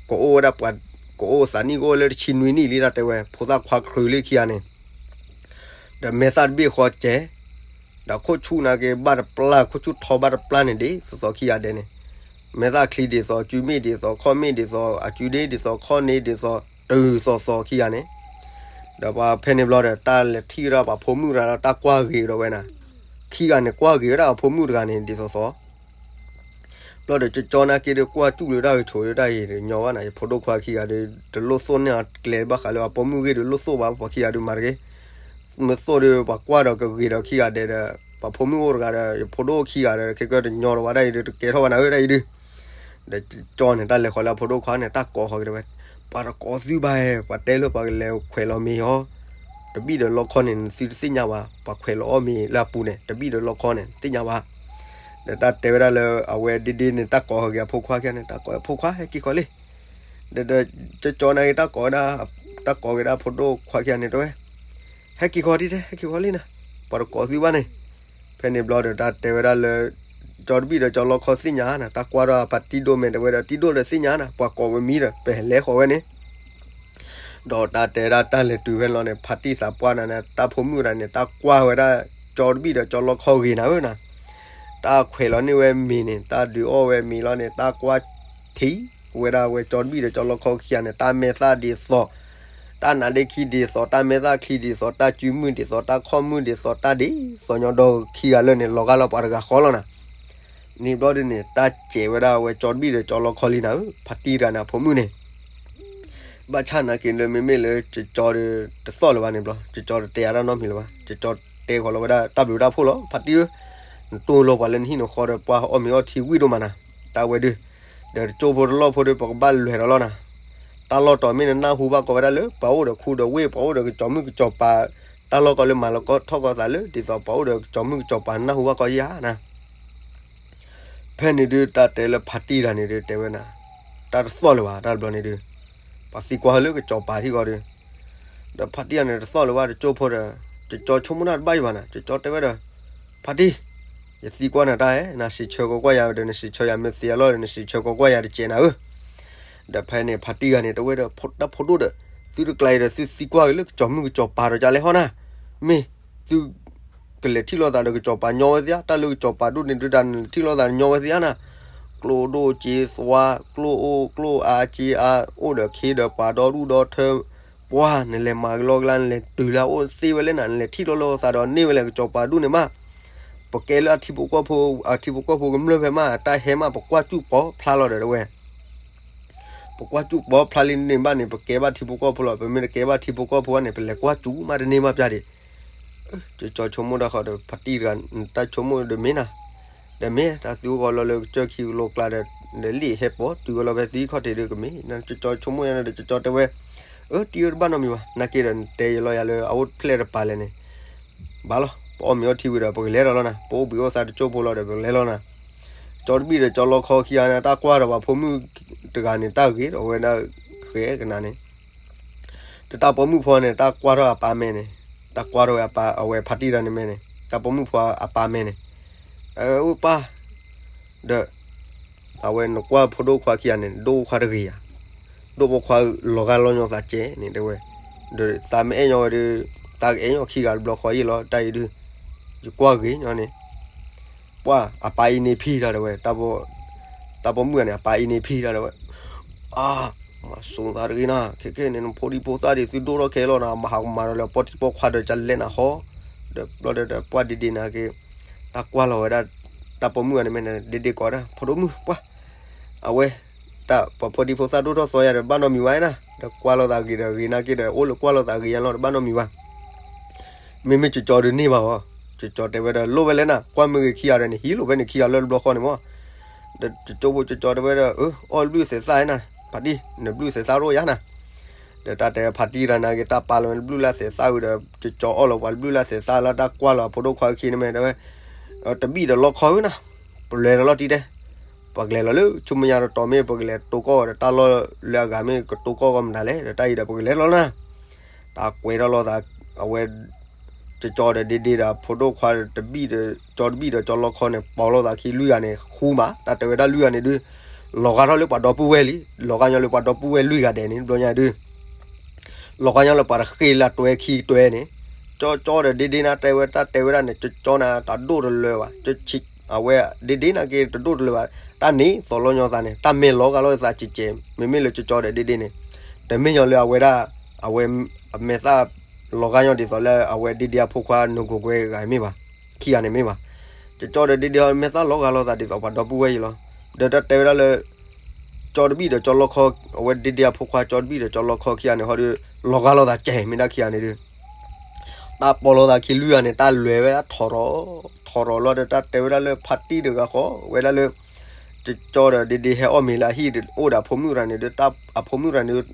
ကအိၣ်ဝဲဒၣ်ပှၤ ကအိၣ်သးနံၣ်ကအိၣ်လၢတဆံနွံနံၣ်လံတၢ်တဲဝဲ, ဖိသၣ်ခွါခြုးလံခံဂၤန့ၣ်, ဒီးမဲာ်သၣ်တဘ့ၣ်ဃီကဲ, ဒီးခိၣ်ဆူၣ်နာ်က့ဘၣ်တပျၢ် ခိၣ်ဆူၣ်ထီဘၣ်တပျၢ်န့ၣ်ဒ်သိးသိးခံဂၤဒဲးန့ၣ်, မဲာ်သၣ်ချံဒ်သိး စုမ့ၣ်ဒ်သိး ခီၣ်မ့ၣ်ဒ်သိး အစုဒ့ဒ်သိး ခီၣ်န့ၣ်ဒ်သိး တုၤသိးသိးခံဂၤန့ၣ်, ဒီးပှၤဖဲန့ၣ်ဘျီဒီး တၢ်လဲၤထံၣ်ဝဲဒၣ်ပှၤဖိမုၣ်တဂၤဒီး တၢ်ကွၢ်ဂ့ၤဒီးဝဲနၤ, ခံဂၤန့ၣ် ကွၢ်ဂ့ၤဝဲဒၣ်အဖိမုၣ်တဂၤန့ၣ်ဒ်သိးသိး ဘျီဒီးကၠီကၠီနာ်က့ဒီး ကွၢ်စူၣ်လၢတၢ်ဂဲၤဆိးဒီးတၢ်အံၤတညီဘၣ်နၤ, ယဖိဒိၣ်ခွါခံဂၤဒီး တလိၣ်သိၣ်န့ၢ်အီၤကျဲဘၣ်ဃးလၢအပိာ်မုၣ်ဂ့ၢ်ဒီးလိၣ်သိၣ်ဘၣ် ပှၤခံဂၤဒုးမၤတဂ့ၤ, မ့ၢ်သိၣ်ဒီးပှၤကွၢ်ဒီးကဂ့ၤဒီးခံဂၤဒဲးဒီး ပှၤဖိမုၣ်အိၣ်တဂၤဒီး ယဖိဒိၣ်ခံဂၤဒီး ခဲကတညီဒီးဝဲဒၣ်အံၤဒီး တကဲထီၣ်ဘၣ်နၤဧၢ တၢ်အံၤဒုး, ဒီးကၠီန့ၣ် တၢ်လဲၤဃီၤလၢအဖိဒိၣ်ခွါန့ၣ် တၢ်ကိးဃီၤက့ၤတဲဝဲ, ပှၤတကိးသုဘၣ်ဧါ, ပှၤတဲလၢပှၤကလဲၤခွဲးလီၤမ့ၤအီၤ တဘံၣ်ဒီးလီခီန့ၣ် နသုတသ့ၣ်ညါဘၣ်, ပှၤခွဲးလီၤအီၣ်မ့ၤလၢအပူၤန့ၣ် တဘံၣ်ဒီးလီခီန့ၣ် နသ့ၣ်ညါဘၣ်. ဒီးတၢ်တဲဝဲဒၣ်လၢအဝဲဒ့ဒ့န့ၣ် တၢ်ကိးဃီၤက့ၤအဖိခွါခံဂၤန့ၣ် တၢ်ကိးအဖိခွါ ဟဲက့ၤဃီၤလံ. ဒီး ဒီးကၠီကၠီနာ်က့ တၢ်ကိးဝဲဒၣ်, တၢ်ကိးက့ၤဒၣ်ဖိဒိၣ်ခွါခံဂၤန့ၣ်တဲဝဲ, ဟဲက့ၤဃီၤဒ်တဲ ဟဲက့ၤဃီၤလံနၤ, ပှၤတကိးသုဘၣ်န့ၣ်. ဖဲန့ၣ်ဘျီဒီး တၢ်တဲဝဲဒၣ်လၢ ကၠီတဘံၣ်ဒီးကၠီလီခီသ့ၣ်ညါနၤ, တၢ်ကွၢ်ထီၣ်အဖါတံၢ်ဒိၣ်မဲာ်တဲဝဲဒီး တံၢ်ဒိၣ်ဒီးသ့ၣ်ညါနၤ, ပှၤကိးဝဲမံဒီး ပဟဲလဲၤဃီၤဝဲန့ၣ်. ဒီးတၢ်တဲဒၣ်တၢ်လဲၤတုၤဖဲန့ၣ်လီၤန့ၣ် ဖါတံၢ်သးပှၢ်နၤန့ၣ် တၢ်ဖိမုၣ်တဂၤန့ၣ် တၢ်ကွၢ်ဝဲဒၣ် ကၠီတဘံၣ်ဒီးကၠီလီခီဂ့ၤနၤဧၢနၤ. တၢ်ခွဲးလီၤန့ၢ်ဝဲမ့ၤန့ၣ် တၢ်ဒုးအီၣ်ဝဲမ့ၤလီၤန့ၣ် တၢ်ကွၢ်ထံ ဝဲဒၣ်ဝဲကၠီတဘံၣ်ဒီးကၠီလီခီခံဂၤန့ၣ် တၢ်မဲာ်သၣ်ဒ်သိး, တၢ်နါဒ့ခံဒ်သိး, တၢ်မဲာ်သၣ်ချံဒ်သိး, တၢ်စုမုၢ်ဒ်သိး, တၢ်ခီၣ်မုၢ်ဒ်သိး, တၢ်ဒ်သိးညီဒီးခံဂၤလၢာ်န့ၣ် လီၤဂာ်လီၤပှၤတဂၤဃီလီၤနၤ. န့ၣ်ဘျီဒ်န့ၣ် တၢ်စဲးဝဲဒၣ်ဝဲကၠီတဘံၣ်ဒီးကၠီလီခီလံနၤဧၢ, ဖါတံၢ်တဂၤန့ၣ်အဖိမုၣ်န့ၣ် ဘၣ်ဆၣ်နာ်က့လၢမ့မ့ၢ်လၢကၠီဒီးတသီၣ်လၢၤဘၣ်န့ၣ်ဘျီ, ကၠီတတဲအါတၢ်နီတမံၤလၢၤဘၣ်, ကၠီတဲဃီၤလီၤဝဲဒၣ်တၢ်ဘျုးတၢ်ဖှိၣ်လီၤ, ဖါတံၢ်ဧၢ, နတိၢ်လီၤပှၤလၢနဟံၣ်နဃီဒီး ပှၤအီၣ်မ့ၤအီထံဝံၣ်ဒိၣ်မးနၤ, တၢ်ဝဲဒုး, ဒီးတကၠိဖိတလီၢ်ဖိဒီး ပကဘၣ်လဲၤဒီးလီၤနၤ, တၢ်လီၢ်တီၤမ့ၢ်နနၢ်ဟူဘၣ်ကီးဝဲဒၣ်လၢ ပှၤအိၣ်ဒီးခူဒီးဝ့ၢ်, ပှၤအိၣ်ဒီးကစီၤမုၣ်ကစီၤပၤ, တၢ်လီၢ်ကီးလၢမၤလီၤကီထီၣ်ကီးသးလၢ ဒ်သိးပှၤအိၣ်ဒီးကစီၤမုၣ်ကစီၤပၤနၢ်ဟူဘၣ်ကီးယၤနၤ. ဖဲန့ၣ်ဒုး တၢ်တဲလၢဖါတံၢ်တဂၤန့ၣ်ဒုး တဲဝဲနၤ, တၢ်တသီၣ်လၢၤဘၣ် တၢ်တဘျီန့ၣ်ဒုး, ပှၤသံကွၢ်လၢကစီၤပၤထံၣ်ဃီဒီး, ဒီးဖါတံၢ်တဂၤန့ၣ် တသီၣ်လၢၤဘၣ်တကၠိဖိဒီး, ကစီၤဆိကမိၣ်တၢ်တဘၣ်ယံၤဘၣ်နၤ, ကစီၤတဲဝဲဒီး, ဖါတံၢ်, ယသံကွၢ်နၤတၢ်ဧါ, နစံးဆၢကိးကွၢ်ယၤဒီး နစံးဆၢယၤမ့ၢ်သ့အလီၢ်ဒီး နစံးဆၢကိးကွၢ်ယၤတစဲးနၤဧၢ. ဒီးဖဲန့ၣ်ဖါတံၢ်တဂၤန့ၣ် တဲဝဲဒီး တၢ်ဖိဒိၣ်ဒီး, သုတကျါအံၤဒီး သုသံကွၢ်ဂ့ၤလၢကစီၤမုၣ်ကစီၤပၤဒီးကလဲၤဟီနၤ, မ့ၢ်သု ကလဲၤထံၣ်လိာ်သးဒီးကစီၤပၤညီဝဲသ့ဧါ, တၢ်လၢကစီၤပၤဒိၣ်န့ၣ်ဒုး တၢ်နလဲၤထံၣ်လိာ်သးညီဝဲသ့ဧါနၤ, ကျိၣ်ဒိၣ်စ့သွါ, ကျိၣ်အိၣ်ကျိၣ်အါစ့အါ, အိၣ်ဒီးခ့ဒီးပှၤဒီဒူၣ်ဒီထၢ, ပှၤနလဲၤမၤကလီကလါ နလဲၤတုၤလၢအအိၣ်သ့ဝဲလဲၣ်နၤ, နလဲၤထံၣ်လိာ်လိာ်သးဒီးန့ၢ်ဝဲလဲၣ်ကစီၤပၤဒိၣ်န့ၣ်မး, ပကဲလၢအထံဖိကီၢ်ဖိ, အထံဖိကီၢ်ဖိကမျၢၢ်ဖဲမး တၢ်ဟဲမး ပကွၢ်စူၣ်ပီဖျါလီၤဒီးတဲဝဲ ပကွၢ်စူၣ်ပီဖျါလံန့ၣ်ဘၣ်န့ၣ် ပကဲဘၣ်ထံဖိကီၢ်ဖိလီၤ, ပမ့ၢ်တကဲဘၣ်ထံဖိကီၢ်ဖိဘၣ်န့ၣ် ပလဲၤကွၢ်စူၣ်မးတန့ၢ်ဘၣ်ပျၢ်ဒံး. ကစီၤဆိကမိၣ်တၢ်ဃီဒီး ဖါတံၢ်တဂၤ တၢ်ဆိကမိၣ်ဒီးမ့ၢ်နၤ, ဒီးမ့ၢ်တၢ်သုအိၣ်ဂီၤလီၤလၢကစၢၢ်ခံကလိကျါဒီး, ဒီးလံာ်ဟဲပိာ်တုၤဝဲလီၤဖဲသံခီၣ်ထံးဒီးကမ့ၢ်, ကစီၤဆိကမိၣ်ယါန့ၣ်ဒီး ကစီၤတဲဝဲ, အၢ တံၢ်ဧၢ တဘၣ်နီတမံၤဘၣ်, နာ်က့ဒီးနတဲယလီၤယၤလၢအအိၣ်ဖျဲၣ်တပၤလဲၣ်န့ၣ် ဘၣ်လီၤ, ပအီၣ်မ့ၤအီထံဝံၤဒီး ပကလဲၤဒီးလီၤနၤ, ပအိၣ်ဘှံးအိၣ်သါတကၠိဖိလီၤဒီး ပကလဲၤလီၤနၤ. ကၠီတဘံၣ်ဒီးကၠီလီခီခံဂၤန့ၣ် တၢ်ကွၢ်ဒီးပှၤဖိမုၣ်တဂၤန့ၣ် တၢ်ဂ့ၤဒီးဝဲဒၣ်ဃဲကနၤန့ၣ်, ဒီးတၢ်ပိာ်မုၣ်ဖိန့ၣ် တၢ်ကွၢ်ထီၣ်အပၢ်မဲာ်န့ၣ်, တၢ်ကွၢ်ထီၣ်ဝဲအပၢ် အဝဲဖါတံၢ်တဂၤန့ၣ်မဲာ်န့ၣ်, တၢ်ပိာ်မုၣ်ဖိအပၢ်မဲာ်န့ၣ်, အဝဲပၢ် ဒီး အဝဲနကွၢ်ဖိဒိၣ်ခွါခံဂၤန့ၣ် ဒိၣ်ခွါတဂ့ၤဧါ, ဒိၣ်ဖိခွါလီၤဂာ်လီၤညီသးကဲန့ၣ်တဲဝဲ, ဒီးသးမ့ၢ်အဲၣ်ညီဝဲဒီး သးကအဲၣ်ညီခံဂၤတဘျီဃီယံၣ်လီၤ တၢ်အံၤဒုး, ယကွၢ်ဂ့ၤညီန့ၣ်, ပှၢ်အပၢ်အံၤန့ၣ်ဖံးတၢ်တဲဝဲ, တၢ်ပိာ်မုၣ်ဂၤန့ၣ် အပၢ်အံၤန့ၣ်ဖံးတၢ်တဲဝဲ, အါ မၤစိၤသးတဂ့ၤနၤ, ခဲခဲန့ၣ် နဖိဒံဖိသၣ်ဒံးသုဒိၣ်ထီၣ်ခဲလီၤနၤ, မၤဟးကမၤဒီးလၢအပိာ်ထံပိာ်ခွါဒီးကလဲၤနၤဟီ, ဒီးဘျီဒီးပှၢ်ဒ့ဒ့နၤက့ၤ, တၢ်ကွၢ်လီၤဝဲဒၣ် တၢ်ပိာ်မုၣ်ဂၤန့ၣ်မဲာ်န့ၣ် ဒ့ဒ့ကိးဒၣ် ဖိဒိၣ်မုၣ်ပှၢ်, အဝဲ တၢ်ပှၤဖိဒံဖိသၣ်ဒိၣ်ထီၣ်သီယၤဒီး တဘၣ်နီတမံၤဝဲနၤ, ဒီးကွၢ်လိာ်သးဂ့ၤဒီးဂ့ၤနာ်က့ဒီး အိၣ်လၢကွၢ်လိာ်သးဂ့ၤယၤလီၤ တဘၣ်နီတမံၤဝဲ မ့မ့ၢ်ကၠီကၠီဒုးန့ၢ်ဘၣ်ဝဲ, ကၠီကၠီတဲဝဲဒီး လိၣ်ဝဲလဲၣ်နၤ, ကွၢ်မ့ၢ်ဂ့ၤခံဂၤဒီးန့ၣ် ဟံးလိာ်ဖဲန့ၣ်ခံဂၤလၢတဘျီဃီန့ၣ်မး, ဒီးကၠီကၠိဖိကၠီကၠီတဲဝဲဒီး အၢ အီၣ်ဘျုးသဲးသၣ်နၤ, ဖါတံၢ် နဘျုးသဲးသၣ်ရိၣ်ယၤနၤ, ဒီးတၢ်တဲဖါတံၢ်တဂၤနာ်က့ တၢ်ပာ်လီၤဝဲတဘျုးလၢသဲးသၣ်ဝံၤဒီး ကၠီကၠီအီၣ်လီၤပှၤတဘျုးလၢသဲးသၣ်လၢတၢ်ကွၢ်လီၤအဖိဒိၣ်ခွါခံန့ၣ်မ့ၢ်တဲဝဲ, တဘံၣ်ဒီးလီခီဧၢနၤ, ပလဲၤဒီးလီၤတံၢ်တဲ ပကလဲၤလီၤလၢဆူမဲာ်ညါတတီၤမ့ၢ် ပကလဲၤတိၢ်ကီၢ်ဒီးတၢ်လီၢ်လၢအဂၤမ့ၢ်ကတိၢ်ကီၢ်ကီၢ်မတၤလဲၣ် ဒီးတၢ်အံၤဒီးပကလဲၤလီၤနၤ, တၢ်ကွဲးထီၣ်လိာ်သး, အဝဲ ကၠီကၠီဒီးဒ့ဒ့ဒီးဖိဒိၣ်ခွါတဘံၣ်ဒီး ကၠီတဘံၣ်ဒီးကၠီလီခီန့ၣ် ပိာ်လိာ်သးခံလွံၢ်ဂၤန့ၣ် ဃူမး တၢ်တဲဝဲဒၣ်လွံၢ်ဂၤန့ၣ်ဒုး, လီၤဂာ်ထီၣ်လၢပှၤဒီပုၢ်ဝဲၢ်လံ, လီၤဂာ်ညီလၢပှၤဒီပုၢ်ဝဲၢ်လွံၢ်ဂၤဒဲးန့ၣ် တဘျီညါဒုး လီၤဂာ်ညီလၢပှၤတဃ့လၢတွဲခံတွဲန့ၣ်, ကၠီကၠီဒီးဒ့ဒ့နၤတဲဝဲ တၢ်တဲဝဲဒၣ်န့ၣ် ကၠီကၠီနၤ တၢ်ဒိၣ်တလၢဘၣ်, အဝဲဒ့ဒ့နၤက့တဒိၣ်တလၢဘၣ်, တၢ်န့ၣ်သီၣ်လီၤညီသးန့ၣ် တၢ်မဲာ်လီၤဂာ်လိာ်သးကဲးကဲး, မ့မ့ၢ်လၢကၠီကၠီဒီးဒ့ဒ့န့ၣ်, တမ့ၢ်ညီလၢအဝဲဒၣ် အဝဲအမဲာ်သၣ်လီၤဂာ်ညီဒ်သိးလၢအဝဲဒ့ဒ့အဖိခွါနကိးကွဲဂၤမ့ၢ်ဘၣ်, ခံဂၤန့ၣ်မ့ၢ်ဘၣ်, ကၠီကၠီဒီးဒ့ဒ့အမဲာ်သၣ်လီၤဂာ်လိာ်သးဒ်သိးပှၤဒီပုၢ်ဝဲၢ်အံၤလီၤ, ဒီးတၢ်တဲဝဲဒၣ်လၢ ကၠီတဘံၣ်ဒီးကၠီလီခီ, အဝဲဒ့ဒ့အဖိခွါကၠီတဘံၣ်ဒီးကၠီလီခီခံဂၤန့ၣ် ဟီဒီး လီၤဂာ်လိာ်သးကဲးမ့ၢ်ဒၣ်ခံဂၤန့ၣ်ဒီး တၢ်ပီလိာ်သးခံလွံၢ်ဂၤန့ၣ် တၢ်လဲၤဝဲဒၣ်ထီၣ်ထီၣ်, ထီၣ်ထီၣ်လီၤဒီး တၢ်တဲဝဲဒၣ်လၢဖါတံၢ်တဂၤဃီ ဝဲဒၣ်လၢ ကၠီဒီးဒ့ဒ့ဟဲအီၣ်မ့ၤလၢအဟံၣ်အိၣ်ဒီးအဖိမုၣ်တဂၤန့ၣ်ဒီး တၢ်အဖိမုၣ်တဂၤန့ၣ်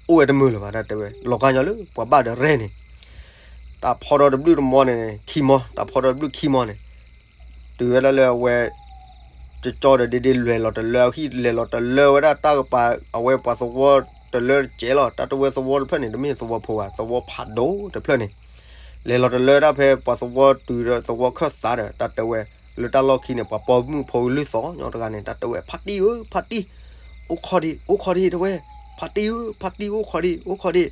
အိၣ်ဝဲတမုာ်လၢၤဘၣ်တၢ်တဲဝဲ လီၤဂာ်ညီလၢပှၤဘၣ်ဒီးရဲၣ်န့ၣ် တၢ်ဖီထီၣ်တဘျုးတမီန့ၣ် ခံမီ, တၢ်ဖီထီၣ်တဘျုးခံမီန့ၣ် တုၤဝဲဒၣ်လၢအဝဲ ကၠီကၠီဒီးဒ့ဒ့လဲၤလီၤတလၢ အဟံၣ်လဲၤလီၤတလၢဝဲဒၣ်တၢ်ကပၤ အဝဲပှၤသဝီတလၢတစဲးလီၤ, တၢ်တဝဲသဝီတဖျၢၣ်န့ၣ် တမ့ၢ်သဝီဖိဘၣ် သဝီဖးဒိၣ်တဖျၢၣ်န့ၣ် လဲၤလီၤတလၢဒၣ်ဖဲပှၤသဝီတုၤဒီးသဝီခၢၣ်သးဒီး တၢ်တဲဝဲ လၢတၢ်လီၢ်ခံန့ၣ် ပှၤပိာ်မုၣ်ဖိလၢသီၣ်ညီတဂၤန့ၣ် တၢ်တဲဝဲ ဖါတံၢ်ဧၢ ဖါတံၢ် အိၣ်ခိးဒံး အိၣ်ခိးဒံး တဲဝဲ ဖါတံၢ်ဧၢ ဖါတံၢ် အိၣ်ခိးဒံး အိၣ်ခိးဒံး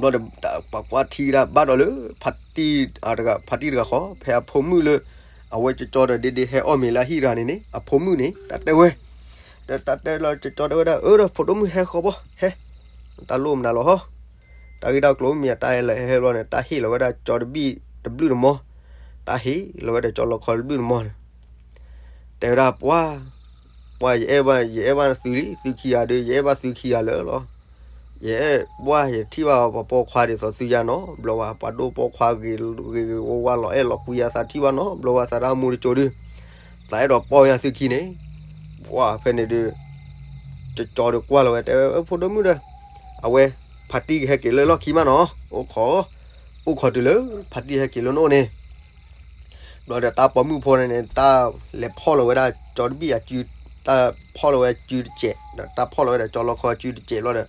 ဘျီဒီး ပှၤကွၢ်ထံၣ်ဒၣ်ဘၣ်ဒီးလၢ ဖါတံၢ်တဂၤဃီ ဖဲအဖိမုၣ်လၢ အဝဲကၠီကၠီဒီးဒ့ဒ့ဟဲအီၣ်မ့ၤလၢအဟံၣ်တဂၤန့ၣ်န့ၣ် အဖိမုၣ်န့ၣ် တၢ်တဲဝဲ ဒီးတၢ်တဲလီၤကၠီကၠီတဲဝဲဒၣ် အၢ ဒီးဖိဒိၣ်မုၣ်ဟဲဃီဘီ ဟဲ တၢ်လိၣ်မနုၤလီၤဟီ တၢ်ဂ့ၢ်တၢ်ကျိၤမ့ၢ်အတၢ်ဟဲလၢဟဲဘျီန့ၣ် တၢ်ဟ့ၣ်လီၤဝဲဒၣ်ကၠီတဘံၣ်တဘျုးတမီ တၢ်ဟ့ၣ်လီၤဝဲဒၣ်ကၠီလီခီတဘျုးတမီန့ၣ် တဲဝဲဒၣ် ပှၢ် ပှၢ် ယအဲၣ်ဘၣ် ယအဲၣ်ဘၣ်သုလံ သုခံဂၤဒီး ယအဲၣ်ဘၣ်သုခံဂၤလၢာ်လီၤ. ယအဲၣ် ပှၢ် ယထံၣ်ဘၣ်ပှၤပိာ်ခွါဒ်သိးသုယၤနီတဘျီဘၣ်, ပှၤဒိၣ်ပိာ်ခွါဂ့ၤဂ့ၤဝါဝါလီၤအဲၣ်လီၤကွံယၤ သးထံၣ်ဘၣ်နီတဘျီဘၣ် သးတၢ်မူတကၠိဒုး သးအဲၣ်ဒိးပိာ်ယၤသုခံန့ၣ်, ပှၢ် ဖဲန့ၣ်ဒုး ကၠီကၠီဒီးကွၢ်လီၤဝဲ တဲဝဲ ဖိဒိၣ်မုၣ်ဒီး အဝဲ ဖါတံၢ်ကဟဲက့ၤလၢလီၢ်ခံမးနီၤ, အိၣ်ခိး အိၣ်ခိးတုၤလၢ ဖါတံၢ်ဟဲက့ၤလၢနအိၣ်န့ၣ် ဘျီဒီးတၢ်ပိာ်မုၣ်ဖိန့ၣ်န့ၣ် တၢ်လဲၤဖီၣ်လီၤဝဲဒၣ်ကၠီတဘံၣ်အစု, တၢ်ဖီၣ်လီၤဝဲစုတစဲး, ဒီးတၢ်ဖီၣ်လီၤဝဲဒၣ်ကၠီလီခီစုတစဲးဘျီဒီး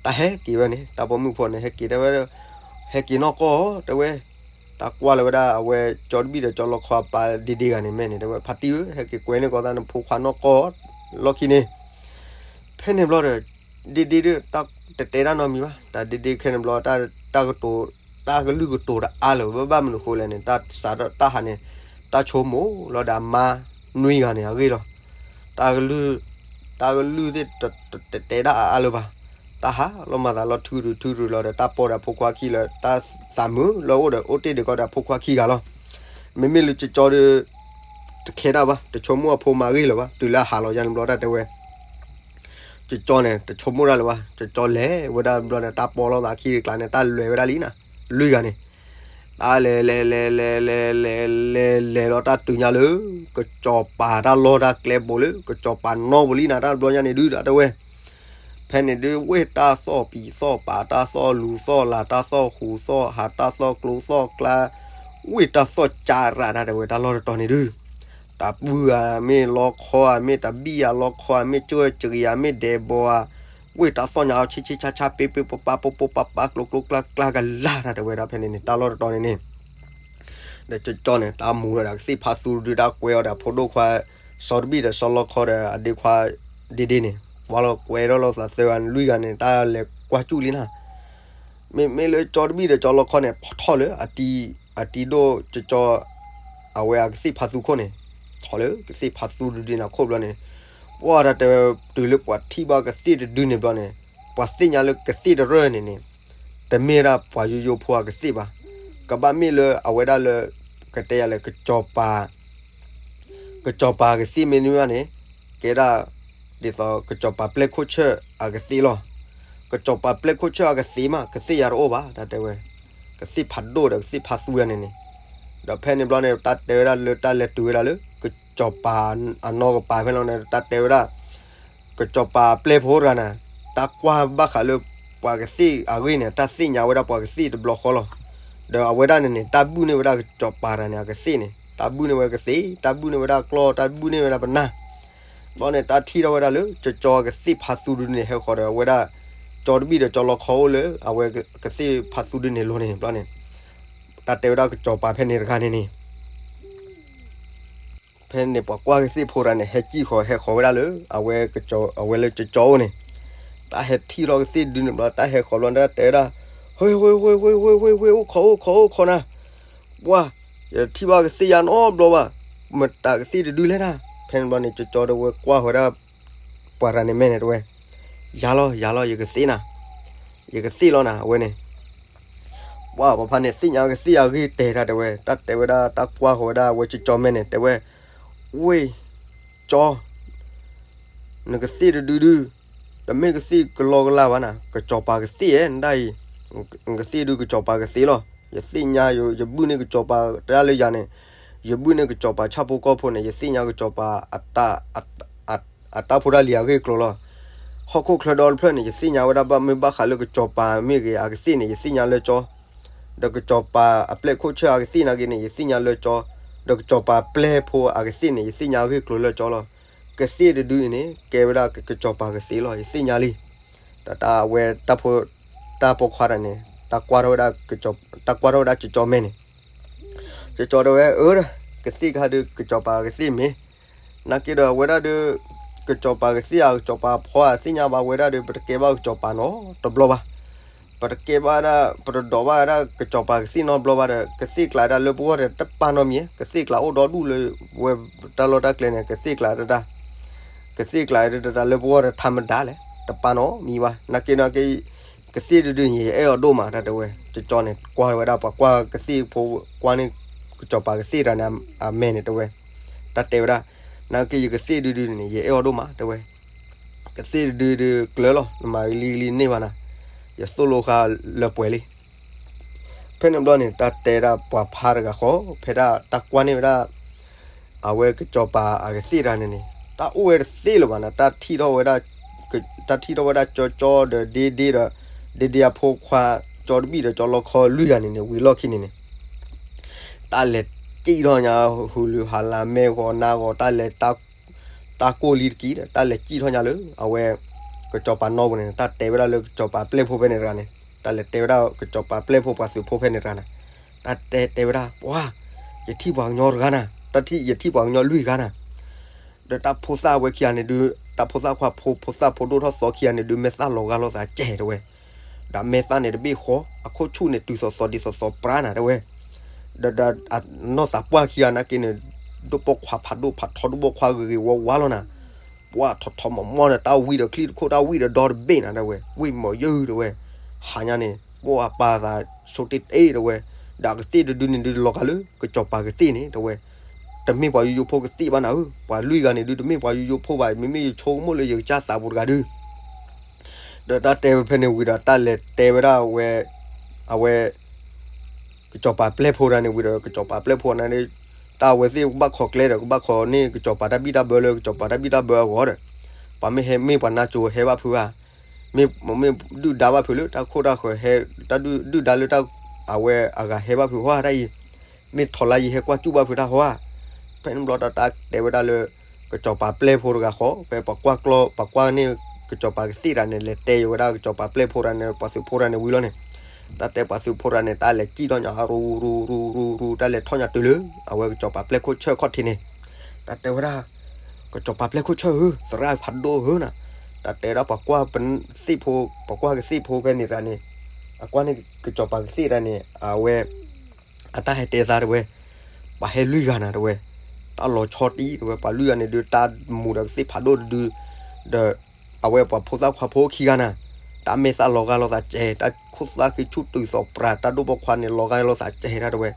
တၢ်ဟဲက့ၤဝဲန့ၣ် တၢ်ပိာ်မုၣ်ဖိန့ၣ် ဟဲက့ၤတဲဝဲ ဟဲက့ၤနီၢ်ကီၢ် တဲဝဲ, တၢ်ကွၢ်လီၤဝဲဒၣ်အဝဲကၠီတဘံၣ်ဒီးကၠီလီခီအပၢ်ဒ့ဒ့ဂၤန့ၣ် မ့ၢ်န့ၣ် တဲဝဲ ဖါတံၢ်ဧၢ ဟဲက့ၤကွဲန့ၢ်ကီးသးနဖိခွါနီၢ်ကီၢ် လီၢ်ခံန့ၣ်, ဖဲန့ၣ်ဘျီဒီး ဒ့ဒ့ဒီး တတဲတၢ်နီတမံၤဘၣ်, တၢ်ဒ့ဒ့ခဲန့ၣ်ဘျီ တၢ်ကတိၤ တၢ်ကလုၢ်ကတိၤတအါလၢၤ ဘၣ်မနုၤဃိလဲၣ်န့ၣ် တၢ်စးထီၣ်တၢ်ဟးန့ၣ် တၢ်ဆိကမိၣ်လီၤဒီးအမါနွံဂၤန့ၣ်အဂ့ၢ်လီၤ. တၢ်ကလုၢ် တၢ်ကလုၢ်သ့ၣ်တတဲတၢ်အါအါလၢၤဘၣ်, တၢ်ဟးလီၤမၤသးလီၤထုရုးထုရုးလီၤဒီး တၢ်ပီဒီးအဖိခွါခံလၢ တၢ်သးမုာ်လၢအအိၣ်ဒီး အိၣ်တ့ၢ်ဒံးကီးဒီးအဖိခွါခံဂၤလီၤ. မ့မ့ၢ်လၢကၠီကၠီဒီး တခဲတၢ်ဘၣ်, တဆိကမိၣ်အဖိမၤဂ့ၢ်လၢၤဘၣ်, တုၤလၢအဟးလီၤယါန့ၣ်ဘျီ တၢ်တဲဝဲ ကၠီကၠီန့ၣ် တဆိကမိၣ်တၢ်လၢၤဘၣ်, ကၠီကၠီလဲၤဝဲဒၣ်ဘျီန့ၣ် တၢ်ပီလိာ်သးခံတကျါန့ၣ် တၢ်လဲၤဝဲဒၣ်လံနၤ, လွံၢ်ဂၤန့ၣ်, တၢ်လဲၤလဲၤလဲၤလဲၤလဲၤလဲၤလဲၤလီၤ တၢ်တုၤညါလၢ ကစီၤပၤတၢ်လီၢ်တၢ်ကျဲဘိးလၢ ကစီၤပၤနီၢ်ဘိးလံနၤ တၢ်ဘျီညါန့ၣ်ဒုး တၢ်တဲဝဲ ဖဲန့ၣ်ဒုး ဝ့ၢ်တၢ်သီၣ်ပံၤသီၣ်ပၤ တၢ်သီၣ်လူၤသီၣ်လၤ တၢ်သီၣ်ဟူးသီၣ်ဟး တၢ်သီၣ်ကျိသီၣ်ကျါ ဝ့ၢ်တၢ်သီၣ်ကၠါရၤ တၢ်တဲဝဲ တၢ်လီၢ်တတီၤန့ၣ်ဒုး တၢ်ပုၢ်ဧါမ့ၢ်လီခီဧါမ့ၢ် တၢ်ဘံၣ်ဧါလီခီဧါမ့ၢ် ကၢၢ်စရံးဧါမ့ၢ် ဒဲးဘီဧါ ဝ့ၢ်တၢ်သီၣ်ညါအီၤ ဆံးဆံးဆါဆါ ပ့ပ့ပပၢ် ပိပိပၢ်ပၢ် ကျိကျိကျါကျါကလါ တၢ်တဲဝဲဒၣ်ဖဲန့ၣ်န့ၣ် တၢ်လီၢ်တတီၤန့ၣ်န့ၣ် ဒီးကၠီကၠီန့ၣ် တၢ်မူဒီး ကသ့ၣ်ဖးသူဒုး တၢ်ကွဲးအီၤဒီး ဖိဒိၣ်ခွါ စီၤတဘံၣ်ဒီးစီၤလီခီဒီး အဒ့ခွါ ဒ့ဒ့န့ၣ် ပှၤလီၤကွဲးထီၣ်လိာ်သးသၢဂၤန့ၣ် လွံၢ်ဂၤန့ၣ် တၢ်လဲၤကွၢ်စူၣ်လံနၤ မ့မ့ၢ်လၢကၠီတဘံၣ်ဒီးကၠီလီခီန့ၣ် ထီၣ်လၢအတံၤ အတံၤဒိၣ်ကၠီကၠီ အဝဲအကသ့ၣ်ဖးသူခိၣ်န့ၣ် ထီၣ်လၢကသ့ၣ်ဖးသူဒုးဒုးန့ၣ်အခိၣ်ဘျီန့ၣ် ပှၤတၢ်တဲဝဲ တုၤလၢပှၤထံၣ်ဘၣ်ကသ့ၣ်တဒုန့ၣ်ဘျီန့ၣ် ပှၤသ့ၣ်ညါလၢကသ့ၣ်တရၢၢ်န့ၣ်န့ၣ် တမ့ၢ်ဒၣ်ပှၤယိယိဖိအကသ့ၣ်ဘၣ်. ကဘၣ်မ့ၢ်လၢအဝဲဒၣ်လၢ ကတဲယၤလၢ ကစီၤပၤကသ့ၣ်မ့ၢ်န့ၢ်ဘၣ်န့ၣ် ကဲဒၣ် ဒ်သိးကစီၤပၤပျဲၢ်ခိၣ်ဆၢၣ်အကသ့ၣ်လီၤ. ကစီၤပၤပျဲၢ်ခိၣ်ဆၢၣ်အကသ့ၣ်မး ကသ့ၣ်ယၤတအိၣ်ဘၣ် တၢ်တဲဝဲ ကသ့ၣ်ဖးဒိၣ်ဒီးကသ့ၣ်ဖးသူယၤန့ၣ်န့ၣ် ဒီးဖဲန့ၣ်ဘျီန့ၣ် တၢ်တဲဝဲဒၣ်လၢတၢ်လဲၤတုၤဝဲဒၣ်လၢ ကစီၤပၤအနီၢ်ကပၤဖဲလီၤန့ၣ် တၢ်တဲဝဲဒၣ် ကစီၤပၤပျဲၢ်ဖိတဂၤန့ၣ် တၢ်ကွၢ်ဘၣ်ဃးလၢ ပှၤကသ့ၣ်အဂ့ၢ်န့ၣ် တၢ်သ့ၣ်ညါဝဲဒၣ်ပှၤကသ့ၣ်တဘျီဃီလီၤ. ဒီးအဝဲဒၣ်န့ၣ်န့ၣ် တၢ်ဘုၣ်န့ၢ်ဝဲဒၣ်ကစီၤပၤတဂၤန့ၣ် အကသ့ၣ်န့ၣ် တၢ်ဘုၣ်န့ၢ်ဝဲကသ့ၣ် တၢ်ဘုၣ်န့ၢ်ဝဲဒၣ်ကျီၢ် တၢ်ဘုၣ်န့ၢ်ဝဲဒၣ်ပနၢ် ဘျီန့ၣ် တၢ်ထံၣ်ထီၣ်ဝဲဒၣ်လၢ ကၠီကၠီကသ့ၣ်ဖးသူဒုးန့ၣ် ဟဲဃီၤဒီးအဝဲဒၣ် ကၠီတဘံၣ်ဒီးကၠီလီခီအိၣ်လၢ အဝဲကသ့ၣ်ဖးသူဒုးန့ၣ်လိၤန့ၣ် ဘျီန့ၣ် တၢ်တဲဝဲဒၣ်ကစီၤပၤဖဲန့ၣ်တဂၤန့ၣ်န့ၣ် ဖဲန့ၣ်ပှၤကွၢ်ကသ့ၣ်ဖိတဂၤန့ၣ် ဟဲစံၣ်ဃီၤ ဟဲဃီၤဝဲဒၣ်လၢ အဝဲကၠီၤ အဝဲလၢကၠီၤကၠီၤအိၣ်န့ၣ်, တၢ်ဟဲထံၣ်ထီၣ်ကသ့ၣ်တဒုန့ၣ်ဘျီ တၢ်ဟဲဃီၤဘျီန့ၣ် တၢ်တဲဝဲဒၣ်, ဟ့ၣ်ဟ့ၣ်ဟ့ၣ်ဟ့ၣ်ဟ့ၣ်ဟ့ၣ် အိၣ်ခိးအိၣ်ခိးအိၣ်ခိးနၤ, ပှၢ်, ယထံၣ်ဘၣ်ကသ့ၣ်ယါနီတဘျီဘၣ်, မတၤကသ့ၣ်တဒုလဲၣ်နၤ. ဖဲန့ၣ်ဘျီန့ၣ် ကၠီၤကၠီၤတဝဲကွၢ်ဝဲဒၣ် ပှၤတဂၤန့ၣ်မဲာ်န့ၣ်တဝဲ, ယၤလီၤ ယၤလီၤ ယကသ့ၣ်နၤ, ယကသ့ၣ်လီၤနၤ အဝဲန့ၣ် ပှၢ် ပှၤဖါန့ၣ်သ့ၣ်ညါကသ့ၣ်အဂ့ၢ်တဲတၢ်တဲဝဲ, တၢ်တဲဝဲဒၣ် တၢ်ကွၢ်ဃီၤဝဲဒၣ် အဝဲကၠီၤကၠီၤမဲာ်န့ၣ် တဲဝဲ, ဝ့ၢ်, ကၠီၤ, နကသ့ၣ်တဒုဒု, တမ့ၢ်ကသ့ၣ်ကလီကလီဘၣ်နၤ, ကစီၤပၤကသ့ၣ်ဧါ နဒၣ်အံၤ, နကသ့ၣ်ဒုကစီၤပၤကသ့ၣ်လီၤ. ယသ့ၣ်ညါယိၤ ယဘုၣ်န့ၢ်ကစီၤပၤတၢ်လၢယၤန့ၣ်, ယဘုၣ်န့ၢ်ကစီၤပၤဆၣ်ဖိကီၢ်ဖိန့ၣ် ယသ့ၣ်ညါကစီၤပၤ အတၢ်ဖိတၢ်လံၤအဂ့ၢ်အကျိၤလီၤ. ဟီၣ်ခိၣ်ချၢဒီတဖျၢၣ်န့ၣ် ယသ့ၣ်ညါဝဲဒၣ် ဘၣ်မ့ၢ်ဘၣ်ဃးလၢကစီၤပၤမ့ၢ်ဂ့ၤအကသ့ၣ်န့ၣ် ယသ့ၣ်ညါလၢကၠီၤ, ဒီးကစီၤပၤအပျဲၢ်ခိၣ်ဆၢအကသ့ၣ်နာ်က့န့ၣ် ယသ့ၣ်ညါလၢကၠီၤ, ဒီးကစီၤပၤပျဲၢ်ဖိအကသ့ၣ်န့ၣ် ယသ့ၣ်ညါအဂ့ၢ်အကျိၤလၢကၠီၤလီၤ. ကသ့ၣ်တဒုအံၤန့ၣ် ကဲဝဲဒၣ်ကစီၤပၤကသ့ၣ်လီၤ ယသ့ၣ်ညါလံ. ဒီးတၢ်အဝဲ တၢ်ဖိခွါတဂၤန့ၣ် တၢ်ကွၢ်ထီၣ်ဝဲဒၣ်, တၢ်ကွၢ်ထီၣ်ဝဲဒၣ်ကၠီၤကၠီၤမဲာ်န့ၣ်, ကၠီၤကၠီၤတဲဝဲ အၢ, ကသ့ၣ်ခါဒုး ကစီၤပၤကသ့ၣ်မ့ၢ်, နာ်က့ဒီးအဝဲဒၣ်ဒုး ကစီၤပၤကသ့ၣ်ဧါ ကစီၤပၤဖိဧါ သ့ၣ်ညါဘၣ်ဝဲဒၣ်ဒီး ပတကဲဘၣ်ကစီၤပၤနီတဘျီဘၣ်. ပတကဲဘၣ်ဒၣ် ပတဒိးဘၣ်ဒၣ်ကစီၤပၤကသ့ၣ်နီတဘျီဘၣ်ဒီး ကသ့ၣ်ကျါဒၣ်လၢပဂီၢ်ဒီးတပာ်နီတမံၤ, ကသ့ၣ်ကျါအိၣ်ဒီဒူၣ်လၢဝဲတၢ်လီၢ်တၢ်ကျဲန့ၣ် ကသ့ၣ်ကျါတဒၣ်, ကသ့ၣ်ကျါတဒၣ်လၢပဂီၢ်ဒီးထါမတၤလဲၣ် တပာ်နီတမံၤဘၣ်. နာ်က့နာ်က့ ကသ့ၣ်တဒုန့ၣ် ယအဲၣ်အီၤဒိၣ်မး တၢ်တဲဝဲ, ကၠီၤကၠီၤန့ၣ် ကွၢ်ဝဲဒၣ် ပှၤကွၢ်ကသ့ၣ်ဖိ ကွၢ်န့ၢ်ကစီၤပၤကသ့ၣ်တဂၤန့ၣ် အမဲာ်န့ၣ်တဲဝဲ, တၢ်တဲဝဲဒၣ်, နာ်က့ယကသ့ၣ်တဒုန့ၣ် ယအဲၣ်အီၤဒိၣ်မး တဲဝဲ, ကသ့ၣ်တဒုဒုးကျၢၤလီၤ နမၤဂ့ၤလံဂ့ၤလံန့ၢ်ဘၣ်နၤ, ယသိၣ်လိဃာ်လၢပှဲၤလံ. ဖဲန့ၣ်ဘျီန့ၣ် တၢ်တဲဒၣ်ပှၤဖါတဂၤဃီ ဖဲဒၣ်တၢ်ကွၢ်န့ၢ်ဝဲဒၣ် အဝဲကစီၤပၤအကသ့ၣ်တဂၤန့ၣ်န့ၣ် တၢ်အိၣ်ဝဲတသ့လၢၤဘၣ်နၤ, တၢ်ထံၣ်ထီၣ်ဝဲဒၣ်, တၢ်ထံၣ်ထီၣ်ဝဲဒၣ်ကၠီကၠီဒီးဒ့ဒ့ဒီး, ဒ့ဒ့အဖိခွါ ကၠီတဘံၣ်ဒီးကၠီလီခီလွံၢ်ဂၤန့ၣ်န့ၣ် ဝံၤလီၢ်ခံန့ၣ်န့ၣ် တၢ်လဲၤစံၣ်ထီၣ်ညါ ဟူးလုာ်ဟးလၢမဲာ်ဂီၤနါဂီၤ တၢ်လဲၤ တၢ်ကိၢ်လံတက့ၢ်ဒီး တၢ်လဲၤစံၣ်ထီၣ်ညါလၢ အဝဲ ကစီၤပၤနီၢ်ပူၤန့ၣ် တၢ်တဲဝဲဒၣ်လၢကစီၤပၤပျဲၢ်ဖိဖဲန့ၣ်တဂၤန့ၣ်, တၢ်လဲၤတဲဝဲဒၣ်ကစီၤပၤပျဲၢ်ဖိပှၤသုးဖိဖဲန့ၣ်တဂၤန့ၣ်, တၢ်တဲတဲဝဲဒၣ် ပှၤ, ယထံၣ်ပှၤကညီတဂၤနၤ, တၢ်ထံၣ်ယထံၣ်ပှၤကညီလွံၢ်ဂၤနၤ ဒီးတၢ်ဖိသၣ်ဝဲခံဂၤန့ၣ်ဒုး, တၢ်ဖိသၣ်ခွါဖိ ဖိသၣ်ဖိဒိၣ်ထီၣ်သီခံဂၤန့ၣ်ဒုး မဲာ်သၣ်လီၤဂာ်လိာ်သးစဲးတဲဝဲ, ဒီးမဲာ်သၣ်န့ၣ်တဘ့ၣ်ဃီ, အခိၣ်ဆူၣ်န့ၣ်တုၤသီသီဒ်သီသီပြါနၤတဲဝဲ, ဒီး ဒီးအနီၢ်သးပှၢ်ခံဂၤနာ်က့န့ၣ်, ဒိၣ်ပိာ်ခွါဖးဒိၣ်ဖးထီဒိၣ်ပိာ်ခွါဂ့ၤဂ့ၤဝါဝါလီၤနၤ, ပှၤထီၣ်ထီၣ်မီၢ်မီၢ်န့ၣ် တၢ်ဝံဒီးချံတခိၣ်တၢ်ဝံဒီးဒီတဘ့ၣ်နၤတဲဝဲ, ဝံမီၤယုၢ်တဲဝဲ, ဟးညါန့ၣ် ပှၤပာ်သးဆိတ့တ့တဲဝဲ, ဒီးအကသ့ၣ်တဒုန့ၣ်ဒုးလီၤဂာ်လၢကစီၤပၤကသ့ၣ်န့ၣ်တဲဝဲ, တမ့ၢ်ပှၤယိယိဖိကသ့ၣ်ဘၣ်နၤဧၢ, ပှၤလွံၢ်ဂၤန့ၣ်ဒုး တမ့ၢ်ပှၤယိယိဖိဘၣ်, မ့မ့ၢ်ယဆိကမိၣ်လၢယကစၢ်သးပူၤတဂၤဒုး ဒီးတၢ်တဲဝဲဖဲန့ၣ်ဝံၤဒီး တၢ်လဲၤတဲဝဲဒၣ်ဝဲ, အဝဲ ကစီၤပၤပျဲၢ်ဖိတဂၤန့ၣ်ဝံၤဒီး ကစီၤပၤပျဲၢ်ဖိန့ၣ်, တၢ်အဝဲသ့ၣ်ကဘၣ်ခိးကျဲဒီး ကဘၣ်ခိးန့ၢ်ကစီၤပၤတၢ်ဘံၣ်တၢ်ဘၢလၢကစီၤပၤတၢ်ဘံၣ်တၢ်ဘၢအဂီၢ်ဒီး, ပှၤမ့ၢ်ဟဲမ့ၢ်ပှၤနါစိၤဟဲဘၣ်ဖုးဧါ, မ့ၢ် မ့ၢ်ဒုၣ်ဒါဘၣ်ဖုးလၢတၢ်ခိၣ်တၢ်ဃၢၤဟဲ, တၢ်ဒုၣ်ဒါလၢတၢ်, အဝဲအဂၤဟဲဘၣ်ဖုးဟီတၢ်အံၤ, မ့ၢ်ထီၣ်လၢယဟဲကွၢ်စူၣ်ဘၣ်ဖုးတၢ်ဟီဧါ, ဖဲန့ၣ်ဘျီဒီးတၢ်တဲဝဲဒၣ်လၢ ကစီၤပၤပျဲၢ်ဖိတဂၤဃီ ဖဲပှၤကွၢ်ကျီ ပှၤကွၢ်န့ၢ်ကစီၤပၤကသ့ၣ်တဂၤန့ၣ် လဲၤတဲယိၤဝဲဒၣ်ကစီၤပၤပျဲၢ်ဖိတဂၤန့ၣ် ပှၤသုးဖိတဂၤန့ၣ်ဝံၤလီၤန့ၣ်, တၢ်တဲပှၤသုးဖိတဂၤန့ၣ် တၢ်လဲၤစံၣ်ထီၣ်ညါ ရူၤ ရူၤ ရူၤ ရူၤ ရူၤ တၢ်လဲၤထီၣ်ညါတုၤလၢ အဝဲကစီၤပၤပျဲၢ်ခိၣ်ဆၢၣ်ခီၣ်ထံးန့ၣ်, တၢ်တဲဝဲဒၣ် ကစီၤပၤပျဲၢ်ခိၣ်ဆၢၣ်ဧၢ, သရၣ်ဖးဒိၣ်ဧၢနၤ, တၢ်တဲဒၣ်ပှၤကွၢ်ပသ့ၣ်ဖိ, ပှၤကွၢ်ကသ့ၣ်ဖိဖဲန့ၣ်တဂၤန့ၣ်, အကွၢ်န့ၢ်ကစီၤပၤကသ့ၣ်တဂၤန့ၣ် အဝဲ အတၢ်ဟဲတဲသးတဲဝဲ, ပှၤဟဲလွံၢ်ဂၤနၤတဲဝဲ, တၢ်လီၤဆီတံၢ်တဲဝဲ, ပှၤလွံၢ်ဂၤန့ၣ်ဒုး တၢ်မူဒီးကသ့ၣ်ဖးဒိၣ်တဒု, ဒီး အဝဲပှၤဖိသၣ်ခွါဖိခံဂၤနၤ, တၢ်မဲာ်သၣ်လီၤဂာ်လိာ်သးစဲး, တၢ်ခိၣ်သၣ်ဃံဆူၣ်တုၤသီးပြး, တၢ်ဒိၣ်ပိာ်ခွါန့ၣ်လီၤဂာ်လိာ်သးစဲးတၢ်တဲဝဲ,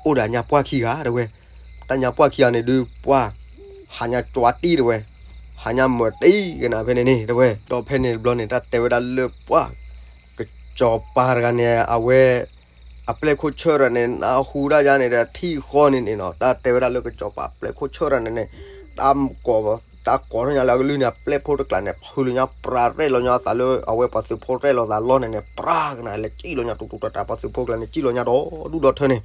အိၣ်ဒီးညါပှၢ်ခံဂၤတဲဝဲ, တၢ်ညါပှၢ်ခံဂၤန့ၣ်ဒုး ပှၤ ဟးညါကွၢ်တံၢ်တဲဝဲ, ဟးညါမၤတံၢ်ကနၤဖဲန့ၣ်န့ၣ်တဲဝဲ, ဒီးဖဲန့ၣ်တဘျီန့ၣ် တၢ်တဲဝဲဒၣ်လၢပှၤ ကစီၤပၤတဂၤန့ၣ် အဝဲ အပျဲၢ်ခိၣ်ဆၢၣ်တဂၤန့ၣ် နၢ်ဟူဒၣ်ယါန့ၣ်ဒီး ထံၣ်ဃီန့ၣ်န့ၣ်နီၤ, တၢ်တဲဝဲဒၣ်လၢကစီၤပၤပျဲၢ်ခိၣ်ဆၢၣ်တဂၤန့ၣ်န့ၣ်, တၢ်ကိး, တၢ်ကိးထီၣ်ညါလၢအကလုၢ်န့ၣ် အပျဲၢ်ဖိတကျါန့ၣ် ဖုးလီၤညါပြးရဲၣ်လီၤညါအသးလၢ အဝဲပှၤသုးဖိရဲၣ်လီၤသးလီၢ်န့ၣ်န့ၣ် ပြးကနၤလဲၤစံၣ်လီၤညါ တူတူတၢ်တၢ် ပှၤသုးဖိကျါန့ၣ် စံၣ်လီၤညါဒီဒူၣ်ဒီထၢန့ၣ်,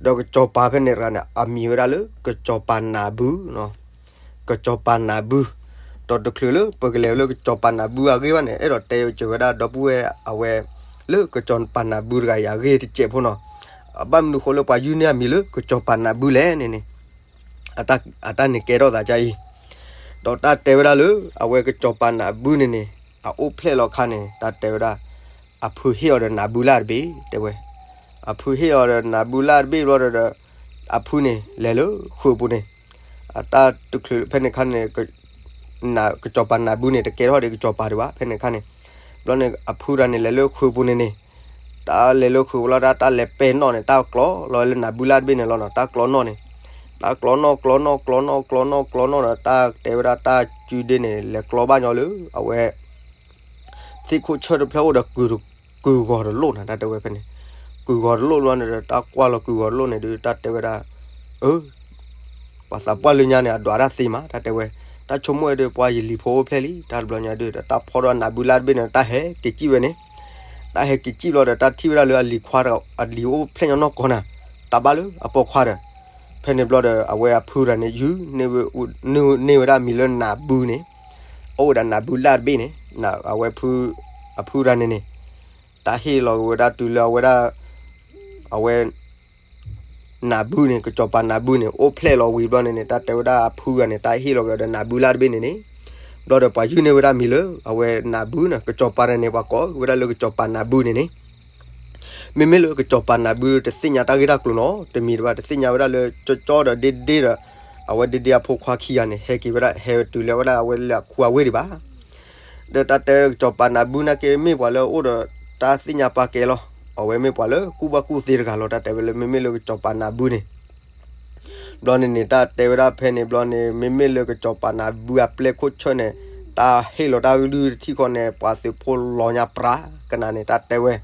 ဒီးကစီၤပၤဖဲန့ၣ်တဂၤန့ၣ် အမံၤဝဲဒၣ်လၢ ကစီၤပၤနးဘုနီၤ. ကစီၤပၤနးဘု, ဒီးတချုးလၢပကလဲၤလၢကစီၤပၤနးဘုအဂ့ၢ်ဘၣ်န့ၣ် အဲၣ်ဒိးတဲစၢၤဝဲဒၣ်ဒီပုၢ်ဝဲၢ်အဝဲ လၢကစီၤပၤနးဘုတဂၤအံၤအဂ့ၢ်တစဲးဖိနီၤ. ဘၣ်မနုၤဃိလၢပှၤယုၢ်န့ၢ်အမံၤလၢကစီၤပၤနးဘုလဲၣ်န့ၣ်န့ၣ်, အတၢ်န့ၣ်ကဲထီၣ်သးကအံၤ, ဒီးတၢ်တဲဝဲဒၣ်လၢ အဝဲကစီၤပၤနးဘုန့ၣ်န့ၣ် အအိၣ်ဖျဲၣ်လီၤအခါန့ၣ် တၢ်တဲဝဲဒၣ် အဖုဟ့ၣ်အီၤဒီးနးဘုလၢ်တဘ့ၣ် တဲဝဲ, အဖုဟ့ၣ်အီၤဒီးနးဘုလၢ်တဘ့ၣ်ဘျီဒီး အဖုန့ၣ် လဲၤလၢဃုာ်ပူၤန့ၣ်, အတၢ်တချုးဖဲန့ၣ်ခါန့ၣ် ကစီၤပၤနးဘုန့ၣ် တကဲထီၣ်ဒံးကစီၤပၤဒံးဘၣ် ဖဲန့ၣ်ခါန့ၣ်, ဘျီန့ၣ် အဖုတဂၤန့ၣ် လဲၤလၢဃုာ်ပူၤန့ၣ်န့ၣ်, တၢ်လဲၤလၢဃုာ်ပူၤလီၤ တၢ် တၢ်လဲၤပဲာ်နီၣ်န့ၣ် တၢ်ကျီလီၤလၢနးဘုလၢ်တဘ့ၣ်န့ၣ်လီၤနီၤ တၢ်ကျီနီၣ်န့ၣ်, တၢ်ကျီနီၣ် ကျီနီၣ် ကျီနီၣ် ကျီနီၣ် ကျီနီၣ်ဒီး တၢ်တဲဝဲဒၣ်တၢ်စုဒ့န့ၣ် လဲၤကျီဘၣ်ညီလၢ အဝဲ သ့ၣ်ခိၣ်ဆၢၣ်တဖျၢၣ်အိၣ်ဒီး ကုၢ်ဂီၤတလိၣ်နၤ တၢ်တဲဝဲဖဲန့ၣ်, ကုၢ်ဂီၤတလိၣ်လီၤန့ၣ်ဒီး တၢ်ကွၢ်လီၤကုၢ်ဂီၤတလိၣ်န့ၣ်ဒုး တၢ်တဲဝဲဒၣ်, အၢ ပှၤသးပှၢ်လၢညါန့ၣ် အဒွးတၢ်သ့မး တၢ်တဲဝဲ, တၢ်ဆိကမိၣ်ဝဲဒီး ပှၤယလံၤဖိအိၣ်ဖျဲၣ်လံ တၢ်တဘျီညါဒုးဒီး တၢ်ဖီဒီးနးဘုလၢ်တဘ့ၣ်န့ၣ် တၢ်ဟဲက့ၤစံၣ်ဝဲန့ၣ်, တၢ်ဟဲက့ၤစံၣ်ဘျီဒီး တၢ်ထံၣ်ဝဲဒၣ်လၢအလံၤခွါတဂၤ အလံၤအိၣ်ဖျဲၣ်ညီနီၢ်ကီၢ်နၤ, တၢ်ဘၣ်လၢအပိာ်ခွါဒီး, ဖဲန့ၣ်ဘျီဒီး အဝဲအဖုတဂၤန့ၣ် ယုၢ်န့ၢ်ဝဲဒၣ်မံၤလၢနးဘုန့ၣ်, အိၣ်ဝဲဒၣ်နးဘုလၢ်တဘ့ၣ်န့ၣ်, အဝဲ အဖုတဂၤန့ၣ်န့ၣ် တၢ်ဟ့ၣ်လီၤက့ၤဝဲဒၣ်တုၤလၢအဝဲဒၣ် အဝဲ နးဘုန့ၣ် ကစီၤပၤနးဘုန့ၣ် အိၣ်ဖျဲၣ်လီၤဝံၤဘျီန့ၣ်န့ၣ် တၢ်တဲဝဲဒၣ်အဖုဂၤန့ၣ် တၢ်ဟ့ၣ်လီၤက့ၤဒီးနးဘုလၢ်တဘ့ၣ်န့ၣ်န့ၣ်, ဘျီဒီးပှၤယုၢ်န့ၢ်ဝဲဒၣ်မံၤလၢ အဝဲနးဘုန့ၣ် ကစီၤပၤန့ၣ်န့ၣ် ပှၤကိးဝဲဒၣ်လၢကစီၤပၤနးဘုန့ၣ်န့ၣ်, မ့မ့ၢ်လၢကစီၤပၤနးဘုတသ့ၣ်ညါတၢ်ဂ့ၢ်တၢ်ကျိၤနီၤ တမံၤတဘၣ် တသ့ၣ်ညါဝဲဒၣ်လၢကၠီကၠီဒီးဒ့ဒ့ဒီး အဝဲဒ့ဒ့အဖိခွါခံဂၤန့ၣ် ဟဲက့ၤဝဲဒၣ် ဟဲတုၤလၢဝဲဒၣ်အဝဲလၢအခူအဝ့ၢ်ဒံးဘၣ် ဒီးတၢ်တဲကစီၤပၤနးဘုနာ်က့မ့ၢ်ပှၤလၢအအိၣ်ဒီးတၢ်သ့ၣ်ညါပာ်ကဲလီၤ. အဝဲမ့ၢ်ပှၤလၢကူၣ်ဘၣ်ကူၣ်သ့တဂၤလီၤ တၢ်တဲဝဲလၢမ့မ့ၢ်လၢကစီၤပၤနးဘုန့ၣ် ဘျီန့ၣ်န့ၣ် တၢ်တဲဝဲဒၣ်ဖဲန့ၣ်ဘျီန့ၣ် မ့မ့ၢ်လၢကစီၤပၤနးဘုအပျဲၢ်ခိၣ်ဆၢၣ်န့ၣ် တၢ်ဟ့ၣ်လီၤတၢ်ကလုၢ်တထံၣ်ဃီန့ၣ် ပှၤသုးဖိလီၤညါပြးကနၤန့ၣ် တၢ်တဲဝဲ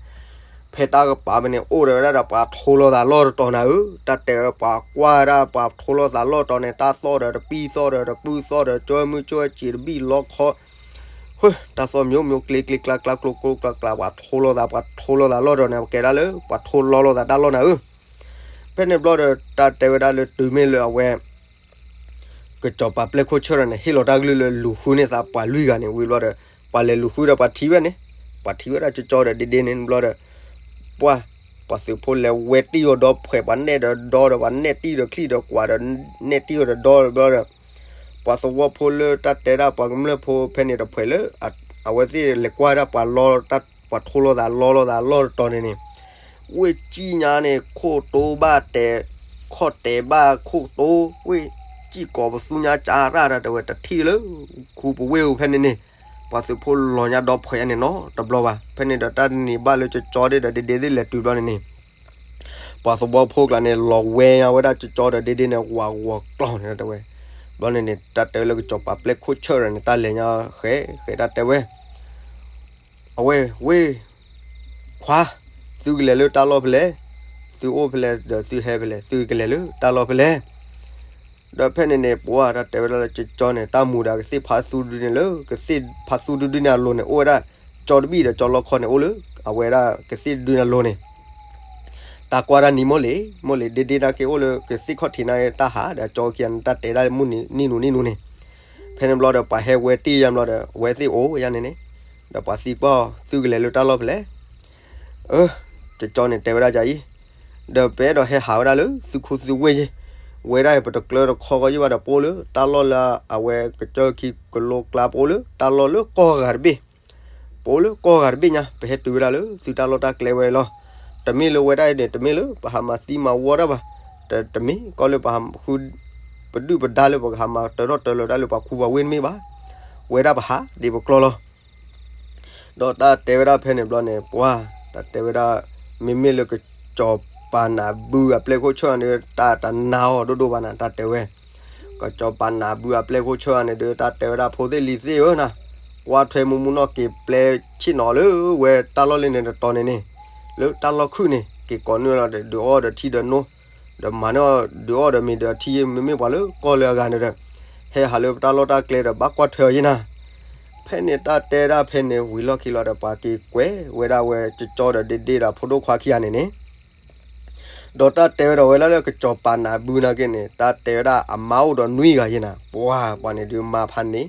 ဖဲတၢ်ကပၤဖဲန့ၣ် အိၣ်ဒီးဝဲဒၣ်ဒီးပှၤထိလီၤသးလီၢ်တတီၤနၤဧၢ, တၢ်တဲဝဲ ပှၤကွၢ်ဝဲဒၣ်ပှၤထိလီၤသးလီၢ်တီၤန့ၣ် တၢ်သီၣ်ဒီးတပံၢ်သီၣ်ဒီးတပူၢ်သီၣ်ဒီး ကၠီမုၢ်ကၠီစံးတဘံၣ်လီခီ ဟၢ တၢ်သီၣ်မံၤမံၤကျ့ကျ့ကျါကျါကျိကျိကျါကျါ ပှၤထိလီၤသး ပှၤထိလီၤသးလီၢ်တီၤန့ၣ် ပကဲဒၣ်လၢ ပှၤထိလီၤလိာ်သးတၢ်လီၢ်နၤဧၢ. ဖဲန့ၣ်ဘျီဒီး တၢ်တဲဝဲဒၣ်လၢတုၤမ့ၢ်လၢအဝဲ ကစီၤပၤပျဲၢ်ခိၣ်ဆၢၣ်ဒီးန့ၣ် ဟ့ၣ်လီၤတၢ်ကလုၢ်လၢလူၤဃုန့ၢ်သးပှၤလွံၢ်ဂၤန့ၣ်ဝံၤဘျီဒီး ပှၤလဲၤလူၤဃုဒီးပှၤထံၣ်ဝဲန့ၣ် ပှၤထံၣ်ဝဲဒၣ်ကၠီကၠီဒီးဒ့ဒ့န့ၣ်ဘျီဒီး ပှၤ ပှၤသုးဖိလဲၤဝဲတံၢ်အီၤဒီဖှဲး ပှၤနဲၣ်ဒီးဒီဒီး ပှၤနဲၣ်တံၢ်ဒီးချံၣ်ဒီးကွၢ်ဒီး နဲၣ်တံၢ်အီၤဒီးဒီဒီးဘျီဒီး ပှၤသဝီဖိလၢတၢ်တဲဒၣ်ပှၤကမျၢၢ်ဖိဖဲန့ၣ်တဖှဲးလၢ အဝဲသ့ၣ်လဲၤကွၢ်ဒၣ်ပှၤလီ ပှၤထိလီၤသးလီလီၤသးလီၢ်တတီၤန့ၣ်န့ၣ် ဝ့ၢ်စံၣ်ညါန့ၣ် ခိၣ်တိဘၣ်တဲာ် ခီၣ်တဲာ်ဘၣ်ခိၣ်တိ ဝ့ၢ်စံၣ်ကိးပသူညါကၢ်ရၣ်တၢ်တဲဝဲ တထံၣ်လၢ ခူပဝ့ၢ်ဧိၤဖဲန့ၣ်န့ၣ် ပှၤသုးဖိလီၤညါဒီဖှဲးန့ၣ်နီတဘျီဘၣ်. ဖဲန့ၣ်ဒီးတၢ်န့ၣ်ဘၣ်လၢကၠီကၠီဒီးဒ့ဒ့သ့ၣ်လဲၤတုၤဘျီန့ၣ်န့ၣ် ပှၤသဝီဖိကျါန့ၣ် လီၤဝဲညါဝဲဒၣ်ကၠီကၠီဒီးဒ့ဒ့န့ၣ် ဝးဂီၤကျီၢ်န့ၣ်တဲဝဲ. ဘျီန့ၣ်န့ၣ် တၢ်တဲဝဲလၢကစီၤပၤပျဲၢ်ခိၣ်ဆၢၣ်ဒီးန့ၣ် တၢ်လဲၤညါဃဲ ဃဲတၢ်တဲဝဲ အဝဲ ဝ့ၢ် ခွါ သုကလဲၤလၢတၢ်လီၢ်ဖဲလဲၣ်, သုအိၣ်ဖဲလဲၣ်ဒီးသုဟဲဖဲလဲၣ်, သုကလဲၤလၢတၢ်လီၢ်ဖဲလဲၣ်. ဒီးဖဲန့ၣ်န့ၣ် ပှၤတၢ်တဲဝဲဒၣ်လၢကၠီကၠီန့ၣ် တၢ်မူဒီးကသ့ၣ်ဖးသူဒုဒုန့ၣ်လၢ ကသ့ၣ်ဖးသူဒုဒုန့ၣ်အလိၤန့ၣ် အိၣ်ဝဲဒၣ် ကၠီတဘ့ၣ်ဒီးကၠီလီခီန့ၣ် အိၣ်လၢ အဝဲဒၣ်ကသ့ၣ်ဒုန့ၣ်အလိၤန့ၣ် တၢ်ကွၢ်တၢ်နံၤမိၢ်လ့ၤ မိၢ်လ့ၤဒ့ဒ့နာ်က့အိၣ်လၢကသ့ၣ်ခီၣ်ထံးနာ်က့တၢ်ဟး ဒီးကၠီခံဂၤန့ၣ် တၢ်တဲဒၣ်မုၢ်နံၤနံၤနူၤနံၤနူၤန့ၣ် ဖဲန့ၣ်ဘျီဒီး ပှၤဟဲဝဲတ့ၢ်ယါဘျီဒီး အဝဲသ့ၣ်အိၣ်ယါန့ၣ်န့ၣ် ဒီးပှၤသံကွၢ်အီၤ သုကလဲၤလၢတၢ်လီၢ်ဖဲလဲၣ်. အၢ ကၠီကၠီန့ၣ်တဲဝဲဒၣ်ယၤအံၤ ဒီးပအဲၣ်ဒိးဟဲဟးဝဲဒၣ်လၢသုခိၣ်သုဝ့ၢ်ယ့ၢ် ဝဲဒၣ်ပတကျၢတခီကီယ့ၢ်ဘၣ်ဒီး ပအိၣ်လၢတၢ်လီၢ်လၢအဝဲကစၢၢ်ခံကလိကျါ ပအိၣ်လၢတၢ်လီၢ်လၢကီၢ်ဂၤတဘ့ၣ် ပအိၣ်လၢကီၢ်ဂၤတဘ့ၣ်ညါ ပဟဲတုၤဝဲဒၣ်လၢသုတၢ်လီၢ်တၢ်ကျဲဝဲလီၤ. တမ့ၢ်လၢဝဲဒၣ်အံၤန့ၣ် တမ့ၢ်လၢပဟးမၤသံမၤဝီတၢ်ဘၣ်, တမ့ၢ်ကီလၢပဟးဃု ပဒုၣ်ပဒါလၢပကဟးမၤတၢထီၣ်တၢလီၤတၢ်လၢပှၤခူပှၤဝ့ၢ်တမ့ၢ်ဘၣ်, ဝဲဒၣ်ပဟးဒ်ပကျီလီၤ. ဒီးတၢ်တဲဝဲဒၣ်ဖဲန့ၣ်ဘျီန့ၣ် ပှၤ တၢ်တဲဝဲဒၣ် မ့မ့ၢ်လၢကစီၤပၤနးဘုအပျဲၢ်ခိၣ်ဆၢၣ်န့ၣ် တၢ်တနာ်အီၤဒိၣ်ဒိၣ်ဘၣ်နၤ တၢ်တဲဝဲ ကစီၤပၤနးဘုအပျဲၢ်ခိၣ်ဆၢၣ်န့ၣ်ဒီး တၢ်တဲဝဲဒၣ်ဖိသ့ၣ်လံၤသ့ၣ်ဧၢနၤ, ကွၢ်ထွဲမူမူနီၢ်က့ၤပျဲဆ့ၣ်နီၤလၢဝဲတၢ်လီၢ်လၢန့ၣ်တတီၤန့ၣ်န့ၣ်, လၢတၢ်လီၢ်ခုၣ်န့ၣ် က့ၤကိးနုာ်လီၤဒီး ဒုးအီၣ်ဒီးထံဒီးနိ, ဒီးမၤန့ၢ်အီၤဒုးအီၣ်ဒီးမ့ၤဒီးထံ မ့မ့ၢ်ပှၤလၢကီၢ်လၢအဂၤန့ၣ်ဒီး ဟဲဟးလၢပတၢ်လီၢ်တၢ်ကျဲဒီး ဘၣ်ကွၢ်ထွဲအီၤယဲနၤ ဖဲန့ၣ်တၢ်တဲဒၣ်ဖဲန့ၣ် ဝံၤလီၢ်ခံလီၤဒီး ပှၤက့ၤကွဲးဝဲဒၣ်ဝဲ ကၠီကၠီဒီးဒ့ဒ့ဒီးဖိဒိၣ်ခွါခံဂၤန့ၣ်န့ၣ်, ဒီးတၢ်တဲဝဲဒၣ်ဝဲလၢကစီၤပၤနးဘုနာ်က့န့ၣ် တၢ်တဲဝဲဒၣ်အမါအိၣ်ဒီးနွံဂၤယဲနၤ, ပှၤပှၤန့ၣ်ဒုးမါဖးန့ၣ်,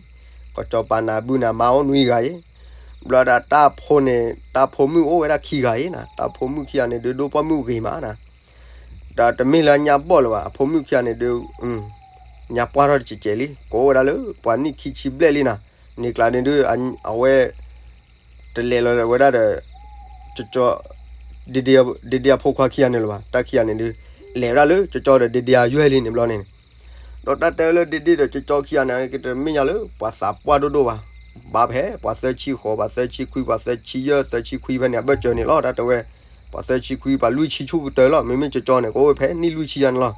ကစီၤပၤနးဘုန့ၣ်အမါအိၣ်နွံဂၤယဲ, ဘျီဒီးတၢ်ဖိန့ၣ် တၢ်ဖိမုၣ်အိၣ်ဝဲဒၣ်ခံဂၤယဲနၤ, တၢ်ဖိမုၣ်ခံဂၤန့ၣ်ဒုး ဒိၣ်ပိာ်မုၣ်ဂ့ၤမးနၤ ဒီးတမ့ၢ်လၢအညၣ်ဘီၣ်လၢၤဘၣ်, အဖိမုၣ်ခံဂၤန့ၣ်ဒုး ညါပှၢ်ထီၣ်တစဲးစဲးလံ, ကိးဝဲဒၣ်လၢပှၤနံၣ်ခံဆံဘျဲၣ်လံနၤ, န့ၣ်ကျါန့ၣ်ဒုး အဝဲ တလဲၤလီၤဝဲဒၣ်ဒီး ကၠီကၠီ ဒ့ဒ့အဖိခွါခံဂၤန့ၣ်လၢၤဘၣ်, တၢ်ခံဂၤန့ၣ်ဒုး လဲၤဝဲဒၣ်လၢကၠီကၠီဒီးဒ့ဒ့အယွဲၢ်လံန့ၣ်ဘျီန့ၣ်, ဒီးတၢ်တဲလၢဒ့ဒ့ဒီးကၠီကၠီခံဂၤန့ၣ် ကတမ့ၢ်ညါလၢပှၤသးပှၢ်ဒိၣ်ဒိၣ်ဘၣ်, ဘၣ်ဖဲပှၤသၢဆံဃိး ပှၤသၢဆံခွံ ပှၤသၢဆံယဲၢ် သၢဆံခွံဖဲန့ၣ် အဘၢၣ်စၢၤန့ၣ်လီၤ, တၢ်တဲဝဲ ပှၤသၢဆံခွံ ပှၤလွံၢ်ဆံဆူၣ်ကတၢၢ်လီၤ, မ့မ့ၢ်ကၠီကၠီန့ၣ် ကအိၣ်ဝဲဖဲနံၣ်လွံၢ်ဆံယဲၢ်န့ၣ်လီ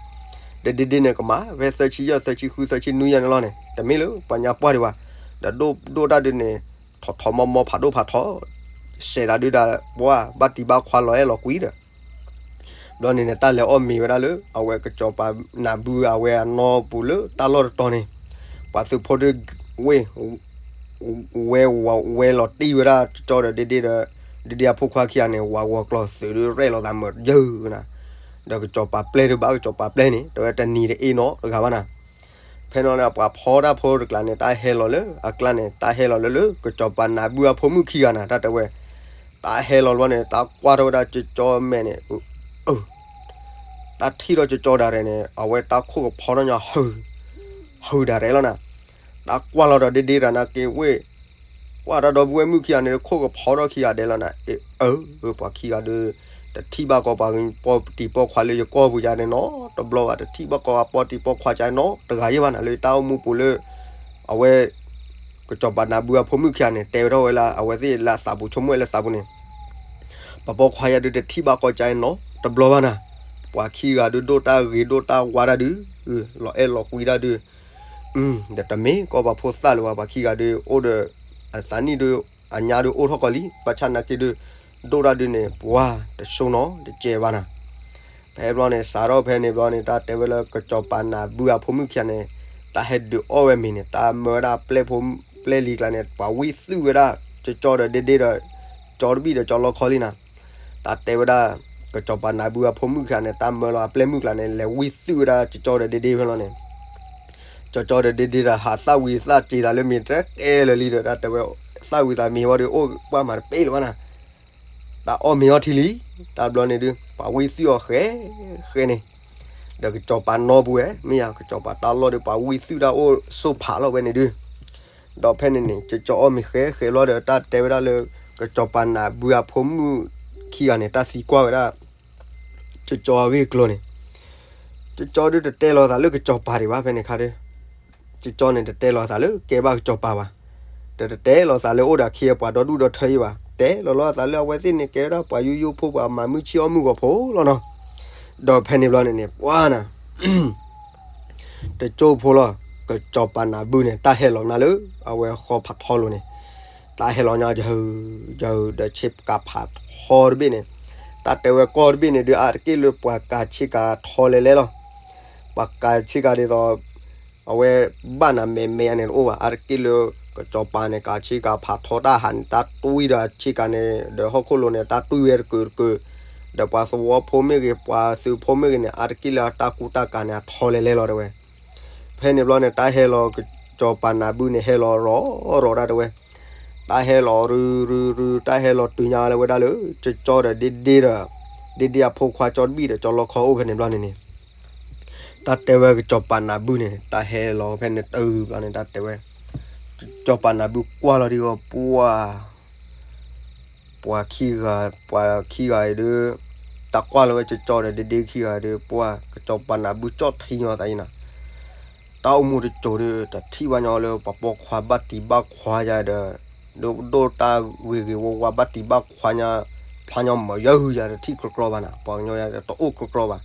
ၤ, ဒီးဒ့ဒ့န့ၣ် ကမၤဖဲသၢဆံယဲၢ် သၢဆံဃု သၢဆံနွံယဲၢ်န့ၣ်လီၤန့ၣ် တမ့ၢ်လၢပှၤညါပှၢ်ဒံးဘၣ်, ဒီးဒိၣ်ဒိၣ်တၢ်ဒုးန့ၣ် ထီၣ်ထီၣ်မီမီဖးဒိၣ်ဖးထီ, စဲးသးဒုးဒၣ်ပှၤဘၣ်တံၢ်ဘၣ်ခွါလီၤအဲၣ်လီၤကွံဒီး ဘျီန့ၣ်န့ၣ် တၢ်လဲၤအီၣ်မ့ၤဝဲဒၣ်လၢ အဝဲကစီၤပၤနၢ်ဘုအဝဲအနီၢ်ပူၤလၢတၢ်လီၢ်တတီၤန့ၣ်, ပှၤသုးဖိတဝ့ၢ် ဝဲဝဲလီၤတံၢ်ဝဲဒၣ်ကၠီဒီးဒ့ဒ့ဒီး ဒ့ဒ့အဖိခွါခံဂၤန့ၣ် ဝးဂီၤကျီၢ်သုးဒုးရဲၣ်လီၤသးမုာ်ယၢၢ်နၤ, ဒီးကစီၤပၤပျဲၢ်ဒုးဘၣ်ကစီၤပၤပျဲၢ်န့ၣ် တဝဲတနံၤတအ့ၣ်နီတဂၤဘၣ်နၤ, ဖဲန့ၣ်န့ၣ် ပှၤဖီတၢ်ဖိတကျါန့ၣ် တၢ်ဟဲလီၤလၢအကျါန့ၣ် တၢ်ဟဲလီၤလၢလၢကစီၤပၤနၢ်ဘုအဖိမုၣ်ခံဂၤနၤ တၢ်တဲဝဲ တၢ်ဟဲလီၤလီၤန့ၣ် တၢ်ကွၢ်ထီၣ်ဝဲဒၣ်ကၠီကၠီမဲာ်န့ၣ်, တၢ်ထံၣ်ထီၣ်ကၠီကၠီဒၣ်ရဲၣ်န့ၣ် အဝဲတၢ်ခိၣ်ကဖီထီၣ်ညီ ဟုၣ်ဒၣ်ရဲၣ်လီၤနၤ, တၢ်ကွၢ်လီၤဒီးဒ့ဒ့တၢ်နၤက့ၤဝ့ၢ်, ကွၢ်တၢ်ဒီပုၢ်ဝဲၢ်မုၣ်ခံဂၤန့ၣ် ခိၣ်ကဖီထီၣ်ခံဂၤဒဲးလီၤနၤ, အ့ၣ်အၢ ပှၤခံဂၤဒီး တထံၣ်ဘၣ်ကီးပှၤပီၢ်တံၢ်ပီၢ်ခွါလၢယကီၢ်ပူၤယါန့ၣ်နီတဘျီဘၣ်, တထံၣ်ဘၣ်ကီးပှၤပီၢ်တံၢ်ပီၢ်ခွါကါနီတဂၤယဲၢ်ဘၣ်နၤ လၢတၢ်အိၣ်မူပူၤလၢ အဝဲ ကစီၤပၤနၢ်ဘုအဖိမုၣ်ခံဂၤန့ၣ် တဲဝဲထီၣ်ဝဲလၢ အဝဲသ့ၣ်လၢအသးပူၤ ဆိကမိၣ်ဝဲလၢသးပူၤန့ၣ်, ပှၤပီၢ်ခွါယါဒုးတထံၣ်ဘၣ်ကီးကါနီတဘျီဘၣ်နၤ, ပှၤခံဂၤဒုးဒိၣ်တၢ်ဂ့ၤဒိၣ်တၢ်ဝါတၢ်ဒုး, လီၤအဲၣ်လီၤကွံတၢ်ဒုး, ဒီးတမ့ၢ်ကီးပှၤဖိသၣ်လၢၤဘၣ်, ပှၤခံဂၤဒုးအိၣ်ဒီး အသးနံၣ်ဒုး အညါဒုးအိၣ်ထီၣ်ကီးလံ, ဘၣ်ဆၣ်နာ်က့ဒုး ဒိၣ်တၢ်ဒုးန့ၣ် ပှၤတဆိနီတစဲးဘၣ်နၤ ဖဲဘျီန့ၣ် စးထီၣ်ဖဲန့ၣ်ဘျီန့ၣ် တၢ်တဲဝဲလၢကစီၤပၤနၢ်ဘုအဖိမုၣ်ခံဂၤန့ၣ် တၢ်ဟဲဒုးအီၣ်ဝဲမ့ၤန့ၣ် တၢ်မၢဝဲဒၣ်ပျဲၢ်ဖိပျဲၢ်လံၤကျါန့ၣ် ပှၤဝံသုၣ်ဝဲဒၣ် ကၠီကၠီဒီးဒ့ဒ့ဒီး ကၠီတဘံၣ်ဒီးကၠီလီခီလံနၤ, တၢ်တဲဝဲဒၣ် ကစီၤပၤနၢ်ဘုအဖိမုၣ်ခံဂၤန့ၣ် တၢ်မၢလီၤအပျဲၢ်မုၣ်ကျါန့ၣ် လဲၤဝံသုၣ်ဝဲဒၣ်ကၠီကၠီဒီးဒ့ဒ့ဖဲလီၤန့ၣ် ကၠီကၠီဒီးဒ့ဒ့ဒီး ဟးသၣ်ဝံၤသၣ်စ့ၤသးလၢမ့ၤတကဲလၢာ်လံဒီး တၢ်တဲဝဲ သၣ်ဝံၤသးမ့ၤဝံၤဒီး အိၣ်ပှၢ်မၤတပ့ၢ်လၢၤဘၣ်နၤ တၢ်အီၣ်မ့ၤအီထံလံ, တၢ်ဘျီန့ၣ်ဒုး ပှၤဝံသုၣ်အီၤဃဲဃဲန့ၣ်, ဒီးကစီၤပၤနီၢ်ပူၤဝဲ မ့ၢ်ယါကစီၤပၤတၢ်လီၢ်ဒီး ပှၤဝံသုၣ်တၢ်အိၣ်ဆိးဖးလီၤဝဲန့ၣ်ဒုး, ဒီးဖဲန့ၣ်န့ၣ် ကၠီကၠီအီၣ်မ့ၤဃဲဃဲလီၤဒီး တၢ်တဲဝဲဒၣ်လၢ ကစီၤပၤနၢ်ဘုအဖိမုၣ်ခံဂၤန့ၣ် တၢ်သံကွၢ်ဝဲဒၣ် ကၠီကၠီအဂ့ၢ်အကျိၤန့ၣ်, ကၠီကၠီဒုးတတဲလီၤသးလၢကစီၤပၤဒံးဘၣ် ဖဲန့ၣ်ခါဒီး ကၠီကၠီန့ၣ် တတဲလီၤသးလၢကဲဘၣ်ကစီၤပၤဘၣ်, ဒီးတတဲလီၤသးလၢအိၣ်ဒီးအခ့အပှၤဒီဒူၣ်ဒီထၢအံၤဘၣ်, တဲလီၤလီၤသးလၢအဝဲသ့ၣ်န့ၣ် ကဲဝဲဒၣ်ပှၤယူယူဖိ ပှၤမၤမုၢ်ဆ့ၣ်အီၣ်မုၢ်ဂီၤဖိလီၤနီၤ, ဒီးဖဲန့ၣ်ဘျီန့ၣ်န့ၣ် ပှၤနၤ တကၠိဖိလီၤ, ကစီၤပၤနၢ်ဘုန့ၣ် တၢ်ဟဲလီၤမးလၢ အဝဲဃီဖးထီလိၤန့ၣ်, တၢ်ဟဲလီၤညီ ယဟၢ ယဟၢ ဒီးဆ့ကၤဖးထီတဘ့ၣ်န့ၣ်, တၢ်တဲဝဲကီၢ်တဘ့ၣ်န့ၣ်ဒုး အါတက့ၢ်လၢပှၤကၤဆ့ကၤထီလဲၤလဲၤလီၤ, ပှၤကၤဆ့ကၤဒ်သိး အဝဲဘၣ်နၤမဲာ်မဲာ်အန့ၣ်တအိၣ်ဘၣ်, အါတက့ၢ်လၢ ကစီၤပၤန့ၣ် ကၤဆ့ကၤဖးထီတၢ်ဟးန့ၣ် တၢ်တွံၢ်ဒီးဆ့ကၤန့ၣ် ဒီးဟီၣ်ခိၣ်လိၤန့ၣ် တၢ်တွံၢ်ဝဲတကုာ်တကုာ်, ဒီးပှၤသဝီဖိမ့ၢ်ဂ့ၤ ပှၤသုးဖိမ့ၢ်ဂ့ၤန့ၣ် အါတက့ၢ်လၢအတၢ်ကူတၢ်ကၤန့ၣ် အထီလဲၤလဲၤလီၤတဲဝဲ ဖဲန့ၣ်ဘျီန့ၣ် တၢ်ဟဲလီၤ ကစီၤပၤနၢ်ဘုန့ၣ် ဟဲလီၤရီၤရီၤဒၣ်တဲဝဲ, တၢ်ဟဲလီၤရုရုရု တၢ်ဟဲလီၤတုၤညါလၢဝဲဒၣ်လၢ ကစီၤဒီးဒ့ဒ့ဒီး ဒ့ဒ့အဖိခွါကၠီတဘံၣ်ဒီးကၠီလီခီအိၣ်ဖဲန့ၣ်ဘျီန့ၣ်န့ၣ်, တၢ်တဲဝဲကစီၤပၤနၢ်ဘုန့ၣ် တၢ်ဟဲလီၤဖဲန့ၣ်တုၤဘျီန့ၣ် တၢ်တဲဝဲ ကစီၤပၤနၢ်ဘုကွၢ်လီၤဒံးဂီၤ ပှၢ် ပှၤခံဂၤ ပှၤခံဂၤအံၤဒုး တၢ်ကွၢ်လီၤဝဲကၠီကၠီဒီးဒ့ဒ့ခံဂၤဒုး ပှၢ် ကစီၤပၤနၢ်ဘုကၠီၣ်ထံညီသးအံၤနၤ, တၢ်အိၣ်မူတစိၤဒုး တထံၣ်ဘၣ်ညီလၢပှၤပိာ်ခွါဘၣ်တံၢ်ဘၣ်ခွါယၤဒီး ဒိၣ်ဒိၣ်တၢ်ဂ့ၤဂ့ၤဝါဝါဘၣ်တံၢ်ဘၣ်ခွါညီ ဖျါညီမၤယၢၢ်ယၤတထံၣ်ကြီကြီဘၣ်နၤ ပှၤကညီယၤတအိၣ်ကြီကြီဘၣ်,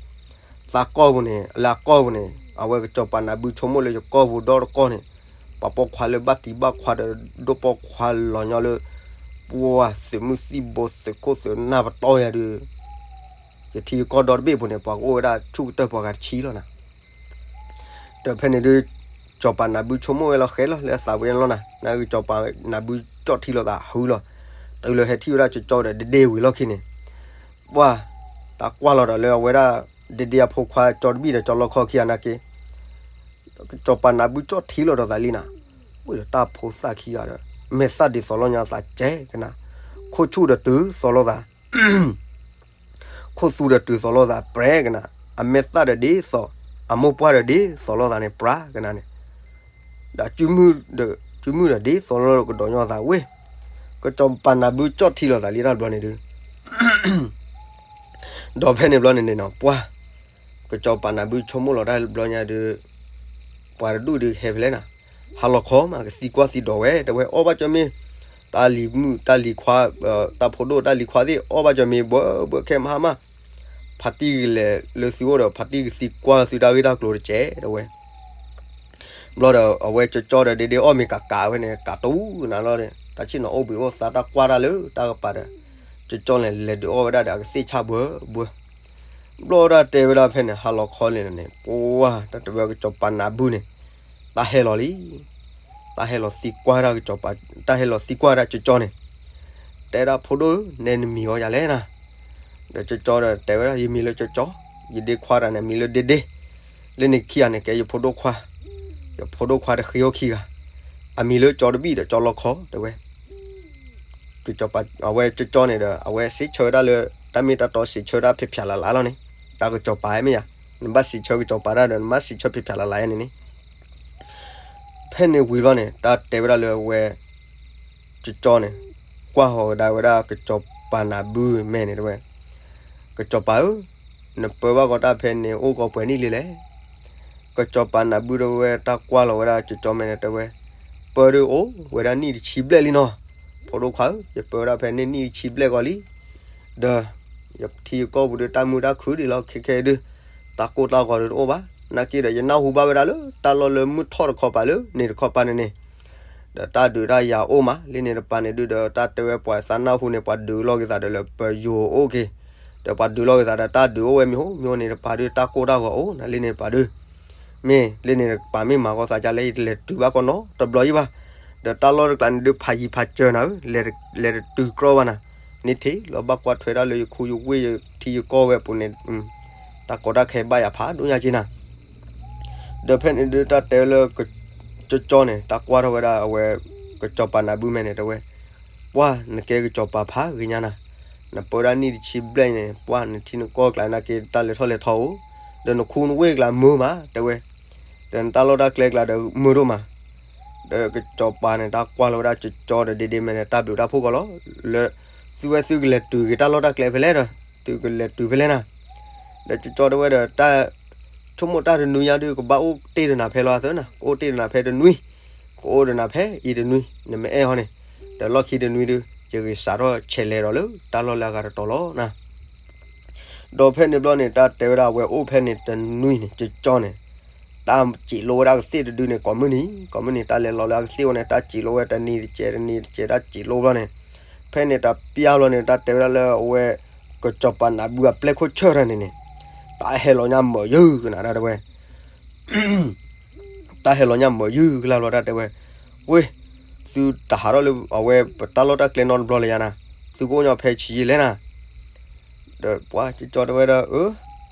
သးကီၢ်ပူၤန့ၣ် လၢအကီၢ်ပူၤန့ၣ် အဝဲကစီၤပၤနၢ်ဘုဆိကမိၣ်လၢယကီၢ်ပူၤဒီတကီၢ်န့ၣ် ပှၤပိာ်ခွါလၢဘၣ်တံၢ်ဘၣ်ခွါဒီး ဒိၣ်ပိာ်ခွါလီၤညီလၢ ပှၤသုးမုၢ်သံၣ်ဘိသုးခိၣ်သုးနၢ်ပတီၢ်ယၤဒုး ယထံယကီၢ်ဒီတဘ့ၣ်ပူၤန့ၣ် ပှၤကအိၣ်ဝဲဒၣ်ဆူၣ်ကတၢၢ်ပှၤဂၤတဆံလီၤနၤ, ဒီးဖဲန့ၣ်ဒုး ကစီၤပၤနၢ်ဘုဆိကမိၣ်ဝဲလီၤဃဲလီၤ လၢအသးဝဲလီၤနၤ နကစီၤပၤနၢ်ဘုကၠီၣ်ထံလိာ်သးဟုလီၤ, တုၤလၢဟဲထံၣ်ဝဲဒၣ်ကၠီကၠီဒီးဒ့ဒ့ဝံၤလီၢ်ခံန့ၣ် ပှၢ် တၢ်ကွၢ်လီၤဒီးလၢအဝဲဒၣ် ဒ့ဒ့အဖိခွါကၠီတဘံၣ်ဒီးကၠီလီခီခံဂၤနာ်က့ ကစီၤပၤနၢ်ဘုကၠီၣ်ထံလိာ်ဒီးသးလံနၤ, အိၣ်ဒီးတၢ်ဖိသၣ်ခံဂၤဒီး မဲာ်သၣ်ဒ်သိးလိာ်ညါသးကဲကနၤ, ခိၣ်ဆူၣ်ဒီးတုၤသိးလိာ်သး ခိၣ်သူဒီးတုၤသိးလိာ်သးပြဲကနၤ, အမဲာ်သၣ်ဒီးဒ်သိး အမိၢ်ပှၢ်ဒီးဒ်သိးလိာ်သးန့ၣ် ပြးကနၤန့ၣ်, ဒီး ကၠူမုၢ်ဒီးဒ်သိးလိာ်ကဒီးညီသးဝ့ၢ်, ကစီၤပၤနၤဘုကၠီၣ်ထံလိာ်သးလံတၢ်တဘျီန့ၣ်ဒုး ဒီးဖဲန့ၣ်ဘျီန့ၣ်န့ၣ်နီၤ ပှၢ်, ကစီၤပၤနၤဘုဆိကမိၣ်လီၤတၢ်ဘျီညါဒုး, ပှၤတဒူၣ်ဒုးဟဲဖဲလဲၣ်နၤ, ဟါလီၤခီမး ကသံကွၢ်သံဒိးဝဲ တဲဝဲအီၣ်ဘၣ်ကၠီမ့ၢ်, တၢ်လံၤမုၣ်တၢ်လံၤခွါ, တၢ်ဖိဒိၣ်တၢ်လံၤခွါသ့ၣ် အီၣ်ဘၣ်ကၠီမ့ၢ် ဘှၢဘှၢခဲမဟါမး, ဖါတံၢ်ကလဲၤလၢသုအိၣ်ဒီး ဖါတံၢ်ကသံကွၢ်သုတၢ်ဂ့ၢ်တၢ်ကျိၤတကဲး တဲဝဲ ဘျီဒီး အဝဲကၠီကၠီဒီးဒ့ဒ့အီၣ်မ့ၤကးကးဝဲန့ၣ် ကးတူၢ်နၤလီၤဒီး တၢ်ဆ့ၣ်နီၤအိၣ်ဘှံးအိၣ်သါတၢ်ကွၢ်တၢ်လၢတၢ်ကပၤဒီး ကၠီကၠီန့ၣ် လဲၤဒုးအီၣ်ဝဲဒၣ်ဒီးအကသ့ၣ်ဆၣ်ဘှၢဘှၢ. ဘျီဒၣ်တဲဝဲဒၣ်ဖဲန့ၣ် ဟါလီၤခီန့ၣ်န့ၣ် ပှၢ် တၢ်တဲဝဲကစီၤပၤနၤဘုန့ၣ် တၢ်ဟဲလီၤလံ တၢ်ဟဲလီၤသံကွၢ်ဒၣ်ကစီၤပၤ, တၢ်ဟဲလီၤသံကွၢ်ဒၣ်ကၠီကၠီန့ၣ်, တဲဒၣ်ဖိဒိၣ် နဲနမံၤအီၤယၤလဲၣ်နၤ, ဒီးကၠီကၠီဒီးတဲဝဲဒၣ် ယမံၤလၢကၠီကၠီ, ယဒ့ခွါတၢ်န့ၣ် မံၤလၢဒ့ဒ့, လၢန့ၣ်ခံဂၤန့ၣ် ကဲယဖိဒိၣ်ခွါ, ယဖိဒိၣ်ခွါတဃ့အီၣ်ခံဂၤ, အမံၤလၢကၠီတဘံၣ်ဒီးကၠီလီခီ တဲဝဲ ကစီၤပၤ အဝဲကၠီကၠီန့ၣ်ဒီး အဝဲစံးဆၢဝဲဒၣ်လၢ တၢ်မ့ၢ်တၢ်တီစံးဆၢဒၣ်ဖျဲးဖျါလၢ်လၢ်လီၤန့ၣ်, တၢ်ကစီၤပၤမ့ၢ်ယၤ, နဘၣ်စံးဆၢကစီၤပၤတၢ်ဒီး နဘၣ်စံးဆၢဖျဲးဖျါလၢ်လၢ်ယါန့ၣ်န့ၣ် ဖဲန့ၣ်ဝံၤဘျီန့ၣ် တၢ်တဲဝဲဒၣ်လၢအဝဲ ကၠီကၠီန့ၣ် ကွၢ်ဟီၤဝဲဒၣ်ဝဲဒၣ်ကစီၤပၤနၤဘုမဲာ်န့ၣ်တဲဝဲ, ကစီၤပၤဧၢ, နပၢဘၣ်ကီးတၢ်ဖဲန့ၣ်အိၣ်ကီးပှဲၤနံၣ်လံလဲၣ်. ကစီၤပၤနၤဘုတဲဝဲ တၢ်ကွၢ်လီၤဝဲဒၣ်ကၠီကၠီမဲာ်န့ၣ်တဲဝဲ, ပၢဒုးအိၣ်ဝဲဒၣ်နံၣ်တဆံဘျဲၣ်လံနီၤ, ဖိဒိၣ်ခွါဧၢ, ယပၢဝဲဒၣ်ဖဲန့ၣ်နံၣ်တဆံဘျဲၣ်ကီးလံ ဒီး ယထံယကီၢ်ပူၤဒုး တၢ်မုာ်တၢ်ခုၣ်ဒံးလီၤ ခဲခဲဒုး တၢ်ကိၢ်တၢ်ဂီၤဒုးတအိၣ်ဘၣ်. နာ်က့ဒီး ယနၢ်ဟူဘၣ်ဝဲဒၣ်လၢ တၢ်လီၢ်လၢမုၢ်ထီၣ်တခီပၤလၢန့ၣ်တခီပၤန့ၣ်န့ၣ်, ဒီးတၢ်ဒုးတၢ်ယၤအိၣ်မး လၢန့ၣ်တပၤန့ၣ်ဒုးဒီး တၢ်တဲဝဲပှၤသးနၢ်ဟူန့ၣ် ပှၤဒုးလီၤက့ၤသးဒီးလၢပယိၤအိၣ်က့ၤ, ဒီးပှၤဒုးလီၤက့ၤသးဒီး တၢ်ဒုးအိၣ်ဝဲမ့ၢ်ဟိ မ့ၢ်ဟိန့ၣ်တပၤဒုး တၢ်ကိၢ်တၢ်ဂီၤအိၣ်နၤလၢန့ၣ်တပၤဒုး မ့ၢ်လၢန့ၣ်တပၤမ့ၢ်မၤကီသးကလဲၣ် ယတလဲၤတုၤဘၣ်ကီးနီတဘျီယံၤဘၣ်. ဒီးတၢ်လီၢ်တကျါန့ၣ်ဒုး ဖးယံၤဖးစၢၤနၤဧၢ, လဲၤတတုၤကြီဘၣ်နၤ, န့ၢ်ထံၣ်လီၤဘၣ်ကွၢ်ထွဲဒၣ်လၢယခူယဝ့ၢ်ယထံယကီၢ်ဝဲအပူၤန့ၣ်, တၢ်ကီတၢ်ခဲဘၣ်ယၤဖးဒိၣ်ညါက့နၤ. ဒီးဖဲန့ၣ်ဒုးတၢ်တဲလၢ ကၠီကၠီန့ၣ် တၢ်ကွၢ်ထီၣ်ဝဲဒၣ်အဝဲ ကစီၤပၤနၤဘုမဲာ်န့ၣ်တဲဝဲ, ပှၢ်နကဲကစီၤပၤဖးဂ့ၤညါနၤ, နပၢဒၣ်နံၣ်တဆံဘျဲၣ်န့ၣ် ပှၢ်နထံနကီၢ်ကျါနာ်က့ တၢ်လဲၤထီၣ်လဲၤထီအိၣ်, ဒီးနခူနဝ့ၢ်ကျါမုာ်မးတဲဝဲ, ဒီးနတၢ်လီၢ်တၢ်ကျဲကျါဒီးမုာ်ဒိၣ်မး. ဒီးကစီၤပၤန့ၣ် တၢ်ကွၢ်လီၤဝဲဒၣ်ကၠီကၠီဒီးဒ့ဒ့မဲာ်န့ၣ် တၢ်ဘျုးတၢ်ဖှိၣ်ကီးလီၤ, လၢ သုဝဲသုကလဲၤတုၤက့ၤတၢ်လီၢ်တၢ်ကျဲဖဲလဲၣ်ဒီး သုကလဲၤတုၤဖဲလဲၣ်နၤ. ဒီးကၠီကၠီတဲဝဲဒီး တၢ် ဆိကမိၣ်တၢ်တနွံညါဒုး ကဘၣ်အိၣ်တ့ၢ်ဒီးနၤဖဲလီၤအသးနၤ, ကအိၣ်တ့ၢ်ဒီးနၤဖဲတနွံ, ကအိၣ်ဒီးနၤဖဲအံၤတနွံ နမ့ၢ်အဲၣ်ဟီန့ၣ်, ဒီးလီၢ်ခံတနွံဒုး ယဂ့ၤစးထီၣ်ဆဲးလဲၤဒီးလၢတၢ်လီၢ်လၢအဂၤတတီၤလီၤနၤ. ဒီးဖဲန့ၣ်ဘျီန့ၣ် တၢ်တဲဝဲဒၣ်အဝဲအိၣ်ဖဲန့ၣ်တနွံန့ၣ် ကၠီကၠီန့ၣ် တၢ်စံးလိဝဲဒၣ်ကသ့ၣ်တဒုန့ၣ် ကိးမုၢ်နံၤ ကိးမုၢ်နံၤ တၢ်လဲၤလီၤလၢအကသ့ၣ်ဝဲန့ၣ် တၢ်စံးလိဝဲတနံၤတကဲးတနံၤတကဲး တၢ်စံးလိဘျီန့ၣ်, ဖဲန့ၣ်တပျၢ်ဘျီန့ၣ် တၢ်တဲဝဲဒၣ်လၢအဝဲ ကစီၤပၤနၤဘုအပျဲၢ်ခိၣ်ဆၢၣ်တၢ်န့ၣ်န့ၣ် တၢ်ဟဲလီၤညါမၢာ်ယုၢ်ကနၤဒၣ်တဲဝဲ တၢ်ဟဲလီၤညါမၢာ်ယုၢ်ကလၢ်လီၤတၢ်တဲဝဲ, ဝ့ၢ်, သုတဟးထီၣ်လၢအဝဲပတၢ်လီၢ်တၢ်ကျဲနီတဘျီလၢၤယါနၤ, သုကအိၣ်ညီဖဲဆံးယံာ်လဲၣ်နၤ. ဒီးပှၤကၠီကၠီတဲဝဲဒၣ် အၢ,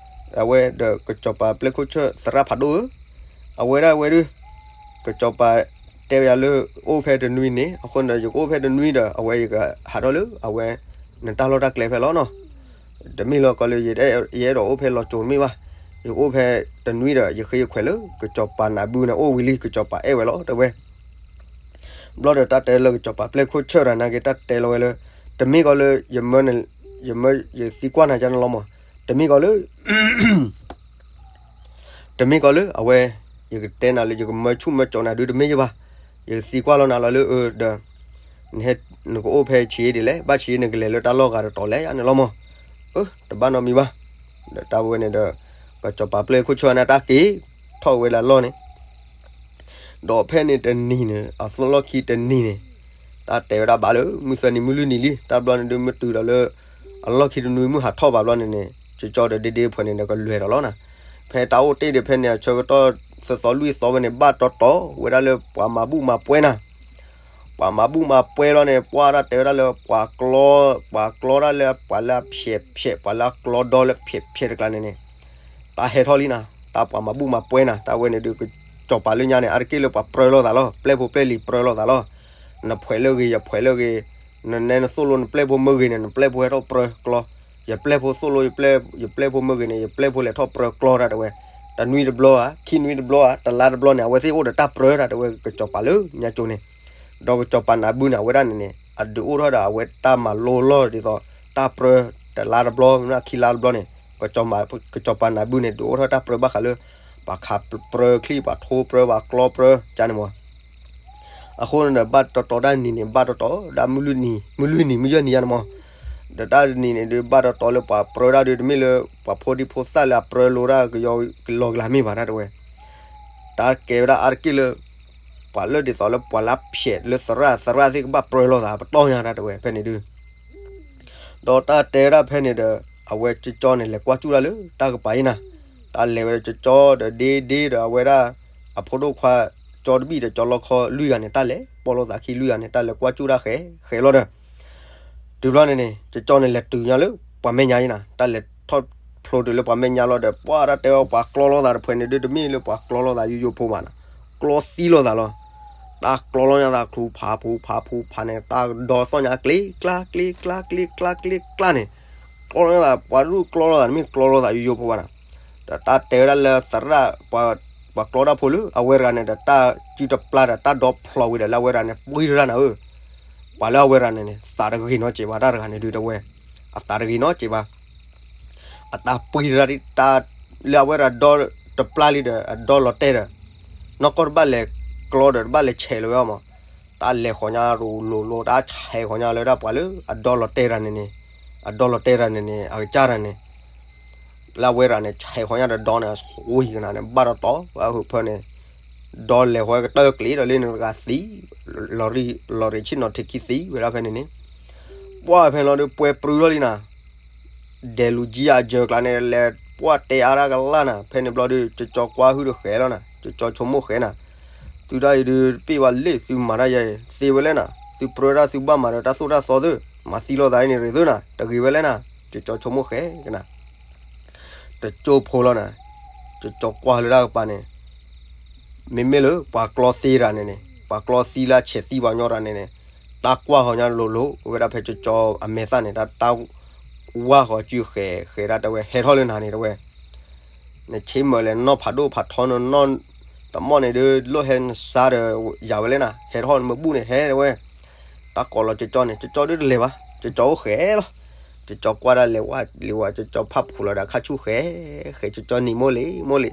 အဝဲဒီးကစီၤပၤပျဲၢ်ခိၣ်ဆၢၣ်သရၣ်ဖးဒိၣ်ဧၢ, အဝဲဒၣ်အဝဲဒုး ကစီၤပၤတဲဝဲယၤလၢအိၣ်ဖဲတနွံန့ၣ် အဃိန့ၣ်ဒီး ယကအိၣ်ဖဲတနွံဒီး အဝဲယကဟးထီၣ်လၢအဝဲ နတၢ်လီၢ်တၢ်ကျဲဖဲလီၤနီၤ. တမ့ၢ်လၢကီးလၢ ယအဲၣ်ဒိးအိၣ်ဖဲလီၤစိၤတမ့ၢ်ဘၣ်, ယအိၣ်ဖဲတနွံဒီး ယဃ့ယခွဲးလၢ ကစီၤပၤနၤဘုန့ၣ်အိၣ်ဝံၤလံ ကစီၤပၤအဲၣ်ဝဲလီၤတဲဝဲ ဘျီဒီးတၢ်တဲလၢကစီၤပၤပျဲၢ်ခိၣ်ဆၢၣ်တၢ်နာ်က့ တၢ်တဲလီၤဝဲလၢ တမ့ၢ်ကီးလၢ ယမၢ ယမၢ ယသံကွၢ်နၤကန့ၣ်လီၤမး, တမ့ၢ်ကီးလၢ တမ့ၢ်ကီးလၢအဝဲ ယကတဲနၤလၢ ယကမၢဆူၣ်မၢကၠီနၤဒုးတမ့ၢ်ယဘၣ်, ယကသံကွၢ်လီၤနၤလီၤလၢအၢ ဒီး နဟဲ နကအိၣ်ဖဲဆံးဒ်လဲၣ် ဘၣ်ဆံးနကလဲၤလၢတၢ်လီၢ်ဂၤတတီၤလဲၣ်ယါန့ၣ်လီၤမး, အၢ တဘၣ်နီတမံၤဘၣ်, ဒီးတၢ်ဝဲန့ၣ်ဒီး ကစီၤပၤပျဲၢ်ခိၣ်ဆၢၣ်န့ၣ် တၢ်က့ၤထီၣ်ဝဲဒၣ်လီၢ်န့ၣ် ဒီးဖဲန့ၣ်တနံၤန့ၣ် အသီလီၢ်ခံတနံၤန့ၣ် တၢ်တဲဝဲဒၣ်ဘၣ်လၢ မုၢ်သၢနံၤမုၢ်လွံၢ်နံၤလံ တၢ်ဘျီန့ၣ်ဒုးမ့ၢ်တုၤဒီးလၢ အလီၢ်ခံတနွံမုၢ်ဟးထီၣ်ဘၣ်ဘျီန့ၣ်န့ၣ် ကၠီကၠီဒီးဒ့ဒ့ဖဲန့ၣ်ဒီးကလဲၤဒီးလီၤနၤ, ဖဲတၢ်အိၣ်တ့ၢ်ဒီးဖဲန့ၣ် အဆၢကတီၢ်သၢသီလွံၢ်သီဝဲန့ၣ် ဘၣ်တီတီဝဲဒၣ်လၢပှၤမၤဘူၣ်မၤပှဲၤနၤ ပှၤမၤဘူၣ်မၤပှဲၤလီၤန့ၣ် ပှၤတၢ်တဲဝဲဒၣ်လၢပှၤကျီ ပှၤကျီတၢ်လၢပှၤလၢအဖျဲးဖျဲး ပှၤလၢအကျီဒီလၢဖျဲးဖျဲးတကျါန့ၣ်န့ၣ် တၢ်ဟဲထီၣ်လံနၤ, တၢ်ပှၤမၤဘူၣ်မၤပှဲၤနၤ တၢ်ဝဲန့ၣ်ဒုး ကစီၤပၤလၢညါန့ၣ် အါတက့ၢ်လၢပှၤပြၢလိာ်သးလီၤ ပျဲၢ်ဖိပျဲၢ်လံၤပြၢလိာ်သးလီၤ, နဖှဲးလၢဂ့ၤ ယဖှဲးလၢဂ့ၤ, နနဲနသိၣ်လိနပျဲၢ်ဖိမ့ၢ်ဂ့ၤန့ၣ် နပျဲၢ်ဖိဟဲထီၣ်ပြၢကျီ, ယပျဲၢ်ဖိသိၣ်လိ ယပျဲၢ်ဖိမ့ၢ်ဂ့ၤန့ၣ် ယပျဲၢ်ဖိလဲၤထီၣ်ပြၢကျီတၢ်တဲဝဲ, တနွံတဘျီဧါ, ခံနွံတဘျီဧါ, တလါတဘျီန့ၣ် အဝဲသ့ၣ်အိၣ်ဒီးတၢ်ပြၢတၢ်တဲဝဲ ကစီၤပၤလၢညါကၠိန့ၣ်, ဒီးကစီၤပၤနၢ်ဘုန့ၣ် အဝဲဒၣ်န့ၣ်န့ၣ် အဒုးအိၣ်ထီၣ်ဒီးအဝဲတၢ်မၤလိလီၢ်ဒ်သိး တၢ်ပြၢတလါတဘျီ မ့ၢ်ခံလါတဘျီန့ၣ် ကစီၤပၤနၢ်ဘုန့ၣ် ဒုးအိၣ်ထီၣ်တၢ်ပြၢဘၣ်ဃးလၢ ပှၤခးပြၢချံ ပှၤထိပြၢ ပှၤကျီပြၢ ကန့ၣ်မး. အဃိန့ၣ်ဒီး ဘၣ်တီတီတၢ်နံၤန့ၣ် ဘၣ်တီတီဒၣ်မုၢ်လွံၢ်နံၤ မုၢ်လွံၢ်နံၤ မုၢ်ယဲၢ်နံၤယါန့ၣ်မး, ဒီးတၢ်နံၤန့ၣ်ဒုး ဘၣ်တီတီလၢပှၤပြၢဒၣ်ဒုး တမ့ၢ်လၢ ပှၤဖိဒံဖိသၣ်လၢအပြၢလိတၢ်ကယီကလီကလၤမ့ၢ်ဘၣ်တၢ်တဲဝဲ, တၢ်ကဲဝဲဒၣ်အါတက့ၢ်လၢ ပှၤလၢဒ်သိးလၢပှၤလၢဖျဲးလၢသရၣ် သရၣ်သ့ၣ်ကဘၣ်ပြၢလိာ်သး ပတီၢ်ညါတၢ်တဲဝဲဖဲန့ၣ်ဒုး ဒီးတၢ်တဲဝဲဒၣ်ဖဲန့ၣ်ဒီး အဝဲကၠီကၠီန့ၣ် လဲၤကွၢ်ကၠူၣ်တၢ်လၢတၢ်ကပၤအံၤနၤ, တၢ်လဲၤဝဲဒီးကၠီကၠီဒီးဒ့ဒ့ဒီးအဝဲဒၣ် အဖိဒိၣ်ခွါ ကၠီတဘံၣ်ဒီးကၠီလီခီလွံၢ်ဂၤန့ၣ် တၢ်လဲၤပိာ်လိာ်သးခံလွံၢ်ဂၤန့ၣ် တၢ်လဲၤကွၢ်ကၠူၣ်တၢ်ဃဲဃဲလီၤဒီး တုၤဘျီန့ၣ်န့ၣ် ကၠီကၠီန့ၣ် လဲၤတုၤညါလၢပှၤမဲာ်ညါအံၤနၤ, တၢ်လဲၤထီၣ်ဖျိတုၤလၢပှၤမဲာ်ညါလီၤဒီး ပှၤတၢ်တဲဝဲ ပှၤကျီလိာ်သးတဖုန့ၣ်ဒုး တမ့ၢ်လၢပှၤကျီလိာ်သးယိယိဖိဘၣ်နၤ, ကျီသံလိာ်သးလီၤ. တၢ်ကျီလိာ်ညါသး ဖူဖးဖူဖးဖူဖးန့ၣ် တၢ်ဒီသီၣ်ညါ ကျ့ကျါ ကျ့ကျါ ကျ့ကျါ ကျ့ကျါန့ၣ်, ကျီလိာ်ညါသး ပှၤဒုးကျီလိာ်သး တမ့ၢ်ကျီလိာ်သးယိယိဖိဘၣ်နၤ. ဒီးတၢ်တဲဝဲဒၣ်လၢသရၣ် ပှၤကျီတၢ်ဖိလၢအဝဲတဂၤန့ၣ်ဒီး တၢ်စုတပျၢ်ဒီး တၢ်ဒီဖျိးဝံၤဒီး လၢအဝဲတဂၤန့ၣ် ပှံတရၣ်နၤဧၢ, ပှၤလၢအဝဲတဂၤန့ၣ်န့ၣ် သးတဂ့ၤနီတစဲးဘၣ် တၢ်တဂၤန့ၣ်ဒုးတဲဝဲ, အသးတဂ့ၤနီတစဲးဘၣ် အတၢ်ပှံတရၣ် တၢ်လၢအဝဲတဂၤဒီတပျၢ်လံဒီး အဒီလီၤတဲာ်ဒီး နီၢ်ကီၢ်တဘၣ်လဲၤကျီဒီး တဘၣ်လဲၤဆဲးလီၤဝဲအီၤမး, တၢ်လဲၤဃီၤညါရိၤလိၤလိၤ တၢ်ဆဲးဃီၤညါလၢဒၣ်ပှၤလၢအဒီလီၤတဲာ်တဂၤန့ၣ်န့ၣ်, အဒီလီၤတဲာ်တဂၤန့ၣ်န့ၣ် အကစၢ်တဂၤန့ၣ် လၢအဝဲတဂၤန့ၣ် ဆဲးဃီၤညါဒီးဒီန့ၣ် အဃိဟံၣ်ကနၤန့ၣ် ဘၣ်တီတီ ဝဲအဟၢဖၢန့ၣ် ဒီလဲၤဃီၤကတၢၢ်ကျ့ဒီးလၢန့ၣ်တဂၤသံ, လီၤရံၣ်ဆ့ၣ်နီၤထံးခံသံဝဲဒၣ်ဖဲန့ၣ်န့ၣ်, ပှၢ်ဖဲန့ၣ်လီၤဒီး ပှဲၤပြူထီၣ်လံနၤ, ဒဲးလူၤကၠံအစၢၤကျါန့ၣ် လဲၤပှၢ်တဲအါတၢ်ကလၢ်နၤ, ဖဲန့ၣ်ဘျီဒီး ကၠီကၠီကွၢ်ဟုၣ်ဒီးဃဲၤလီၤနၤ, ကၠီကၠီဆိကမိၣ်ဃဲၤနၤ, သုတၢ်အံၤဒုးတပ့ၢ်ဘၣ်လ့ၣ် သုမၤတၢ်ယဲအံၤ သ့ဝဲလဲၣ်နၤ, သုပြၢတၢ်သုဘၣ်မၤဒီးတၢ်သိၣ်တၢ်သီသု, မၤသံလိာ်သးအံၤန့ၣ်ရ့ၤသုနၤ, တဂ့ၤဝဲလဲၣ်နၤ, ကၠီကၠီဆိကမိၣ်ဃဲၤကနၤ တကၠိဖိလီၤနၤ, ကၠီကၠီကွၢ်လၢတၢ်ကပၤန့ၣ်, မ့မ့ၢ်လၢပှၤကျီသံတဂၤန့ၣ်န့ၣ် ပှၤကျီသံလၢအဆဲးသံပှၤကညီတဂၤန့ၣ်န့ၣ်, တၢ်ကွၢ်ဃီၤညါလိၤလိၤ ဝဲဒၣ်ဖဲကၠီကၠီအမဲာ်သၣ်န့ၣ် တၢ် တၢ်ဝါဃီၤစုဃဲၤဃဲၤဒၣ်တဲဝဲ ဟဲထီၣ်လၢနၤန့ၣ်တဲဝဲ နဆ့မၢၢ်လဲၣ် နီၢ်ဖးဒိၣ်ဖးထီနနီၢ်တမီၢ်န့ၣ်ဒုး လိၣ်ဟဲနစါဒီးယၤဝဲလဲၣ်နၤ, ဟဲထီၣ်နမ့ၢ်ဘူၣ်န့ၣ် ဟဲတဲဝဲ, တၢ်ကိးလီၤကၠီကၠီန့ၣ် ကၠီကၠီဒုးတလဲၤဘၣ်, ကၠီကၠီအိၣ်ဃဲၤလီၤ, ကၠီကၠီကွၢ်ဒၣ်လဲၤဝဲလံဝဲ ကၠီကၠီဖးဖှူးလီၤဒီးခါဆူၣ်ဃဲၤ, ဃဲၤကၠီကၠီနံၤမိၢ်လံမိၢ်လံ,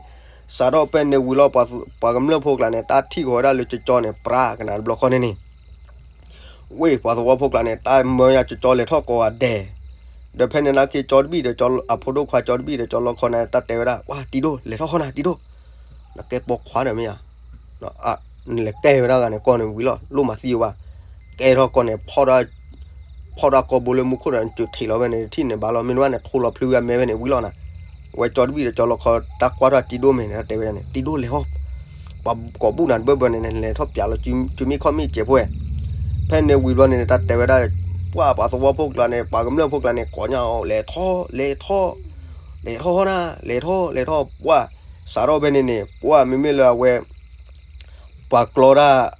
စးထီၣ်ဖဲန့ၣ်ဝံၤလီၤ ပှၤကမျၢၢ်ဖိကျါန့ၣ် တၢ်ထံၣ်ဃီၤဝဲဒၣ်လၢကၠီကၠီန့ၣ် ပြးကနၤတဘျီဃီန့ၣ်န့ၣ် ဝ့ၢ်ပှၤသဝီဖိကျါန့ၣ် တၢ်မၢယၤကၠီကၠီလဲၤထီၣ်ကိးဂၤဒဲး, ဒီးဖဲန့ၣ်နာ်က့ ကၠီတဘံၣ်ဒီး အဖိဒိၣ်ခွါကၠီတဘံၣ်ဒီးကၠီလီခီန့ၣ် တၢ်တဲဝဲဒၣ် ပှၤတံၤဒိၣ် လဲၤထီၣ်ဃီနၤတံၤဒိၣ်, နကဲပိာ်ခွါဒီးမ့ၢ်ဧါ, နလဲၤကဲဝဲဒၣ်ဂၤန့ၣ် ကီၢ်န့ၣ်ဝံၤလီၤ လိၣ်မၤသံဝဲဘၣ်, ကဲထီၣ်ကီၢ်န့ၣ် ဖီၣ် ဖီၣ်ဒၣ်ကီၢ်ဘိလၢမူခိၣ်ဒီး နစၢၤထံးလီၤဝဲန့ၣ် ထံၣ်န့ၣ်ဘၣ်လီၤ မ့ၢ်နဘၣ်န့ၣ် ထိလီၤဖျုဝဲအမဲဝဲန့ၣ်ဝံၤလီၤနၤ, ဝဲကၠီတဘံၣ်ဒီးကၠီလီခီ တၢ်ကွၢ်ထီၣ်တံၤဒိၣ်မ့ၢ်န့ၣ် တၢ်တဲဝဲန့ၣ် တံၤဒိၣ်လဲၤထီၣ် ပှၤကိးဘူၣ်နၤတဘၢဘၢန့ၣ် လဲၤထီၣ်ပၠးလီၤ စုမ့ၢ်ခီၣ်မ့ၢ်စဲးဖိဝဲ, ဖဲန့ၣ်ဝံၤဘျီန့ၣ် တၢ်တဲဝဲဒၣ် ပှၢ်ပှၤသဝီဖိကျါန့ၣ် ပှၤကမျၢၢ်ဖိကျါန့ၣ် ကိးညါအီၤ လဲၤထီၣ် လဲၤထီၣ် လဲၤထီၣ်နၤ လဲၤထီၣ် လဲၤထီၣ် ပှၢ် စးထီၣ်ဖဲန့ၣ်န့ၣ် ပှၢ်မ့မ့ၢ်လၢအဝဲ ပှၤကျီတၢ်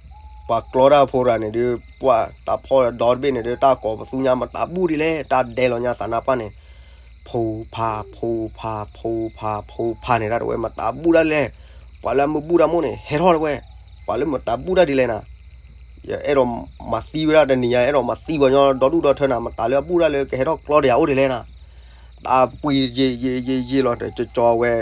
ပှၤကျီတၢ်ဖိတဂၤန့ၣ်ဒုး ပှၢ်တၢ်ဖီၣ်ဒီတဘ့ၣ်န့ၣ်ဒုး တၢ်ကိးပသူညါ မတၤဘူၣ်ဒ်လဲၣ် တၢ်ဒဲးလီၤညါသးနါပှၢ်န့ၣ် ဖူဖး ဖူဖး ဖူဖး ဖူဖးန့ၣ် တၢ်တဲဝဲ မတၤဘူၣ်ဒၣ်လဲၣ်, ပှၤလၢအမ့ၢ်ဘူၣ်တၢ်မိၢ်န့ၣ် ဟဲထီၣ်တဲဝဲ, ပှၤလၢမတၤဘူၣ်တၢ်ဒ်လဲၣ်နၤ, ယအဲၣ်ဒိးမၤသံဝဲဒၣ်တနံၤညါ အဲၣ်ဒိးမၤသံပှၤကညီဒီဒူၣ်ဒီထၢနၤ မတၤလၢအဘူၣ်တၢ်လၢကဟဲထီၣ်ကျီတယၤအိၣ်ဒ်လဲၣ်နၤ, တၢ်ပှံၤယံာ်ယံာ်ယံာ်ယံာ်လီၤဒီး ကၠီကၠီဝဲ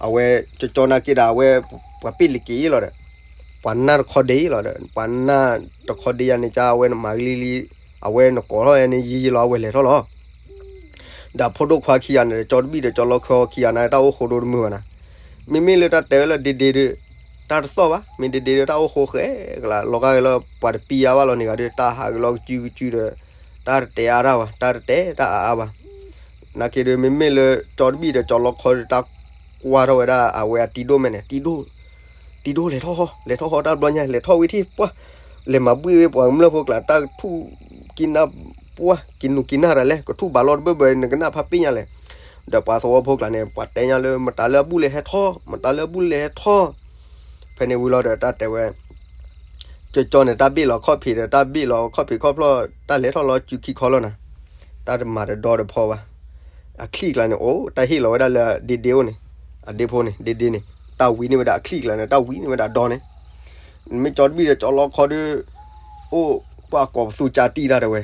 အဝဲ ကၠီကၠီနာ်က့ဒီး အဝဲ ပှၤပ့ၢ်လံၤက့ၤလီၤဒီး ပှၤနၢ်တခီဒ့လီၤဒီး ပှၤနၢ်တခီဒ့ယၤန့ၣ် ကၠီအဝဲနမၤဂ့ၤလံလံ အဝဲနကိးထီၣ်ဝဲန့ၣ်ယံာ်ယံာ်လီၤ အဝဲလဲၤထီၣ်လီၤ. ဒီးဖိဒိၣ်ခွါခံဂၤန့ၣ်ဒီး ကၠီတဘံၣ်ဒီးကၠီလီခီခံဂၤန့ၣ် တၢ်အိၣ်ဃိဒိတမုာ်ဘၣ်နၤ. မ့မ့ၢ်လၢတၢ်တဲဝဲလၢဒ့ဒ့ဒီး တၢ်တသီၣ်ဘၣ်. မ့ၢ်ဒ့ဒ့ဒီး တၢ်အိၣ်ဃိဃဲကလါ လီၤဂာ်လၢပှၤတပံယါဘၣ်လီၤန့ၣ်ဂၤဒီး တၢ်ဟးက့ၤလီၤကစုကစုဒီး တၢ်တတဲအါတၢ်ဘၣ် တၢ်တတဲတၢ်အါအါဘၣ်. နာ်က့ဒီး မ့မ့ၢ်လၢကၠီတဘံၣ်ဒီးကၠီလီခီဒီး တၢ်ကွၢ်ထီၣ်ဝဲဒၣ်အဝဲအတံၤဒိၣ်မဲာ်န့ၣ် တံၤဒိၣ် တံၤဒိၣ်လဲၤထီၣ်ဟီ လဲၤထီၣ်ဟီတၢ်ဘျီညါ လဲၤထီၣ်ဝံၤထံၣ်ပှၢ် လဲၤမၤဘှံးဝဲပှၤကမျၢၢ်ဖိကျါ တၢ်ကထူၣ်ကံနၢ်ပှၢ် ကံနူၤကံနၢ်တၢ်လဲၣ် ကထူၣ်ဘၣ်လီၤတဘၢဘၢ နကနၣ်ဖးပ့ၢ်ညါလဲၣ်. ဒီးပှၤသဝီဖိကျါန့ၣ် ပှၤတဲညါလၢ မတၤလၢအဘူၣ်လဲၤဟဲထီၣ် မတၤလၢအဘူၣ်လဲၤဟဲထီၣ်. ဖဲန့ၣ်ဝံၤလီၤဒီး တၢ်တဲဝဲ ကၠီကၠီန့ၣ် တၢ်ဘ့ၣ်လီၤခီၣ်ဖံးဒီး တၢ်ဘ့ၣ်လီၤခီၣ်ဖံးခီၣ်ဖျီၣ် တၢ်လဲၤထီၣ်လီၤစုခံခီလီၤနၤ. တၢ်တမၤတဒီတဖီဘၣ်. အချံကျါန့ၣ် အိၣ်တၢ်ဟ့ၣ်လီၤဝဲဒၣ်လၢဒ့ဒ့အိၣ်န့ၣ် အဒ့ဖိန့ၣ် ဒ့ဒ့န့ၣ် တၢ်ဝံန့ၢ်ဝဲဒၣ်အချံၣ်ကျါန့ၣ် တၢ်ဝံန့ၢ်ဝဲဒၣ်ဒီန့ၣ်, မ့ၢ်ကၠီတဘ့ၣ်ဒီးကၠီလီခီဒီး အိၣ်ပှၢ်ကိးပသူကၠါတံၢ်တၢ်တဲဝဲ,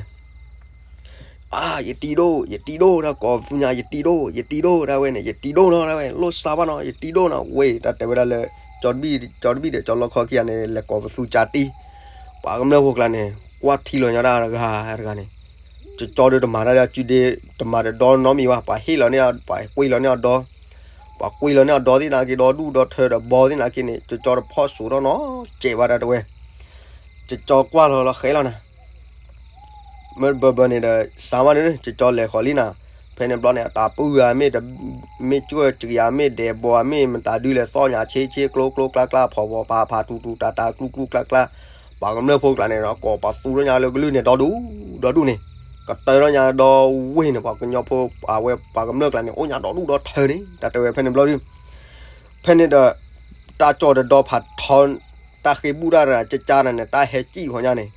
အါ ယတံၢ်ဒိၣ် ယတံၢ်ဒိၣ် တၢ်ကိးပသူညါ ယတံၢ်ဒိၣ် ယတံၢ်ဒိၣ် တၢ်ဝဲန့ၣ် ယတံၢ်ဒိၣ်နီၤ တၢ်ဝဲ လိၣ်စါဘၣ်နီၤ ယတံၢ်ဒိၣ်နီၤ ဝဲ တၢ်တဲဝဲဒၣ်လၢ ကၠီတဘ့ၣ် ကၠီတဘ့ၣ်ဒီးကၠီလီခီခံဂၤန့ၣ် လဲၤကိးပသူကၠါတံၢ်, ပှၤကမျၢၢ်ဖိကျါန့ၣ် ကွၢ်ထံလီၤညါတၢ်တဂၤတဂၤန့ၣ်, ကၠီကၠီဒီးတမၤတၢ်လၢအစုဒ့ တမၤတဒီနီတမံၤဘၣ်, ပှၤဟ့ၣ်လီၤန့ၢ် ပှၤကွံာ်လီၤန့ၢ်အီၤဒီ ပှၤကွံာ်လီၤန့ၢ်အီၤဒီသ့ၣ်နာ်က့ ဒီဒူၣ်ဒီထၢဒီးဘီသ့ၣ်နာ်က့န့ၣ် ကၠီကၠီတဖီၣ်စိးထီၣ်နီၤ စဲးဘၣ်တၢ်တဲဝဲ, ကၠီကၠီကွၢ်လီၤလီၤဃဲလီၤနၤ မ့ၢ်ဘၢဘၢန့ၣ်ဒီး စါမးန့ၣ် ကၠီကၠီလဲၤဃီၤလံနၤ, ဖဲန့ၣ်ဘျီန့ၣ် အတၢ်ပုၢ်ဂၤမ့ၢ် မ့ၢ်ကၠီကၠီယၤမ့ၢ်ဒဲးဘီမ့ၢ်မတၤဒုလဲၤသီၣ်ညါဆ့ဆ့ကျိကျိကျါကျါ ဖီဖီဖးဖးတူတူတၤတၤကျူကျူကျါကျါ, ပှၤကမျၢၢ်ဖိကျါန့ၣ်ဒီး ကိးပသူထီၣ်ညါလၢကလုၢ်န့ၣ် ဒီဒူၣ် ဒီဒူၣ်န့ၣ်, ကတၢၢ်ထီၣ်ညါဒီဝ့ၢ်န့ၣ် ပှၤကညီဖိ အဝဲပှၤကမျၢၢ်ကျါန့ၣ် အိၣ်ညါဒီဒူၣ်ဒီထၢန့ၣ် တၢ်တဲဝဲဖဲန့ၣ်ဘျီဒု ဖဲန့ၣ်ဒီး တၢ်ကၠီတဒီဖးထီ တၢ်ဃ့ဘူၣ်တၢ်ရၤကၠၢ်ကၠၢ်န့ၣ် တၢ်ဟဲစံၣ်ဃီညါန့ၣ်,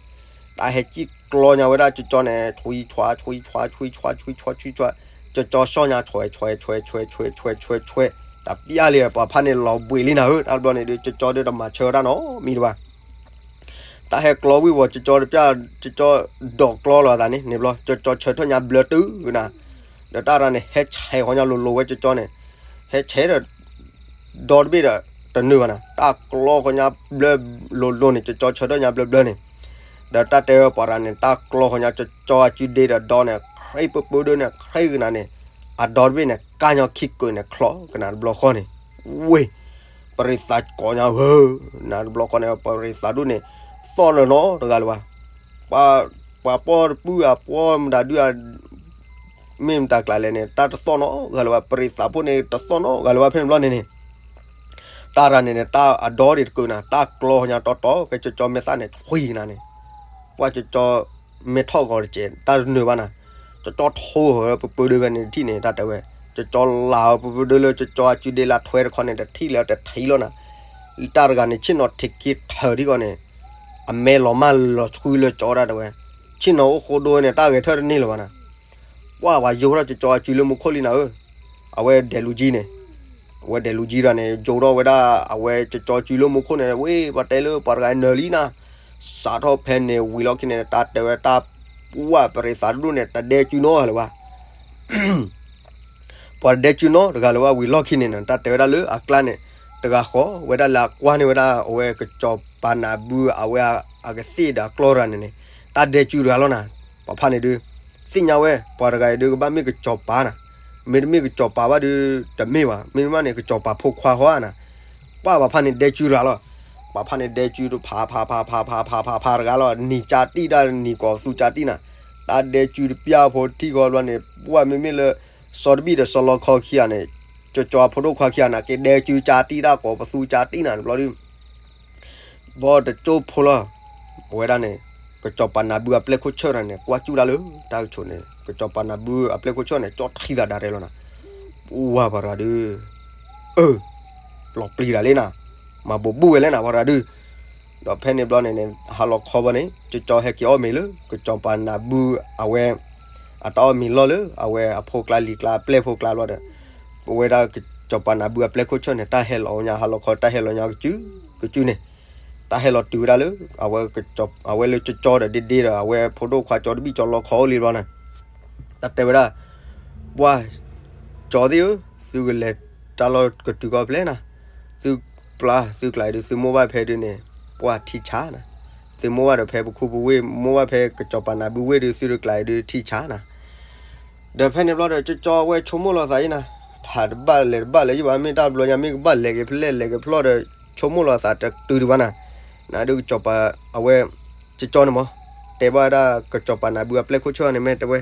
တၢ်ဟဲစံၣ်ကျီညါဝဲဒၣ်ကၠီကၠီန့ၣ် ဆွံဆွါ ဆွံဆွါ ဆွံဆွါ ဆွံဆွါ ဆွံဆွါ, ကၠီကၠီစီၣ်ညါ ဆွဲ ဆွဲ ဆွဲ ဆွဲ ဆွဲ ဆွဲ ဆွဲ ဆွဲ, တၢ်ပျၢ်လံ ပှၤဖးန့ၣ်လီၤဘှံးလံနၤဧၢ တၢ်ဘျီန့ၣ်ဒီး ကၠီကၠီဒီးတမၤဆၢတၢ်နီတမံၤတဘၣ် တၢ်ဟဲကျီဝံၤဝီၤ ကၠီကၠီတပျၢ် ကၠီကၠီဒိးကျီလီၤအသးန့ၣ် န့ၣ်ဘျီ ကၠီကၠီဆၢထၢၣ်ညါဘျၢတုၤကနၤ, ဒီးတၢ်ရၤန့ၣ် ဟဲဆဲးဃီညါလိၤလိၤဝဲကၠီကၠီန့ၣ်, ဟဲဆဲးဒီး ဒီတဘ့ၣ်ဒီး တနုာ်ဘၣ်နၤ တၢ်ကျီဃီညါဘျၢလိၤလိၤန့ၣ် ကၠီကၠီဆၢထၢၣ်ညါဘျၢဘျၢန့ၣ်, ဒီးတၢ်တဲဝဲပှၤရၤန့ၣ် တၢ်ကျီဃီညါ ကၠီကၠီအစုဒ့ဒီးဒီန့ၣ် ခြ့ပၢပၢဒၢန့ၣ် ခြ့ကနၤန့ၣ်, အဒီတဘ့ၣ်န့ၣ် ကၢ်ညီခံကုာ်န့ၣ် ချီကနၤတဘျီဃီန့ၣ်, ဝ့ၢ် ပရံးသးကိးညါဧၢ, နၤတဘျီဃီန့ၣ် ပရံးသးဒူၣ်န့ၣ် သီၣ်လၢၤနီတဂၤလၢၤဘၣ်, ပှၤပှီၢ်တပုၢ်အပှီၢ်မတၤဒု မ့ၢ်မတၤကျါလဲၣ်န့ၣ် တၢ်တသီၣ်နီတဂၤလၢၤဘၣ်, ပရံးသးဖိန့ၣ် တသီၣ်နီတဂၤလၢၤဘၣ် ဖဲန့ၣ်ဘျီန့ၣ်န့ၣ်, တၢ်ရၤန့ၣ်န့ၣ် တၢ်အဒီဒံးတကုာ်နၤ တၢ်ကျီညါတီတီ ဖဲကၠီကၠီမဲာ်သၣ်န့ၣ် ဆွံကနၤန့ၣ်, ပှၤကၠီကၠီ မ့ၢ်ထီၣ်ဂီၤတစဲး တၢ်တနုာ်ဘၣ်နၤ, ကၠီကၠီထိဝဲပပၢဒၢဖဲန့ၣ်တထံၣ်န့ၣ် တၢ်တဲဝဲ, ကၠီကၠီလၤဝဲပပၢဒၢလၢကၠီကၠီအစုဒ့လၢထွဲတခီန့ၣ် တထံၣ်လၢတထံၣ်လီၤနၤ, တၢ်တဂၤန့ၣ်ဆ့ၣ်နီၤထံးက့ၤထၢၣ်ထံၣ်ဃီန့ၣ်, အမဲာ်လီၤမၢ်လီၤဆှုလၢကၠီတၢ်တဲဝဲ, ဆ့ၣ်နီၤအိၣ်ဃိဒိဝဲန့ၣ် တၢ်ဂဲၤထၢၣ်တန့ၢ်လၢၤဘၣ်နၤ, ပှၤပှၤယိၤထီၣ်ကၠီကၠီအစုလၢမူခိၣ်လံနၤဧၢ, အဝဲဒဲးလူၤကံန့ၣ် အဝဲဒဲးလူၤကံတဂၤန့ၣ် ယိၤထီၣ်ဝဲဒၣ် အဝဲကၠီကၠီစုလၢမူခိၣ်န့ၣ် ဝ့ၢ် ပှၤတဲလၢပှၤတဂၤနၢၤလံနၤ, စးထီၣ်ဖဲန့ၣ်ဝံၤလီၢ်ခံန့ၣ် တၢ်တဲဝဲတၢ် ပှၢ်ပရံးသးတဒူၣ်န့ၣ် တဒဲစုနီတဂၤလၢၤဘၣ် ပှၤတဒဲစုနီတဂၤလၢၤဘၣ် ဝံၤလီၢ်ခံန့ၣ် တၢ်တဲဝဲဒၣ်လၢအကျါန့ၣ် တဂၤဃီဝဲဒၣ်လၢအကွၢ်န့ၢ်ဝဲဒၣ် အဝဲကစီၤပၤနၢ်ဘုအဝဲအကသ့ၣ်ဒီးအကျီတဂၤန့ၣ်န့ၣ် တၢ်ဒဲစုတဂၤလီၤနၤ, ပှၤဖးန့ၣ်ဒုး သ့ၣ်ညါဝဲ ပှၤတဂၤအံၤဒုးကဘၣ်မ့ၢ်ကစီၤပၤနၤ, မ့တမ့ၢ်ကစီၤပၤဘၣ်ဒုး တမ့ၢ်ဘၣ်, မ့တမ့ၢ်န့ၣ် ကစီၤပၤဖိခွါဃီဧါနၤ, ပှၤပှၤဖးန့ၣ်ဒဲစုတဂၤလီၤ, ပှၤဖးန့ၣ်ဒဲစုတဖးဖးဖးဖးဖးဖးဖးဖးတဂၤလီၤ, နံၤကၠါတံၢ်တၢ်နံၤကိးသူကၠါတံၢ်နၤ, တၢ်ဒဲစုတပျၢ်ဖိထံၣ်ဃီဘျီန့ၣ် ပှၢ်မ့မ့ၢ်လၢ စီၤတဘံၣ်ဒီးစီၤလီခီခံဂၤန့ၣ် ကၠီကၠီဖိဒိၣ်ခွါခံဂၤန့ၣ် က့ဒဲစုကၠါတံၢ်တၢ်ကိးပသူကၠါတံၢ်နၤတဘျီဒုး ဘီတကၠိဖိလီၤ, အဝဲဒၣ်န့ၣ် ကစီၤပၤနၢ်ဘုအပျဲၢ်ခိၣ်ဆၢၣ်တဂၤန့ၣ် ကွၢ်စူၣ်ဒၣ်လၢတၢ်ကဆိးန့ၣ် ကစီၤပၤနၢ်ဘုအပျဲၢ်ခိၣ်ဆၢၣ်န့ၣ် ကၠီထံသးဒၣ်ရဲလီၤနၤ, ပှၢ်ပှၤတဂၤဒုး အၢ လီၤပျံၤတၢ်လံနၤ, မၤဘိးဘုၣ်ဝဲလဲၣ်နၤ ပှၤတဂၤဒုး, ဒီးဖဲန့ၣ်ဘျီန့ၣ်န့ၣ် ဟါလီၤခီဘၣ်န့ၣ် ကၠီကၠီဟဲက့ၤအီၣ်မ့ၤလၢ ကစီၤပၤနၢ်ဘုအဝဲ အတၢ်အီၣ်မ့ၤလီၢ်လၢ အဝဲအဖိကျါလံၤကျါအပျဲၢ်ဖိကျါဘျီဒီး ပဝဲဒၣ်ကစီၤပၤနၢ်ဘုအပျဲၢ်ခိၣ်ဆၢၣ်န့ၣ် တၢ်ဟဲလီၤညါဟါလီၤခီ တၢ်ဟဲလီၤညါကစု ကစုန့ၣ် တၢ်ဟဲလီၤတုၤဝဲဒၣ်လၢ အဝဲ အဝဲလၢကၠီကၠီဒီးဒ့ဒ့ဒီး အဝဲဖိဒိၣ်ခွါကၠီတဘံၣ်ကၠီလီခီအိၣ်လံဘျီန့ၣ် တၢ်တဲဝဲဒၣ် ပှၢ် ကၠီသ့ၣ်ဧၢ, သုကလဲၤတၢ်လီၢ်ကတုၤကီၢ်ဖျဲၣ်နၤ, သုပျၢ်သုကျါအံၤဒုး သုမိၢ်ဘၣ်ဖဲဒုးန့ၣ် ပှၢ်ထံဆါနၤ, သုမိၢ်ဘၣ်ဒီးဖဲပခူပဝ့ၢ် မိၢ်ဘၣ်ဖဲကစီၤပၤနၢ်ဘုဝ့ၢ်ဒုး သုတကျါအံၤဒုးထံဆါနၤ ဒီးဖဲန့ၣ်ဘျီဒီး ကၠီကၠီဝဲဆိကမိၣ်လီၤသးအံၤနၤ, ဟးတဘၣ်လဲၤတဘၣ်လၢၤယဘၣ် မ့ၢ်တၢ်ဘျီညါ မ့ၢ်ကဘၣ်လဲၤက့ၤဖဲလဲၣ်လဲၤက့ၤဖဲလဲၣ်ဒီး ဆိကမိၣ်လီၤသးတတုၤဒံးဘၣ်နၤ, နဒုးကစီၤပၤ အဝဲ ကၠီကၠီန့ၣ်မး တဲဘၣ်ဝဲဒၣ်ကစီၤပၤနၢ်ဘုအပျဲၢ်ခိၣ်ဆၢၣ်န့ၣ် မ့ၢ်တဲဝဲ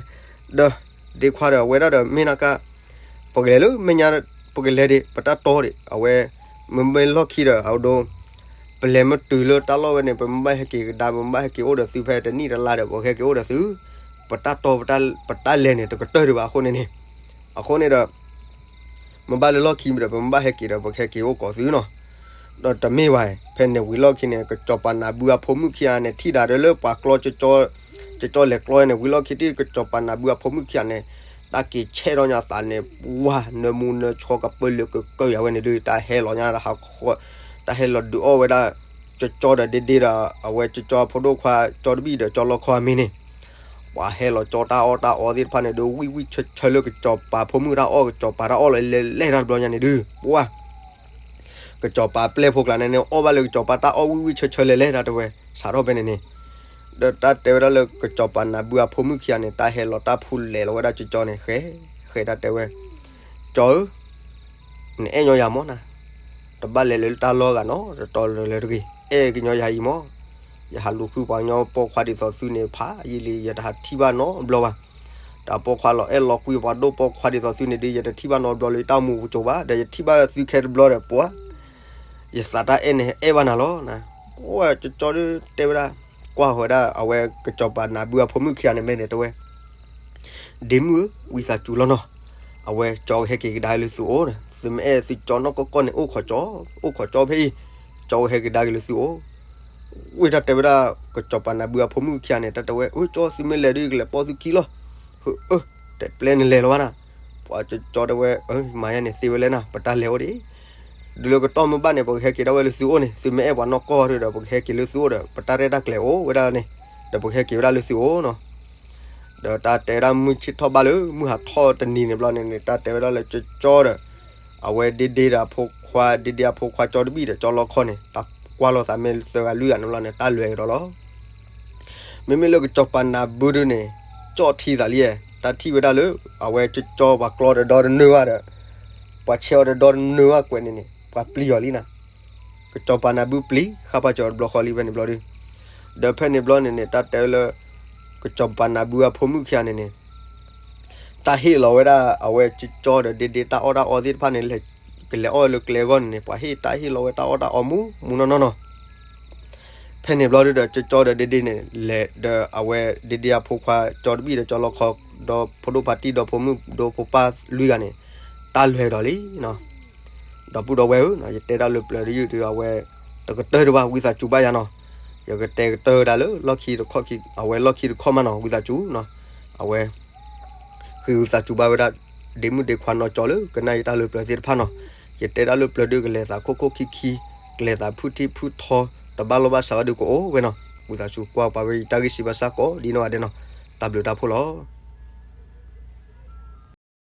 ဒီး ဒ့ခွါဒီး အဝဲဒၣ်ဒီး မ့ၢ်နက ပကလဲၤလၢမဲာ်ညါ ပကလဲၤဒံး ပတၢ်တီဒံး အဝဲ မ့မ့ၢ်လီၢ်ခံဒီး အဒိ ပလဲၤမ့ၢ်တုၤလၢတၢ်လီၢ်ဝဲန့ၣ် ပမ့ၢ်ဘၣ်ဟဲက့ၤကဒါ ပမ့ၢ်ဘၣ်ဟဲက့ၤအိၣ်ဒီးသုဖဲတနံၣ်တလါဒီး ပဟဲက့ၤအိၣ်ဒီးသု ပတၢ်တီ ပတၢ်လဲၤန့ၣ် တကတၢၢ်ဒံးဘၣ်အဃိန့ၣ်န့ၣ် အဃိန့ၣ်ဒီး မ့ၢ်ဘၣ်လၢလီၢ်ခံမ့ၢ်ဒီး ပမ့ၢ်ဘၣ်ဟဲက့ၤဒီး ပဟဲက့ၤအိၣ်ကိးသုနီၤ ဒီးတမ့ၢ်ဘၣ် ဖဲန့ၣ်ဝံၤလီၢ်ခံန့ၣ် ကစီၤပၤနၢ်ဘုအဖိမုၣ်ခံဂၤန့ၣ် ထံၣ်ဒၣ်ဒီးလၢပှၤကျီ ကၠီလဲၤကျီန့ၣ် ဝံၤလီၢ်ခံတံၢ် ကစီၤပၤနၢ်ဘုအဖိမုၣ်ခံဂၤန့ၣ် တၢ်က့ၤဆဲးထီၣ်ညါသးန့ၣ် ပှၢ်နၢမူနၢဆှီကပၢလၢကကၢယၤဝဲန့ၣ်ဒုး တၢ်ဟဲလီၤညါတဟးဃီ, တၢ်ဟဲလီၤဒုးအီၣ်ဝဲဒၣ် ကၠီကၠီဒီးဒ့ဒ့ဒီး အဝဲကၠီကၠီဖိဒိၣ်ခွါကၠီတဘံၣ်ဒီးကၠီလီခီအမံၤန့ၣ်, ပှၤဟဲလီၤကၠီတၢ်အီၣ်တၢ်အီသ့ၣ်တဖၣ်န့ၣ်ဒုး ဝံၣ်ဝံၣ်ဆၢဆၢလၢကစီၤပၤဖိမုၣ်တၢ်အီၣ် ကစီၤပၤတၢ်အီၣ်လီၤလဲၤလဲၤတၢ်တဘျီညါန့ၣ်ဒုး ပှၢ် ကစီၤပၤပျဲၢ်ဖိကျါန့ၣ်န့ၣ် အီၣ်ဘၣ်လၢကစီၤပၤတၢ်အီၣ်ဝံၣ်ဝံၣ်ဆၢဆၢလဲၤလဲၤတၢ်တဲဝဲ စးထီၣ်ဖဲန့ၣ်န့ၣ်, ဒီးတၢ်တဲဝဲဒၣ်လၢကစီၤပၤနၢ်ဘုအဖိမုၣ်ခံဂၤန့ၣ် တၢ်ဟဲလီၤတၢ်ဖူလဲၤလီၤဝဲဒၣ်ကၠီကၠီန့ၣ် ဃဲ ဃဲတၢ်တဲဝဲ, ကၠီဧၢ, နအဲၣ်ညီယၤမၢ်နၤ, တဘၣ်လဲၤလၢတၢ်လီၢ်ဂၤနီတတီၤလၢၤလၢၤတဂ့ၤ, အဲၣ်ကညီယၤအံၤမၢ်, ယဟးလူၤဃုပှၤကညီပိာ်ခွါဒ်သိးသုန့ၣ် ဖးယံာ်လံ ယတဟးထံၣ်ဘၣ်နီတဘျီဘၣ်. တၢ်ပိာ်ခွါလီၤအဲၣ်လီၤကွံပှၤဒိၣ်ပိာ်ခွါဒ်သိးသုန့ၣ်ဒုး ယတထံၣ်ဘၣ်နီတဘျီလၢတၢ်အိၣ်မူပူၤကၠိဘၣ်, ဒီးယထံၣ်ဘၣ်သုခဲတဘျီဒီး ပှၤ ယသးတၢ်အဲၣ်န့ၣ်အဲၣ်ဘၣ်နၤလီၤ. ကၠီကၠီဒုးတဲဝဲဒၣ်, ကွၢ်ဝဲဒၣ်အဝဲကစီၤပၤနၢ်ဘုအဖိမုၣ်ခံဂၤန့ၣ်မဲာ်န့ၣ်တဲဝဲ, ဒ့မုၣ်ဧၢ, ဝံသးစူၤလီၤနီၤ, အဝဲကၠီကဟဲက့ၤကဒါက့ၤလၢသုအိၣ်, သုမ့ၢ်အဲၣ်သုကၠီနီၢ်ကီၢ်ကီၢ်န့ၣ် အိၣ်ခိးကၠီ, အိၣ်ခိးကၠီဖဲအံၤ, ကၠီကဟဲက့ၤကဒါက့ၤလၢသုအိၣ်. ဝံတၢ်တဲဝဲဒၣ် ကစီၤပၤနၢ်ဘုအဖိမုၣ်ခံဂၤန့ၣ် တၢ်တဲဝဲ, အၢ ကၠီ သုမ့ၢ်လဲၤဒုး ယကလဲၤပိာ်သုခံလီၤ. အၢ တဲပျဲနလဲၤလီၤဘၣ်နၤ. ပှၤကၠီတဲဝဲ, မၤယါန့ၣ်သ့ဝဲလဲၣ်နၤ, ပတၢ်လဲၤအိၣ်ဒံး, ဒုးလၢကတီၢ်မ့ၢ်ဘၣ်န့ၣ် ပကဟဲက့ၤဒၣ်ဝဲလၢသုအိၣ်န့ၣ်, သုမ့ၢ်အဲၣ်ပှၤနီၢ်ကီၢ်ဒီး ပကဟဲက့ၤလၢသုအိၣ်ဒီး ပတၢ်ရဲၣ်တၢ်ကျဲၤအိၣ်ဝဲဒၣ်န့ၣ်, ဒီးပကဟဲက့ၤဝဲဒၣ်လၢသုအိၣ်နီၤ. ဒီးတၢ်တဲဝဲဒၣ်မုၢ်ဆ့ၣ်ထီၣ်ဘၣ်လၢမုၢ်ဟးထီၣ်တနံၤန့ၣ်ဘျီန့ၣ်န့ၣ် တၢ်တဲဝဲဒၣ်လၢကၠီဒီး အဝဲဒ့ဒ့ဒီးအဖိခွါ, ဒ့ဒ့အဖိခွါကၠီတဘံၣ်ဒီးကၠီလီခီန့ၣ် တၢ်ကွၢ်လိာ်သးမ့ၢ်သၢဂၤလွံၢ်ဂၤန့ၣ်ဘျီန့ၣ် တၢ်လဲၤကဒီးလီၤ. မ့မ့ၢ်လၢကစီၤပၤနၢ်ဘုဒုန့ၣ် ကၠီထံသးလံ, တၢ်ထံၣ်ဝဲဒၣ်လၢ အဝဲကၠီပှၤကျီတဒီတနၢဘၣ်ဒီး ပှၤဆဲးအီၤတဒီတနၢဘၣ်ကွဲးန့ၣ်န့ၣ် ပှၤပျံၤအီၤလံနၤ. ကစီၤပၤနၢ်ဘုပျံၤ ဃါပာ်စၢၤအီၤတဘျီဃီလံဖဲန့ၣ်ဘျီဒု, ဒီးဖဲန့ၣ်ဘျီန့ၣ်န့ၣ် တၢ်တဲလၢ ကစီၤပၤနၢ်ဘုအဖိမုၣ်ခံဂၤန့ၣ်န့ၣ် တၢ်ဟ့ၣ်လီၤဝဲဒၣ် အဝဲကၠီဒီးဒ့ဒ့တၢ်အီၣ်တၢ်အီသ့ၣ်တဖၣ်န့ၣ် ကလဲၤအီၣ်လၢကျဲအဂီၢ်န့ၣ်န့ၣ် ပှၤဟ့ၣ်တၢ်ဟ့ၣ်လီၤဝဲတၢ်အီၣ်တၢ်အီမူမူနီၢ်နီၢ်နီၤ. ဖဲန့ၣ်ဘျီဒုဒီး ကၠီဒီးဒ့ဒ့န့ၣ် လဲၤဒီးအဝဲဒ့ဒ့အဖိခွါကၠီတဘံၣ်ဒီးကၠီလီခီ ဒီးဖိဒိၣ်ဖါတံၢ်ဒီးဖိမုၣ်ဒီးဖိပၢ်လွံၢ်ဂၤန့ၣ် တၢ်လဲၤကဒီးလံနီၤ. ဒီပုၢ်ဒီဝဲၢ်ဧၢ, ယတဲဒၣ်လၢပျၢၤတယုၢ်ဒု အဝဲ တကတၢၢ်တဘၣ် ဝံသးစူၤဘၣ်ယၤနီၤ. ယကတဲကတၢၢ်ဝဲဒၣ်လၢလီၢ်ခံတခီၣ်ခံ အဝဲလီၢ်ခံတခီၣ်မးနီၤ ဝံသးစူၤနီၤ. အဝဲ ဃ့ဝံသးစူၤဘၣ်ဝဲဒၣ် ဒ့မုၣ်ဒ့ခွါနီၢ်ကၠီလၢကနၣ်ယတၢ်လၢပျၢၤသ့ၣ်တဖၣ်နီၤ. ယတဲဒၣ်လၢပျၢၤဒု ကလဲၤသးခိၣ်ခိၣ်ခံခံ, ကလဲၤသးဖုၣ်ထံၣ်ဖုၣ်ထီ, တဘၣ်လိၣ်ဘၣ်စးဘၣ်ဒုကအိၣ်ဝဲနီၤ. ဝံသးစူၤကွၢ်ပာ်ဝဲယတၢ်ဂ့ၢ်စံးဘၣ်ဆၣ်ကိးဒ်နီၢ်ဂၤဒဲးနီၤ. တၢ်ဘျုးတၢ်ဖှိၣ်လီၤ.